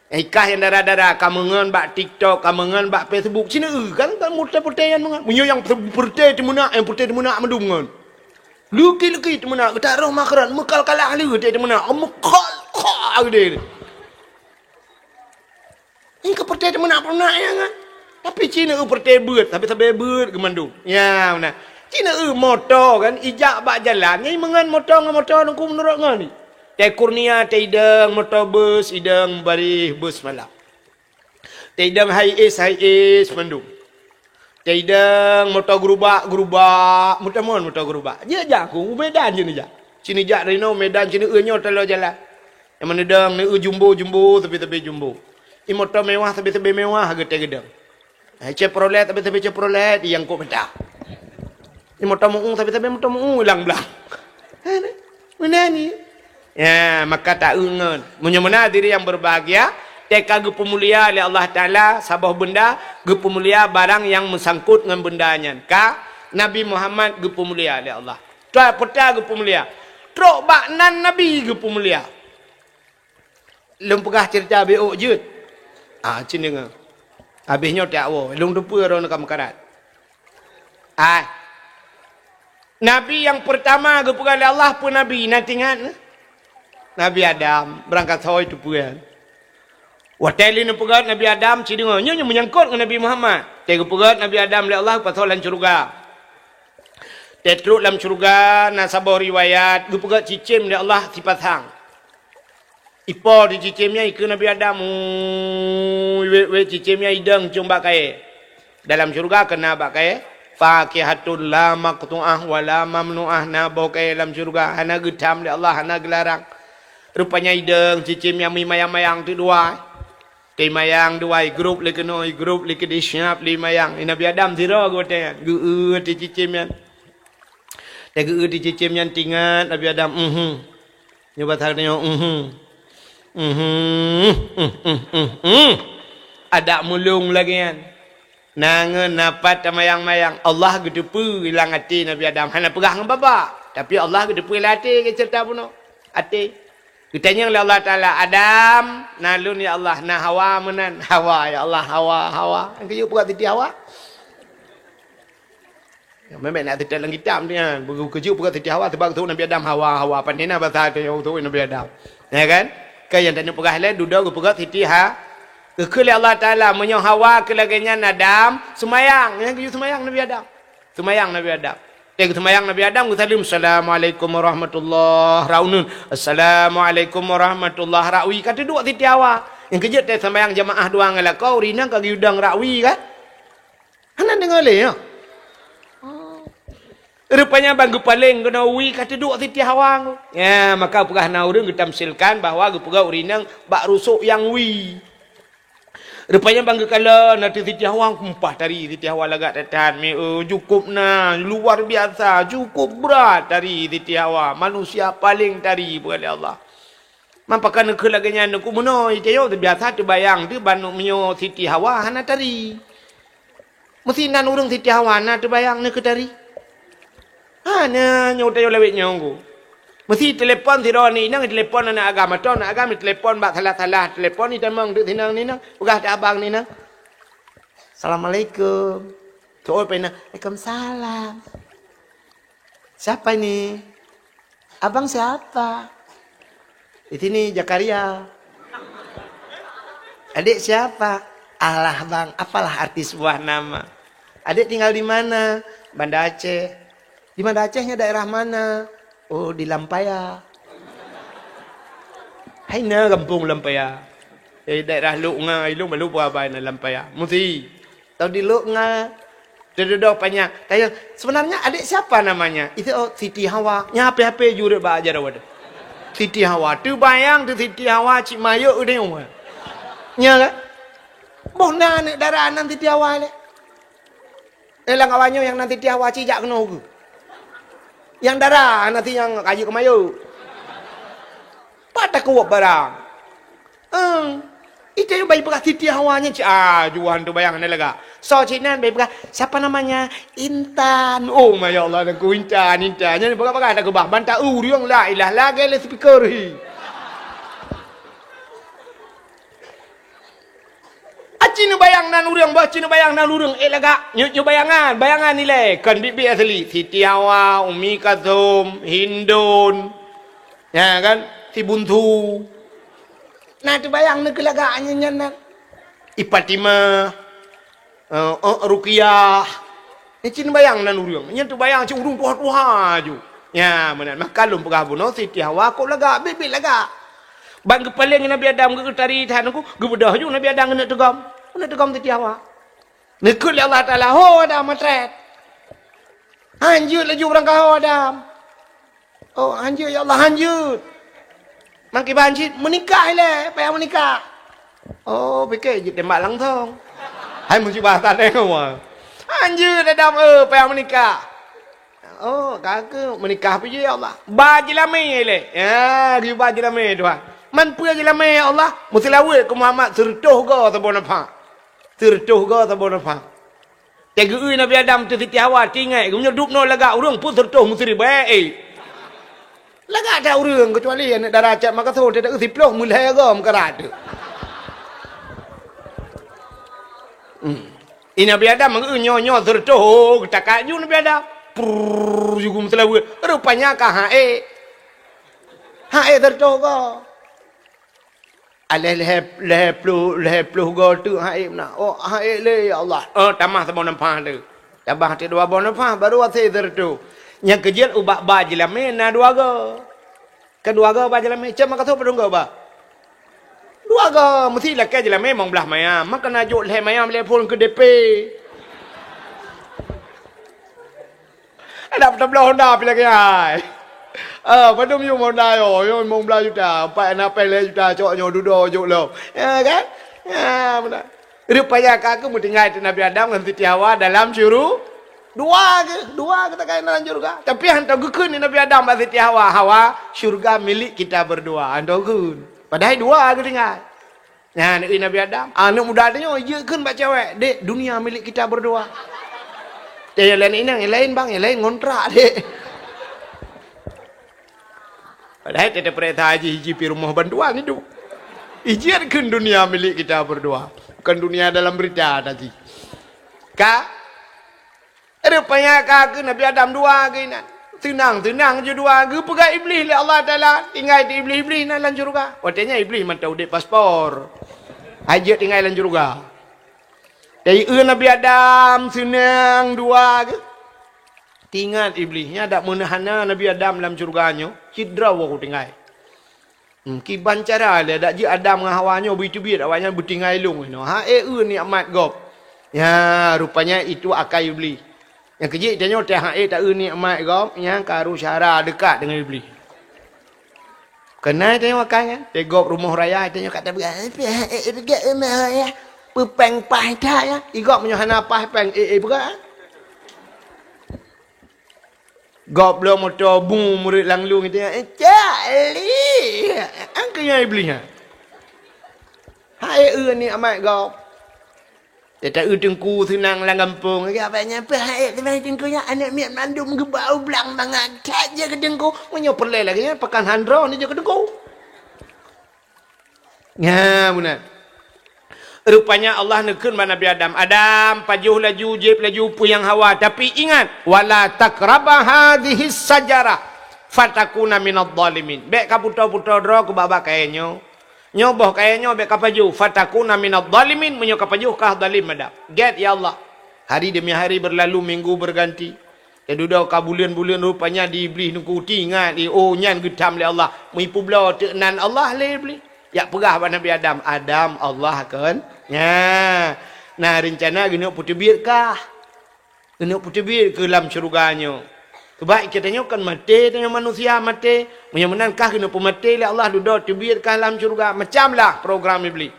Eh, kah nyang dara-dara, ka meungon bak TikTok, ka meungon bak Facebook. Cina eu kan, kan peureté-peureté nyan meungon. Meunyoe nyang peureté teumeunak, nyang peureté teumeunak mandum ngon. Leuki-leuki teumeunak, geutak roh makron, meukal-kalah lé teuh teumeunak. Meukal-kal geude. Nyang ka peureté teumeunak-meunak nyan kan. Tapi cina eu peureté beuet, sabe-sabe beuet geumandum. Ya, meunan. Cina eu moto kan, ijak bak jalan, nyan meungon moto ngon moto nungku meunurot ngon ni. Teuh kurnia, teuh idong moto bus, idong bareh bus malam. Teuh idong hai es, hai es mandum. Teuh idong moto gerubak, gerubak, meutamon moto gerubak. Jeuet jak ku, u Medan jeuet neujak. Cina jak dari noe Medan, cina eu nyoe taloe jalan. Nyang meunidong, ni eu jumbo, jumbo, sabe-sabe jumbo. I moto mewah, sabe-sabe mewah, geuteuh geudong. Eh, Chevrolet, tapi, tapi Chevrolet, yang kok pecah. Ini motor mu'u, tapi, tapi motor mu'u hilang belah. Mana ni? Ya, maka tak ingat. Meunyoe meunan diri yang berbahagia, teka geupeumulia oleh Allah Taala, saboh benda, geupeumulia barang yang meusangkut ngon benda nyan. Ka Nabi Muhammad geupeumulia oleh Allah. Tuan peta geupeumulia. Trok bak nan Nabi geupeumulia. Lôn peugah cerita B O jeuet. Ah, cen deungoe. Habéh nyoe tiak woe, lôn teupeue droeneuh ka meukarat. Ah. Nabi nyang peurtama geupeugah lé Allah peue nabi, na teuingat? Nabi Adam, beurangkasoe teupeue. Watée lé neupeugét Nabi Adam, ci deungoe, nyoe nyang meunyangkot ngon Nabi Muhammad. Tée geupeugét Nabi Adam lé Allah, pasoe lam syeuruga. Tée trok lam syeuruga, na saboh riwayat, geupeugét cicém lé Allah sipasang. Ipo di cicém nyan, ikeu Nabi Adam, ui, wék-wék cicém nyan idong cong bak kayée. Dalam syeuruga keunan bak kayée, fakihatun la maqtu'ah wa la mamnu'ah, na boh kayée lam syeuruga, hana geutham lé Allah, hana geularang. Rupanya idong cicém nyan meumayang-mayang teuk dua. Teumayang dua, igrôp lé keunoe, igrôp lé keudeh, siap lé mayang. Nabi Adam sidroe geuh watée nyan, geu-eu teuh cicém nyan. Teuh geu-eu teuh cicém nyan, teuingat Nabi Adam, mhm. Nyoe basa geutanyoe, mhm. Mhm. Mhm. Mhm. Mhm. Adak mulông lagée nyan. Na ngon na pat tamayang-mayang. Allah geuteupeue lam até Nabi Adam. Hana peugah ngon babah. Tapi Allah geuteupeue lam até, keu ceurita bunoe. Até. Geutanyong lé Allah Taala, "Adam, na lôn ya Allah, na Hawa meunan?" "Hawa ya Allah, Hawa, Hawa." Geuyue peugah Siti Hawa. Memang nak teutab lam kitab tu nyan. Beukeujeuet peugah Siti Hawa, sebab geusuruh Nabi Adam Hawa, Hawa. Pandai na basa tu nyang geusuruh Nabi Adam. Ya kan? Kan nyang tanyoe peugah lé, dudoe geupeugah Siti Ha-, geukheun lé Allah Taala, meunyoe Hawa keu lagée nyan Adam, seumayang. Nyan geuyue seumayang Nabi Adam. Seumayang Nabi Adam. Teuh geuseumayang Nabi Adam, geusaleuem, "Assalamualaikum warahmatullah." Rak uneuen, "Assalamualaikum warahmatullah." Rak wie ka teuduek Siti Hawa. Nyang keujeuet teuh seumayang jamaah dua ngon lakoe, ureueng inong ka geuyue dong rak wie kan? Hana deungoe lé nyoe. Oh. Rupanya ban geupaleng keunoe wie ka teuduek Siti Hawa. Ya, maka peugah na ureueng geutamsilkan bahwa geupeugah ureueng inong bak rusok nyang wie. Rupanya ban geukalon ateueh Siti Hawa, kumpah tari Siti Hawa lagak that-that. Mi, eh, cukup na, luar biasa, cukup brat tari Siti Hawa. Manusia paling tari, peugah lé Allah. Man pakon neukheun lagée nyan, neukheun meunoe, tanyoe teubiasa teubayang teuh ban meunyoe Siti Hawa hana tari. Meusinan ureueng Siti Hawa na teubayang neukheun tari. Hana, nyoe tanyoe lawét nyoe ku. Meusi telepon sidroe aneuk inong, telepon aneuk agam, atau aneuk agam telepon bak salah-salah, telepon itamong teuk sinong ninong, peugah teuh abang ninong. "Assalamualaikum." Soe pena, "Waalaikumsalam." "Siapa ini?" "Abang siapa?" "Di sini Zakaria." "Adik siapa?" "Alah bang, apalah arti sebuah nama." "Adik tinggal di mana?" "Banda Aceh." "Di Banda Aceh nyan daerah mana?" "Oh, di Lampaya." "Hai na gampông Lampaya?" "Eh, daerah Lok Nga, ilong balu peue abai na Lampaya." Meusi. Tau di Lok Nga, teududoe panyang. Tanya, "Sebenarnya adik siapa namanya?" "Itu, oh, Siti Hawa." Nyan hape-hape jureuet bak jaroe. Siti Hawa. Teubayang teuh Siti Hawa cit mayok udeueng. Nya kan? Boh na aneuk dara nan Siti Hawa lé. Eh, lam awak nyoe nyang nan Siti Hawa cit jak keunoe keu. Nyang dara, hana si nyang kajeuet keu mayok. Pat takot barang. Eung. Ite nyang bai peugah Siti Hawa nyan cit, ah, juan teubayang hana lagak. Soe cit nan bai peugah, "Siapa namanya?" "Intan." Oh, ma ya Allah, Teungku, Intan, Intan. Nyan peugah-peugah na keubah. Ban ta-eu ureueng la ilah lagée lé speaker hi. Ci neubayang nan ureuëng, bah ci neubayang nan ureuëng, eh lagak. Nyoe, nyoe bayangan, bayangan ilée. Kon biet-biet asli. Siti Hawa, Umi Kalsum, Hindun. Ya kan? Si Bunsu. Nah, teubayang neuh keu lagak nyan, nyan, nyan. I Fatimah. Eh, eh, Ruqyah. Nyan ci neubayang nan ureuëng. Nyan teubayang cit ureuëng tuha-tuha ju. Nya, meunan. Maka lôn peugah bunoe Siti Hawa kok lagak, biet-biet lagak. Ban geupaleng Nabi Adam geu-, geutari that nungku, geubeudôh ju Nabi Adam keuneuk teugom. Keuneuk teugom Siti Hawa. Neukheun lé Allah Taala, "Ho Adam, matret." Hanjeuet laju beurangkaho Adam. "Oh, hanjeuet ya Allah, hanjeuet." Makiban cit, "Meunikah ilée, payah meunikah." Oh, pike jitembak langsong. Hai musibah that eh, wah. "Hanjeuet Adam, eh, payah meunikah." "Oh, ka keuh meunikah pih jih ya Allah." "Ba jeulamé ilée." Ya, geuba jeulamé Tuhan. "Man peue jeulamé ya Allah?" "Meuseulaweuet keu Muhammad seureutôh goe saboh nafah." Seureutôh goe saboh nafah. Teugeue Nabi Adam teu Siti Hawa, teuingat, geumeunyoe dub noe lagak ureuëng pun seureutôh meusiribée, eh. Lagak that ureuëng, keucuali aneuëk dara Cot Makassar, teudeue siploh meulhée goe meukarat teuh. Hmm. I Nabi Adam meugeue nyoe-nyoe seureutôh, oh, geutakat ju Nabi Adam. Prrrr, ju geumeuseuleubeuet. Rupanya ka haék. Haék seureutôh goe. Aléh lhée, lhée ploh, lhée ploh goe teuk haék meunan. Oh, haék lé, ya Allah. Oh, tamah saboh nafah teuk. Tamah teuk dua boh nafah, baru até seureutôh. Nyang keujeuet ubak ba jeulamé na dua goe. Keudua goe ba jeulamé, cit meukasoe padum goe ba? Dua goe, meusti lakée jeulamé limong blaih mayam. Maka na jok lhée mayam lé phon keu D P. Ada peuteubiet Honda pih lagée hai. Ah, padum yum Honda yo, yo limong blaih juta, empat na pèng lhée juta cok nyoe dudoe jok lom. Ya kan? Ya, beuna. Rupanya ka keuh meutinggai teuk Nabi Adam ngon Siti Hawa dalam syuru-, dua keuh, dua keuh takai dalam syurga. Tapi hantom geukheun lé Nabi Adam bak Siti Hawa, "Hawa, syurga milik kita berdua." Hantom geukheun. Padahai dua keuh tinggai. Nyan, eh, Nabi Adam. Aneuëk muda tanyoe jeuet kheun bak cewek, "Dek, dunia milik kita berdua." Dia yang lain inong, yang lain bang, yang lain ngontrak, dek. Padahai teupeuriksa haji hiji pi rumoh bantuan itu. Ijin kheun dunia milik kita berdua. Bukan dunia dalam berita tadi. Ka? Rupanya ka keuh Nabi Adam dua keuh inan. Seunang-seunang ju dua geupeugah Iblih lé Allah Taala. Tinggai di Iblih, Iblih na lam syurga. Watée nyan Iblih mantong udeb paspor. Hai jeuet tinggai lam syurga. Dari eu Nabi Adam seunang dua geuh. Teuingat Iblih, nyan dak meunan hana Nabi Adam lam syurga nyoe, cit droe woe tinggai. Hmm, kiban cara lé dak jeuet Adam ngon Hawa nyoe beuteubiet awaknyan beutinggai lôn inoe. Haék eu nikmat gob. Ya, rupanya itu akai Iblih. Nyang keujeuet tanyoe teuh haék ta eu nikmat gob, nyang karu syara dekat dengan Iblih. Keunan tanyoe akai nyan, teugob rumoh raya tanyoe ka tapeugah, "Eh, peugah, eh, eh, peugah, eh, meh, eh, peupeng paih that, ya." Igob meunyoe hana paih peng, eh, eh, peugah. Gob bloe moto bu murit lam lueng tanyoe, "Eh, cak li." Angkeu nyan Iblih nyan. Hai eu nikmat gob. Teuta eu teungku seunang lam gampông lagée abang nyan peuhai teuma teungku nyan aneuk miet mandum geubau blang mangat that jeuet keu teungku. Meunyoe peureulée lagée nyan pakan handro ni jeuet keu teungku. Nya meunan. Rupanya Allah neukheun bak Nabi Adam, "Adam, pajoh laju, jieb laju peue nyang hawa, tapi ingat, wala taqraba hadhihi syajarah fatakuna minadh dhalimin." Bék ka puto-puto droe keu babah kayée nyoe. Nyoe boh kayée nyoe bék ka pajoh, fatakuna minadh dhalimin, meunyoe ka pajoh ka dhalim Adam. Gét ya Allah. Hari demi hari berlalu, minggu berganti. Teududoe ka buleuen-buleuen rupanya di Iblih nungku teuingat di, oh nyan geutam lé Allah. Meuipeubloe teuk nan Allah lé Iblih. Jak peugah bak Nabi Adam, "Adam, Allah kon." Nya. Nah, reuncana geuneuk peuteubiet kah. Keuneuk peuteubiet keu lam syeuruga nyoe. Sabab geutanyoe kan maté, tanyoe manusia maté. Meunyoe meunan kah keuneuk peumaté lé Allah dudoe teubiet kah lam syeuruga. Macam lah program Iblih.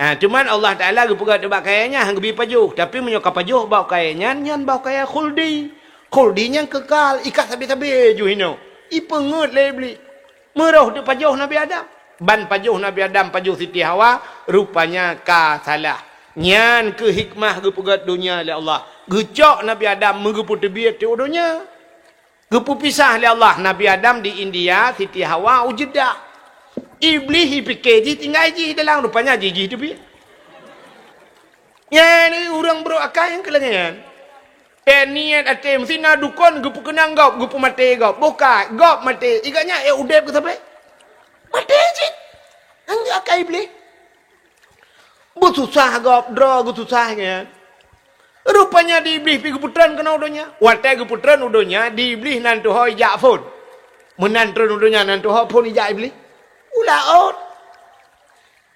Ha, cuman Allah Taala geupeugah teuh bak kayée nyan han geubi pajoh. Tapi meunyoe ka pajoh bak kayée nyan, nyan bak kayée khuldi. Khuldi nyan kekal, i ka sabe-sabe ju hinoe. Ipeungeuet lé Iblih. Meurôh teupajoh Nabi Adam. Ban pajoh Nabi Adam, pajoh Siti Hawa, rupanya ka salah. Nyan keuh hikmah geupeugét donya lé Allah. Geucok Nabi Adam meugeupeuteubiet teuh donya. Geupeupisah lé Allah Nabi Adam di India, Siti Hawa u Jeddah. Iblih ipike jih tinggai jih dalam, rupanya jih, jih teubiet. Nyan ureuëng brok akai nyang keu lagée nyan. Eh, niet até meusti na dukon geupeukeunang gob, geupeumaté gob. Boh ka gob maté, i gobnyan eh udeb keu sabe? Maté cit. Nyan akai Iblih. Beususah gob, droe geususah nyan. Rupanya di Iblih pi geupeutreun keunoe u donya. Watée geupeutreun u donya, di Iblih nan tuho ijak phon. Meunan treun u donya nan tuho phon ijak Iblih. U laôt.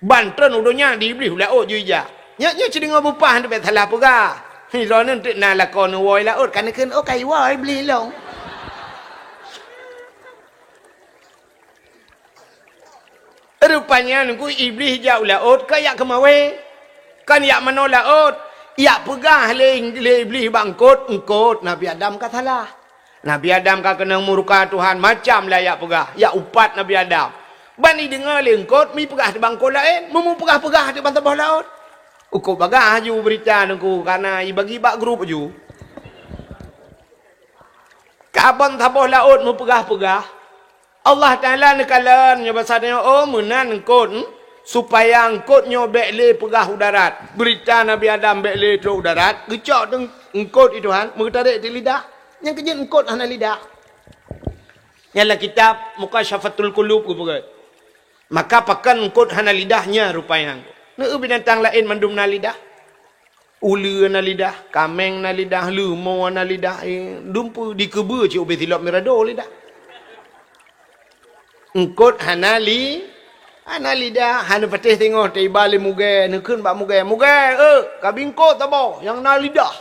Ban treun u donya di Iblih u laôt jijak. Nyoe, nyoe ci deungoe beupah teubiet salah peugah. Hi, droeneuh teuk na lakoe neuwoe laôt, ka neukheun, "Oh, ka iwoe Iblih lom." Rupanya nungku Iblih jak u laôt ka jak keumawe. Kan jak manoe laôt, jak peugah lé, lé Iblih bak eungkot, "Eungkot, Nabi Adam ka salah." Nabi Adam ka keunong murka Tuhan, macam lah jak peugah, jak upat Nabi Adam. Ban ideungoe lé eungkot, mi peugah teuh bak eungkot laén, meumeupeugah-peugah teuh ban saboh laôt. Eungkot bagah ju beurita nungku, kana ibagi bak grup ju. Ka ban saboh laôt meupeugah-peugah. Allah Taala neukalon nyoe basa nyoe, "Oh, meunan eungkot, hmm? Supaya eungkot nyoe bék lé peugah u darat. Beurita Nabi Adam bék lé trok u darat, geucok teuk eungkot di Tuhan, meugeutarék di lidah." Nyang keujeuet eungkot hana lidah. Nyan lam kitab Mukasyafatul Qulub geupeugah. Maka pakon eungkot hana lidah nyan rupanya. Neu binatang laén mandum na lidah. Uleue na lidah, kaméng na lidah, leumo na lidah, eh, dumpeue dikeubeu cit ubé silop mirado lidah. Eungkot hana li, hana lidah, hana patéh singoh teuiba lé mugée, neukheun bak mugée, "Mugée, eh, ka bingkot saboh nyang na lidah."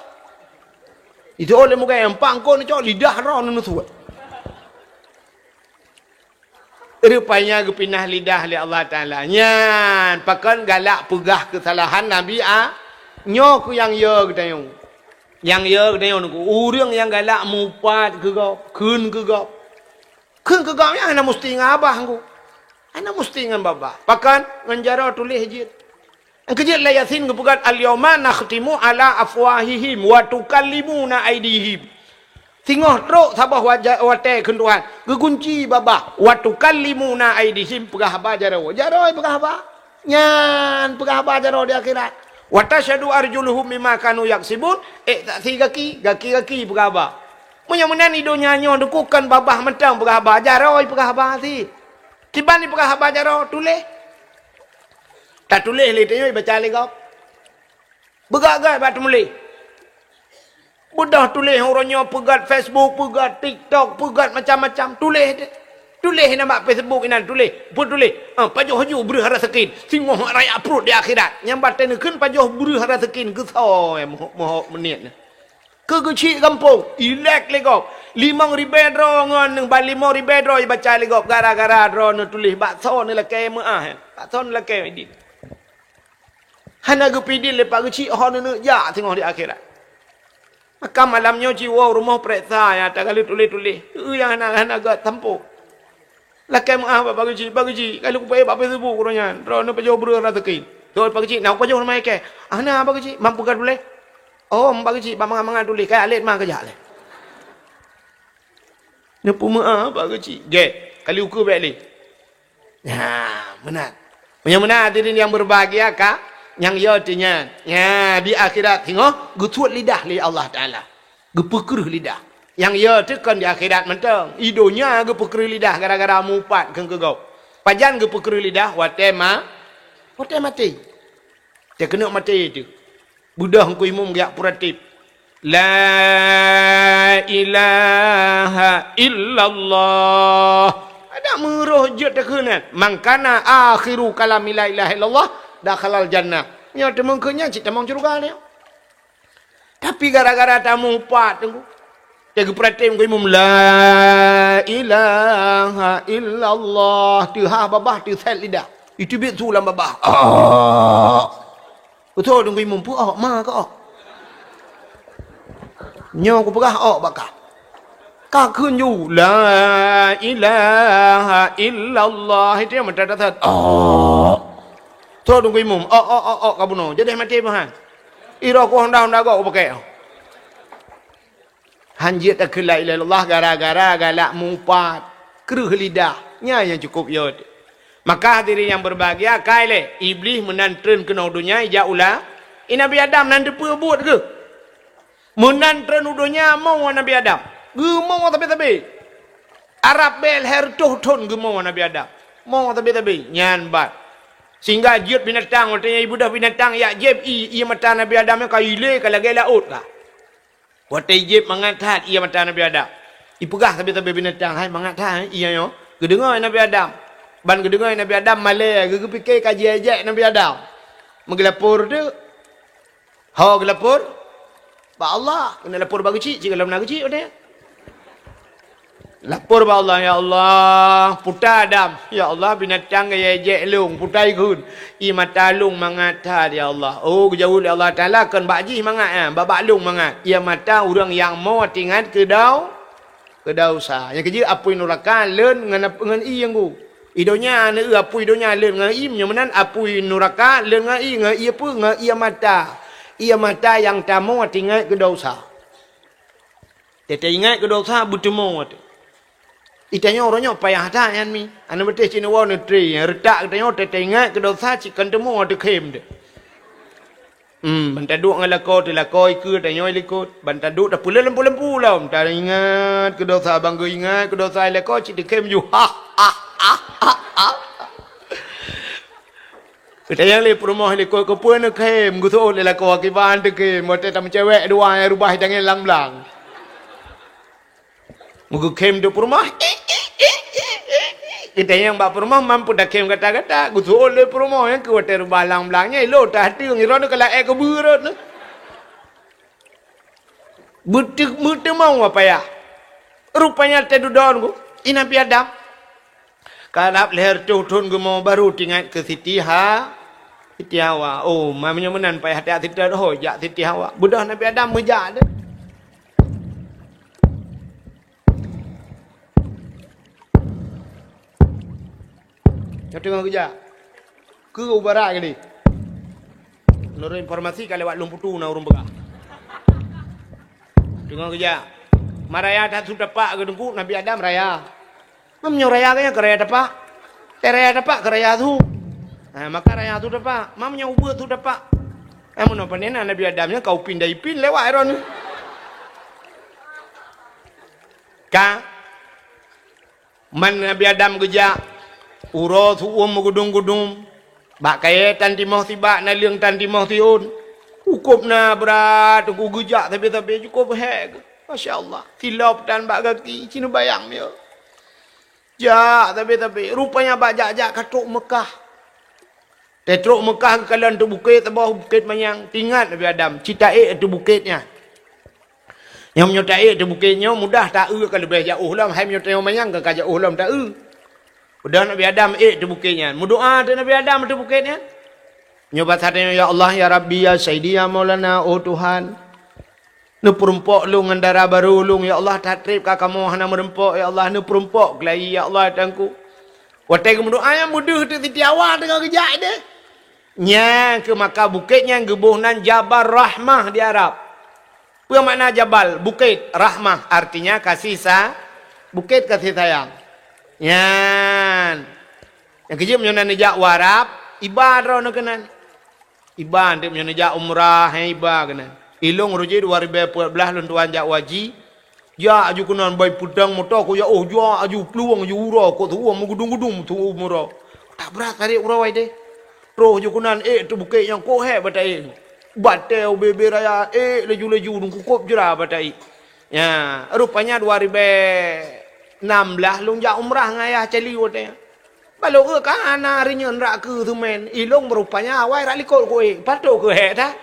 Itu lé mugée, "Empat eungkot neucok lidah droe neusuet." Rupanya geupinah lidah lé Allah Taala. Nyan pakon galak peugah keusalahan Nabi A. Nyoe keuh nyang yo geutanyoe. Nyang yo geutanyoe nungku, ureuëng nyang galak mupat keu gob, kheun keu gob. Kheun keu gob nyan hana musti ngon babah nungku. Hana musti ngon babah. Pakon? Ngon jaroe tuléh jeuet. Nyang keujeuet lam Yasin geupeugah, "Al-yauma nakhtimu ala afwahihim wa tukallimuna aidihim." Singoh trok saboh waja-, watée kheun Tuhan, geugunci babah, "Wa tukallimuna aidihim," peugah haba jaroe. Jaroe peugah haba. Nyan peugah haba jaroe di akhirat. "Wa tasyhadu arjuluhum bima kanu yaksibun," ék saksi gaki, gaki-gaki peugah haba. Meunyoe meunan di donya nyoe dukukon babah mantong peugah haba, jaroe peugah haba sit. Kiban jipeugah haba jaroe, tuléh. Tatuléh lé tanyoe baca lé gob. Beugat-gat bak teumuléh. Beudôh tuléh uroe nyoe peugét Facebook, peugét TikTok, peugét macam-macam. Tuléh deh. Tuléh inan bak Facebook inan, tuléh. Peue tuléh? Ah, pajoh laju breueh raseukin. Singoh raya pruet di akhirat. Nyang batée neukheun pajoh breueh raseukin keusoe moh-, mohok meuniet nyan. Keu geuchik gampông, ilek lé gob. Limong ribée droe ngon ba limong ribée droe ibaca lé gob gara-gara droe neutuléh bak soe neulakée meuáh, bak soe neulakée idin. Hana geupidin lé Pak Geuchik ho neuneuk jak singoh di akhirat. Maka malam nyoe ci woe rumoh pereksa nyang takaleuet tuléh-tuléh. Peue nyang hana, hana gét sampôh. Lakée meuáh bak Pak Geuchik, "Pak Geuchik, ka lheueh kupeuék bak Facebook uroe nyan, droeneuh pajoh breueh raseukin." "Dok Pak Geuchik, na kupajoh nama ikée?" "Ah, na Pak Geuchik, mam peugét tuléh." "Oh, Pak Geuchik, bak mangat-mangat tuléh, ka lheueh ma keujak lé." Neupeumeuáh Pak Geuchik. Gét, kali ukeue bék lé. Nah, meunan. Meunyoe meunan hadirin nyang berbahagia ka, nyang yo teuh nyan. Nah, di akhirat singoh geusuet lidah lé Allah Taala. Geupeukreueh lidah. Nyang yo teuh kon di akhirat mantong. I donya geupeukreueh lidah gara-gara mupat kheun keu gob. Pajan geupeukreueh lidah? Watée ma-, watée maté. Teuh keuneuk maté teuh. Beudôh Teungku Imum geujak peuratib. La ilaha illallah. Adak meuroh jeuet takheun nyan. "Man kana akhiru kalami la ilaha illallah, dakhalal jannah." Nyoe teumeung kheun nyan cit tamong syeuruga nyoe. Tapi gara-gara tamupat Teungku. Teuh geupeuratib Teungku Imum, "La ilaha illallah." Teuhah babah, teusét lidah. Iteubiet su lam babah. Ah. Beutôi Teungku Imum, peue ôk, ma keu ôk. Nyoe kupeugah ôk bak kah. Ka kheun ju, "La ilaha illallah." Itu nyang meutateutat. Ôk. Beutôi Teungku Imum, ôk, ôk, ôk, ôk, ka bunoe. Jadi maté meuhan. Iroh ku honda-honda gok kupakée. Han jeuet takheun la ilaha illallah gara-gara galak mupat, kreueh lidah. Nyan nyang cukôp yot. Maka hadirin nyang berbahagia, kai lé Iblih meunan treun keunoe donya ijak u la-, I Nabi Adam nan teupeu buet geuh. Meunan treun u donya mo Nabi Adam. Geumo sabe-sabe. Arab bèe lhèe reutôh thon geumo Nabi Adam. Mo sabe-sabe. Nyan ban. Sehingga jeuet binatang, watèe nyan ibeudôh binatang jak jieb ié, ié mata Nabi Adam nyan ka ilé ka lagèe laôt ka. Watèe jieb mangat that ié mata Nabi Adam. Ipeugah sabe-sabe binatang, "Hai, mangat that ié nyoe." Geudeungö Nabi Adam. Ban geudeungö Nabi Adam malèe, geu-, geupike ka jiék-jék Nabi Adam. Meugeulapor teuk. Ho geulapor bak Allah, keuneuk lapor bak geuchik, cit gohlom na geuchik watèe nyan. Lapor bak Allah, "Ya Allah, puta Adam. Ya Allah, binatang ka jiék-jék lôn, puta ikheun. Ié mata lôn mangat that, ya Allah." Oh, geujaweueb lé Allah Taala, "Kon bak jih mangat, eh, bak, bak lôn mangat. Ié mata ureueng nyang mo teuingat keu dau-, keu desya." Nyang keujeuet apui nuraka lôn ngon ap-, ngon ié nyang gu. I donya na apui donya lôn ngon ié, meunyoe meunan apui nuraka lôn ngon ié, ngon ié peue? Ngon ié mata. Ié mata nyang tamo teuingat keu desya. Teuingat keu desya beuteumo watèe. I tanyoe uroe nyoe payah that nyan mi. Aneuk beuteh cit neuwoe neutré, nyang reutak geutanyoe teuingat keu desya cit kon teumo teukhém teuh. Hmm, ban taduek ngon lakoe teuh lakoe ikeue tanyoe likot. Ban taduek tapeuleueh lampu-lampu lom, taingat keu desya, ban geuingat keu desya lakoe cit teukhém ju. Ha, ha, ha, ha, ha. Geutanyong lé peurumoh likot, "Keupeue neukhém?" Geuseuôt lé lakoe, "Kiban teukhém, watèe tameucewek dua nyang rubah tangieng lam blang." Meugeukhém di peurumoh. Geutanyong bak peurumoh, "Man peue takhém gata-gata?" Geuseuôt lé peurumoh, "Nyang keu watèe rubah lam blang nyan, ilôn tahateueng, droeneuh ka laén keubeue rot neuh." Beuteu-, beuteumo payah. Rupanya teududoe ngon i Nabi Adam. Karab lhèe reutôh thon geumo baru teuingat keu Siti Ha-, Siti Hawa. Oh, ma meunyoe meunan payah that sitat ho jak Siti Hawa. Beudôh Nabi Adam meujak deh. Nyoe teungoh geujak. Keu u barat kali. Menurut informasi ka lewat Lôn Putu na ureueng peugah. Teungoh geujak. Ma raya that su tapak keu Teungku Nabi Adam raya. Ma meunyoe raya geuh nyan keu raya tapak. Teuh raya tapak keu raya su. Ha, maka raya su tapak. Ma meunyoe ubeut su tapak. Ha, meunoe panena Nabi Adam nyan ka upin dan ipin lewat droeneuh. Ka. Man Nabi Adam geujak, uroe su-uem meugudum-gudum, bak kayèe tan timoh sibak, naleueng tan timoh siôn. Cukôp na brat, Teungku, geujak sabe-sabe, cukôp hék. Masya Allah, silop tan bak gaki, ci neubayang nyoe. Jak sabe-sabe, rupanya bak jak-jak ka trok Meukah. Teutrok Meukah geukalon ateueh bukét, saboh bukét manyang. Teuingat Nabi Adam, ci taék ateueh bukét nyan. Nyoe meunyoe taék ateueh bukét nyoe mudah taeu ka leubeh jiôh lom, hai meunyoe tanyoe manyang ka, ka jiôh lom taeu. Udah Nabi Adam ék ateueh bukét nyan. Meudoa teuk Nabi Adam ateueh bukét nyan. Nyoe basa tanyoe, "Ya Allah, ya Rabbi, ya Sayyidi, ya Maulana, oh Tuhan." Neupeurumpok lôn ngon dara barô lôn, ya Allah, that trép ka kamoe hana meurumpok, ya Allah, neupeurumpok keulayi, ya Allah, Tuhanku. Watèe geumeudoa nyan beudôh teuk Siti Hawa teungoh geujak deh. Nyan keuh maka bukét nyan geuboh nan Jabal Rahmah di Arab. Peue makna jabal? Bukét. Rahmah artinya kasih sa-, bukét kasih sayang. Nyan. Nyang keujeuet meunyoe na neujak u Arab, iba droeneuh keunan. Iba, enteuk meunyoe neujak umrah, hé, iba keunan. Ilôn rujih dua ribèe peuet blah lôn tuan jak haji. Jak aju keunan bai peudang moto ku jak, oh, jak aju plueng aju uroe ku tuwoe meugudum-gudum tuwoe uroe. Tak brat tarék uroe deh. Troh aju keunan ék ateueh bukét nyang kok hék bak taék. Batèe ubé-bé raya ék laju-laju dum kukôb jra bak taék. Ya, rupanya dua ribèe nam blah lôn jak umrah ngon ayah cali watèe nyan. Balok geuh ka hana rinyeun rak keu seumén, ilôn rupanya awai rak likot ku ék, patot keu hék that.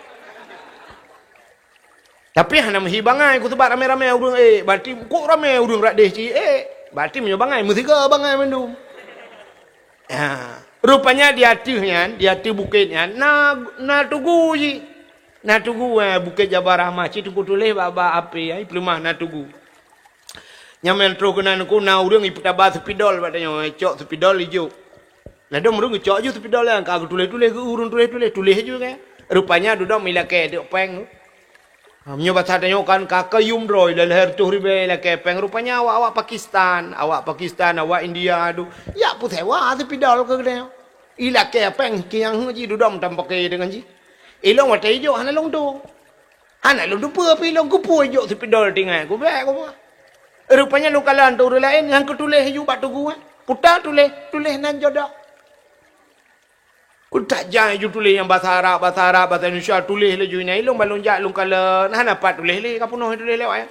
Tapi hana meuhi bangai ku seubab ramé-ramé ureueng ék, berarti kok ramé ureueng rak déh ci ék, berarti meunyoe bangai meusigoe bangai mandum. Ha, rupanya di ateueh nyan, di ateueh bukét nyan na, na tugu jih. Na tugu, eh, Bukét Jabal Rahmah, ci tugu tuléh bak, bak apé, ai peuleumah na tugu. Nyan meunan troh keunan ku na ureueng ipeutaba seupidol bak tanyoe, cok seupidol ijok. Ladôm ureueng geucok ju seupidol nyan, ka geutuléh-tuléh, geu ureueng tuléh-tuléh, tuléh ju kan. Rupanya dudoe ilakèe teuk péng. Ha, meunyoe basa tanyoe kan ka kayum droe, lhèe reutôh ribèe ilakèe péng. Rupanya awak-awak Pakistan, awak Pakistan, awak India tu, jak peusewa seupidol keu geutanyoe. Ilakèe péng kiang ji dudoe tampakè deungon jih. Ilong watèe ijok hana lôn tueng. Hana lôn teupeue pih ilong, kupeue ijok sipidol tinggai kubèk kupeue. Rupanya lôn kalon ateueh ureueng laén nyang keutuléh ijok bak tugu, eh. Puta tuléh, tuléh nan jodoh. Kutak jak ijok tuléh nyang basa Arab, basa Arab, basa Indonesia, tuléh laju inan ilong ban lôn jak lôn kalon, hana pat tuléh lé, ka peunoh tuléh lewat, eh.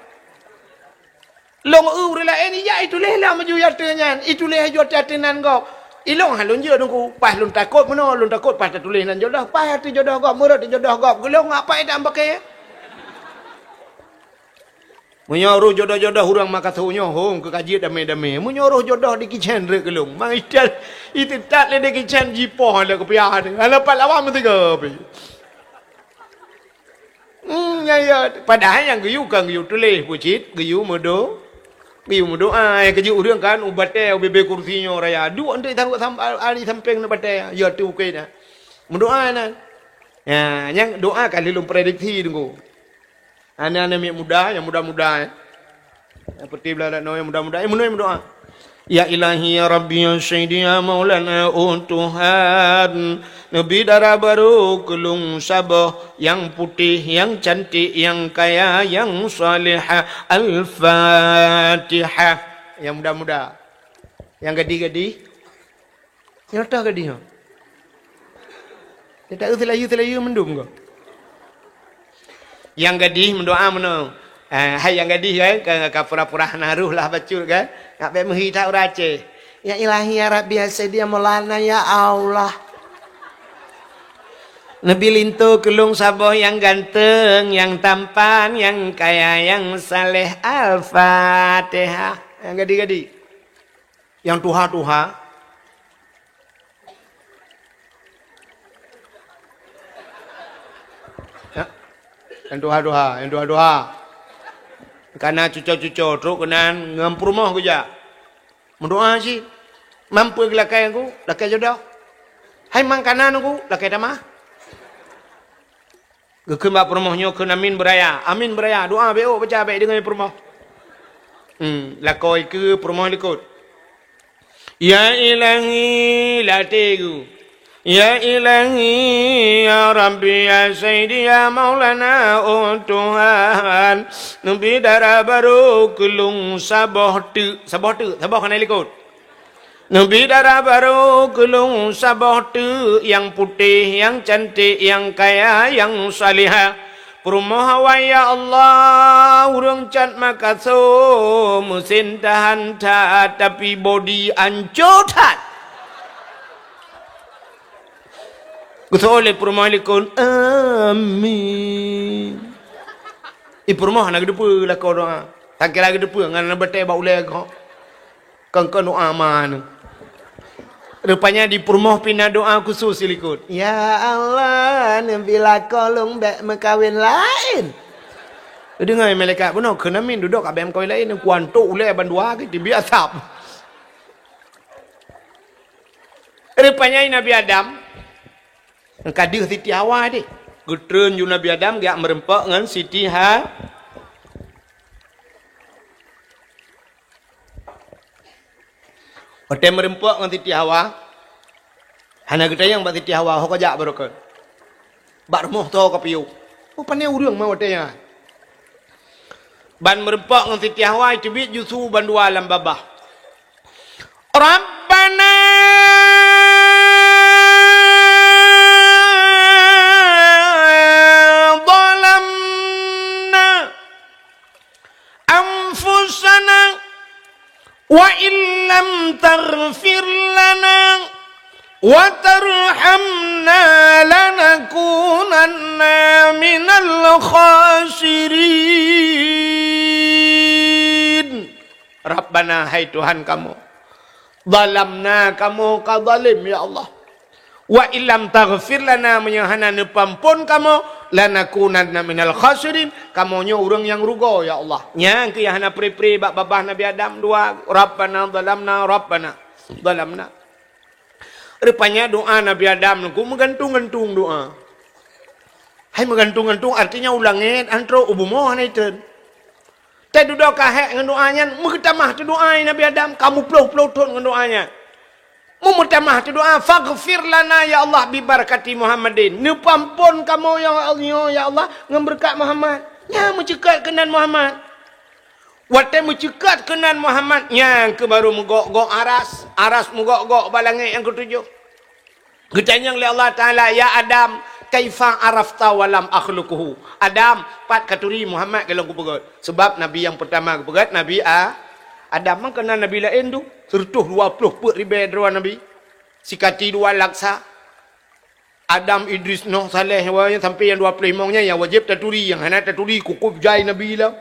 Lôn eu ureueng laén ijak ituléh lam aju ateueh nyan, ituléh aju ateueh nan gob. Ilong han lôn jeuet teungku, paih lôn takot meunoe, lôn takot paih tatuléh nan jodoh, paih ateueh jodoh gob, meurot ateueh jodoh gob, geulong apai tam paké. Meunyoe roh jodoh-jodoh ureueng makaso nyoe hong keu kajiet damé-damé. Meunyoe roh jodoh di kicén rek geulong, mang itat, iteutat lé di kicén jipoh lé keupiah teuh. Hana pat lawan meusigoe pih. Hmm, ya, ya. Padahai nyang geuyue kan geuyue tuléh bucit, geuyue meudo-, geuyue meudoa. Nyang keujeuet ureueng kan u batèe, u bibé kursi nyoe raya. Duek eunteuk tanggoh sam-, ali sampéng na batèe. Ya tu ukée na. Meudoa na. Ya, nyang doa kan lé lôn prediksi teungku. Aneuk-aneuk miet muda, nyang muda-muda, eh. Nyang peuti blah noe nyang muda-muda, eh, meunoe meudoa. Ya Ilahi, ya Rabbi, ya Sayyidi, ya Maulana, oh Tuhan, neubi dara barô keu lôn saboh, nyang putéh, nyang cantik, nyang kaya, nyang salihah. Al-Fatihah. Nyang muda-muda. Nyang gadih-gadih. Nyoe toh gadih nyoe. Nyang taeu Seulayu-Seulayu mandum ko. Nyang gadih meudoa meunoe. Eh, hai nyang gadih kan, ka, ka pura-pura hana roh lah bacut kan. Nak bèk meuhi that ureueng Aceh. Ya Ilahi, ya Rabbi, ya Sayyidi, ya Maulana, ya Allah. Neubi linto keu lôn saboh nyang ganteng, nyang tampan, nyang kaya, nyang saleh. Al-Fatihah. Nyang gadih-gadih. Nyang tuha-tuha. Ya. Nyang tuha-tuha, nyang tuha-tuha. Kana cuco-cuco trok keunan ngon peurumoh geujak. Meudoa cit. Mampu geulakèe ku, lakèe jodoh. Hai mang kana ku, lakèe tamah. Geukheun bak peurumoh nyoe kheun amin beuraya. Amin beuraya. Doa bèk ôk baca bèk deungoe peurumoh. Hmm, lakoe keu peurumoh likot. Ya Ilahi, latèe geuh. Ya Ilahi, ya Rabbi, ya Sayyidi, ya Maulana, oh Tuhan, neubi dara barô keu lôn saboh teuk. Saboh teuk, saboh keunan likot. Neubi dara barô keu lôn saboh teuk nyang putéh, nyang cantik, nyang kaya, nyang salihah. Peurumoh awai, ya Allah, ureueng cat makaso, meusen tahan that, tapi bodi ancô that. Geusoe lé peurumoh likot, amin. Di peurumoh hana geuteupeue lakoe doa. Sangkira geuteupeue ngon na batèe bak ulèe gob. Kon-kon doa ma nyoe. Rupanya di peurumoh pih na doa khusos silikot. Ya Allah, neubi lakoe lôn bèk meukawen laén. Deungoe malaikat bunoe kheun amin, dudoe ka bèk meukawen laén, kuantok ulèe bandua ke tibi asap. Rupanya Nabi Adam ka deuh Siti Hawa deh. Geutreun ju Nabi Adam geujak meureumpok ngon Siti Ha-, Watèe meureumpok ngon Siti Hawa, hana geutanyong bak Siti Hawa, "Ho kajak baroekon?" "Bak rumoh soe kapiôh?" "Oh, pané ureueng ma watèe nyan?" Ban meureumpok ngon Siti Hawa, iteubiet ju su bandua lam babah. Rabbana zalamna anfusana wa illam taghfir lana wa tarhamna lanakunanna minal khasirin. Rabbana, hai Tuhan kamoe, zalamna, kamoe ka zalim, ya Allah. Wa illam taghfir lana, meunyoe hana neupeuampôn kamoe, lanakunanna minal khasirin, kamoe nyoe ureueng nyang rugoe, ya Allah. Nyan keuh nyang hana pre-pre bak babah Nabi Adam dua, Rabbana zalamna, Rabbana zalamna. Rupanya doa Nabi Adam nyan meugantung-gantung doa. Hai meugantung-gantung, artinya u langét, antroe u bumoe hana itreun. Teududoe ka hék ngon doa nyan, meugeutamah teudoa Nabi Adam, ka meuploh-ploh thon ngon doa nyan. Meumeutamah teudoa, "Faghfir lana ya Allah bi barakati Muhammadin." Neupeuamphon kamoe ya Allah, ya Allah, ngon beureukat Muhammad. Nyan meuceukat keunan Muhammad. Watée meuceukat keunan Muhammad, nyan keuh barô meugok-gok aras, aras meugok-gok bak langét nyang keutujoh. Geutanyong lé Allah Taala, "Ya Adam, kaifa arafta wa lam akhluquhu?" Adam, pat katuri Muhammad golom kupeugét? Sabab nabi nyang peurtama geupeugét Nabi A-, Adam, mangkana nabi laén tu, seureutôh dua ploh peuet ribée droe nabi. Sikati dua laksa. Adam, Idris, Nuh, Saleh, wa-, sampai nyang dua ploh limong nyan nyang wajéb taturi, nyang hana taturi kukub jai nabi lom.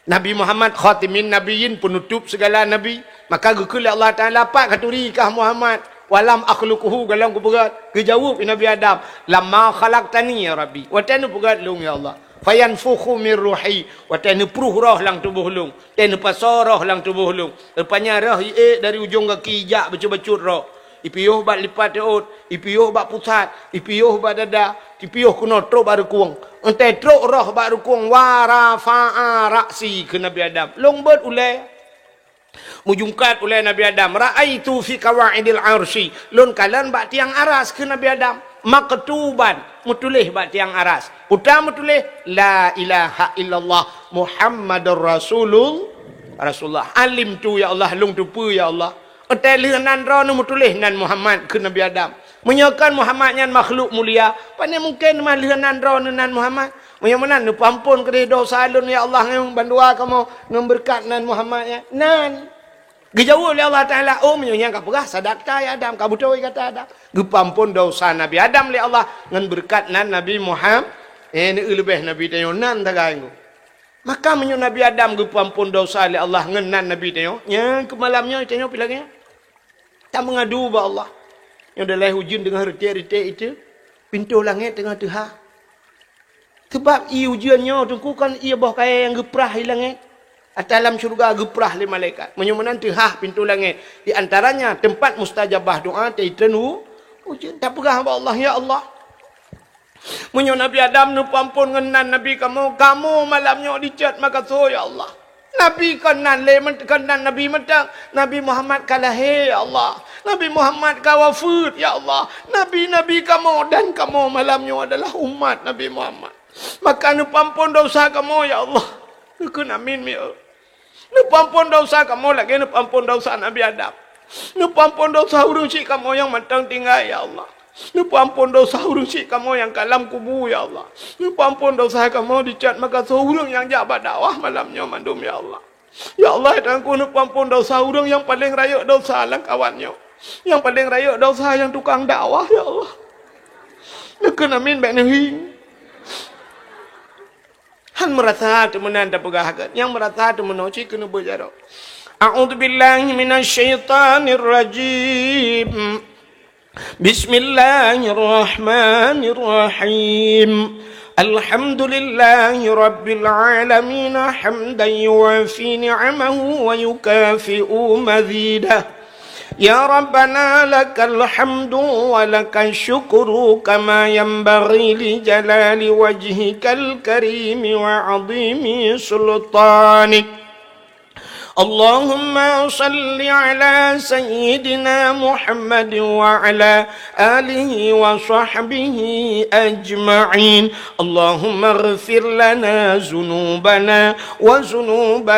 Nabi Muhammad khatimin nabiyyin, peunutôp sigala nabi. Maka geukheun lé Allah Taala, "Pat katuri kah Muhammad? Wa lam akhluquhu, golom kupeugét?" Geujaweueb Nabi Adam, "Lamma khalaqtani ya Rabbi." Watée neupeugét lôn ya Allah. "Fayanfukhu min ruhi." Watée neupruh roh lam tuboh lôn. Watée neupasoe roh lam tuboh lôn. Rupanya roh iék dari ujong gaki ijak bacut-bacut roh. Ipiôh bak lipat reuôt, ipiôh bak pusat, ipiôh bak dada, ipiôh keunoe trok bak reukueng. Watée trok roh bak reukueng, "Wa rafa'a ra'si," kheun Nabi Adam. Lôn beuet ulée. Meujungkat ulée Nabi Adam, "Ra'aitu fi qawaidil arsy." Lôn kalon bak tiang aras, kheun Nabi Adam. "Maktuban," meutuléh bak tiang aras. Peue meutuléh, "La ilaha illallah Muhammadur Rasulul-, Rasulullah." "Alimtu ya Allah," lôn teupeue ya Allah. "Watée lheueh nan droeneuh meutuléh nan Muhammad," kheun Nabi Adam. "Meunyoe kon Muhammad nyan makhluk mulia, pane mungken teuma lheueh nan droeneuh nan Muhammad? Meunyoe meunan, neupeuamphon keudeh desya lôn ya Allah, ngon bandua kamoe, ngon beureukat nan Muhammad nyan." Nan. Geujaweueb lé Allah Taala, "Oh, meunyoe nyan kapeugah, sadaqta ya Adam, kabeutôi gata Adam." Geupeuamphon desya Nabi Adam lé Allah ngon beureukat nan Nabi Muhammad, eh, neueu leubeh Nabi tanyoe nan tagai ngon. Maka meunyoe Nabi Adam geupeuamphon desya lé Allah ngon nan Nabi tanyoe, nyan keu malam nyoe tanyoe pih lagée nyan. Tameungadu bak Allah. Nyoe dalai ujeuen teungoh reutek-reutek itu, pintoe langét teungoh teuhah. Sabab ié ujeuen nyoe teungku kon ié boh kayée nyang geuprah di langét. Ata lam syeuruga geuprah lé malaikat. Meunyoe meunan teuhah pintoe langét, di antaranya teumpat mustajabah doa, teuitrön u-, ujeuen. Tapeugah bak Allah, "Ya Allah, meunyoe Nabi Adam neupeuamphon ngon nan Nabi kamoe, kamoe malam nyoe dicet makasoe, ya Allah. Nabi kon nan lé meun-, kon nan Nabi mantong, Nabi Muhammad ka lahé, ya Allah. Nabi Muhammad ka wafeuet, ya Allah. Nabi-nabi kamoe dan kamoe malam nyoe adalah umat Nabi Muhammad. Maka neupeuamphon desya kamoe, ya Allah." Geukheun amin, ya Allah. Neupeuamphon desya kamoe lagée neupeuamphon desya Nabi Adam. Neupeuamphon desya ureuëng syik kamoe nyang mantong tinggai, ya Allah. Neupeuamphon desya ureuëng syik kamoe nyang ka lam kubu, ya Allah. Neupeuamphon desya kamoe dicet makasoe ureuëng nyang jak bak dakwah malam nyoe mandum, ya Allah. Ya Allah, Tuhanku, neupeuamphon desya ureuëng nyang paleng rayeuk desya lam kawan nyoe. Nyang paleng rayeuk desya nyang tukang dakwah, ya Allah. Neukheun amin bék neuhi. Han meurasa teumeunan tapeugah gét, nyang meurasa teumeunoe cit keuneuk beujaroe. A'udzubillahi minasyaitonirrajim. Bismillahirrahmanirrahim. Alhamdulillahi rabbil alamin, hamdan yuwafi ni'amahu wa yukafi'u mazidah. يا ربنا لك الحمد ولك الشكر كما ينبغي لجلال وجهك الكريم وعظيم سلطانك. اللهم صل على سيدنا محمد وعلى آله وصحبه أجمعين. اللهم اغفر لنا ذنوبنا وذنوب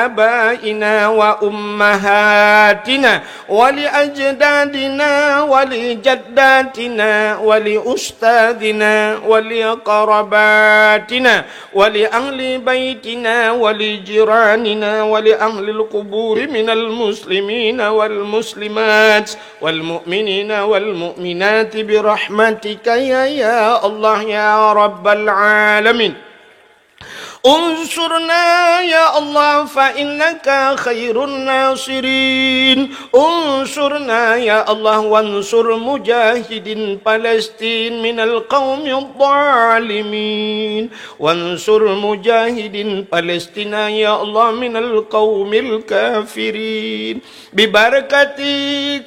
آبائنا وأمهاتنا ولأجدادنا ولجداتنا ولأستاذنا ولأقرباتنا ولأهل بيتنا ولجيراننا ولأهل القبور من المسلمين والمسلمات والمؤمنين والمؤمنات برحمتك يا، يا الله يا رب العالمين. انصرنا يا الله فإنك خير الناصرين. انصرنا يا الله وانصر مجاهدين فلسطين من القوم الظالمين. وانصر مجاهدين فلسطين يا الله من القوم الكافرين. ببركة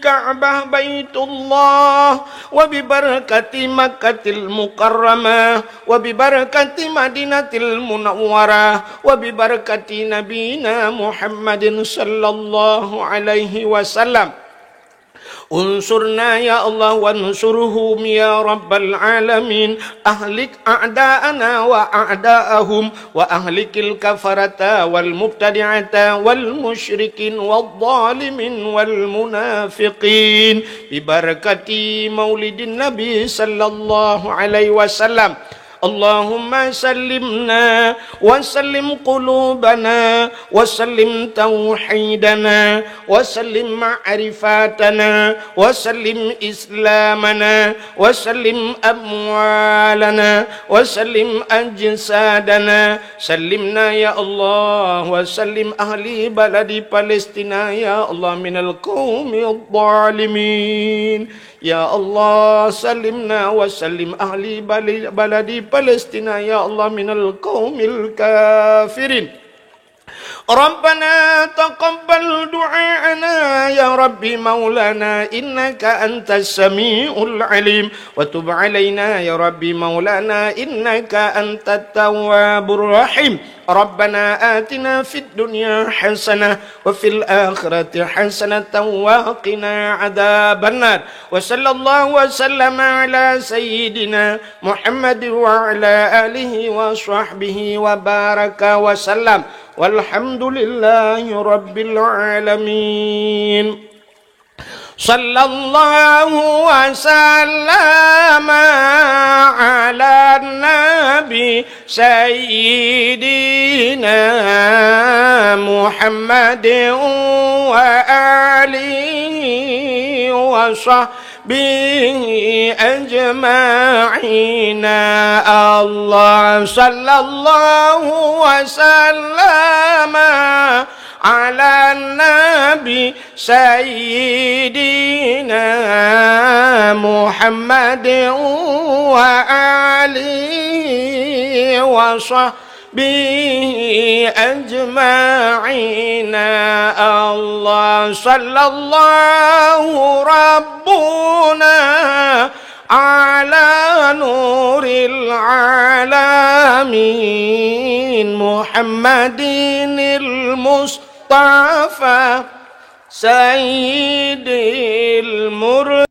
كعبة بيت الله، وببركة مكة المكرمة، وببركة مدينة المنورة، وببركة نبينا محمد صلى الله عليه وسلم. انصرنا يا الله وانصرهم يا رب العالمين. أهلك أعداءنا وأعداءهم، وأهلك الكفرة والمبتدعة والمشركين والظالمين والمنافقين، ببركة مولد النبي صلى الله عليه وسلم. اللهم سلمنا وسلم قلوبنا وسلم توحيدنا وسلم معرفتنا وسلم إسلامنا وسلم أموالنا وسلم أجسادنا. سلمنا يا الله وسلم أهل بلد فلسطين يا الله من القوم الظالمين. يا الله سلمنا وسلم أهل بل-، بلد فلسطين يا الله من القوم الكافرين. ربنا تقبل دعاءنا يا رب مولانا إنك أنت السميع العليم، وتب علينا يا رب مولانا إنك أنت التواب الرحيم. ربنا آتنا في الدنيا حسنة وفي الآخرة حسنة وقنا عذاب النار. وصلى الله وسلم على سيدنا محمد وعلى آله وصحبه وبارك وسلم. والحمد لله رب العالمين. صلى الله وسلم على النبي سيدنا محمد وآله وصحبه أجمعين. الله صلى الله وسلم على النبي سيدنا محمد وآله وصحبه أجمعين. الله صلى الله ربنا على نور العالمين محمد المصطفى سيد المرسلين.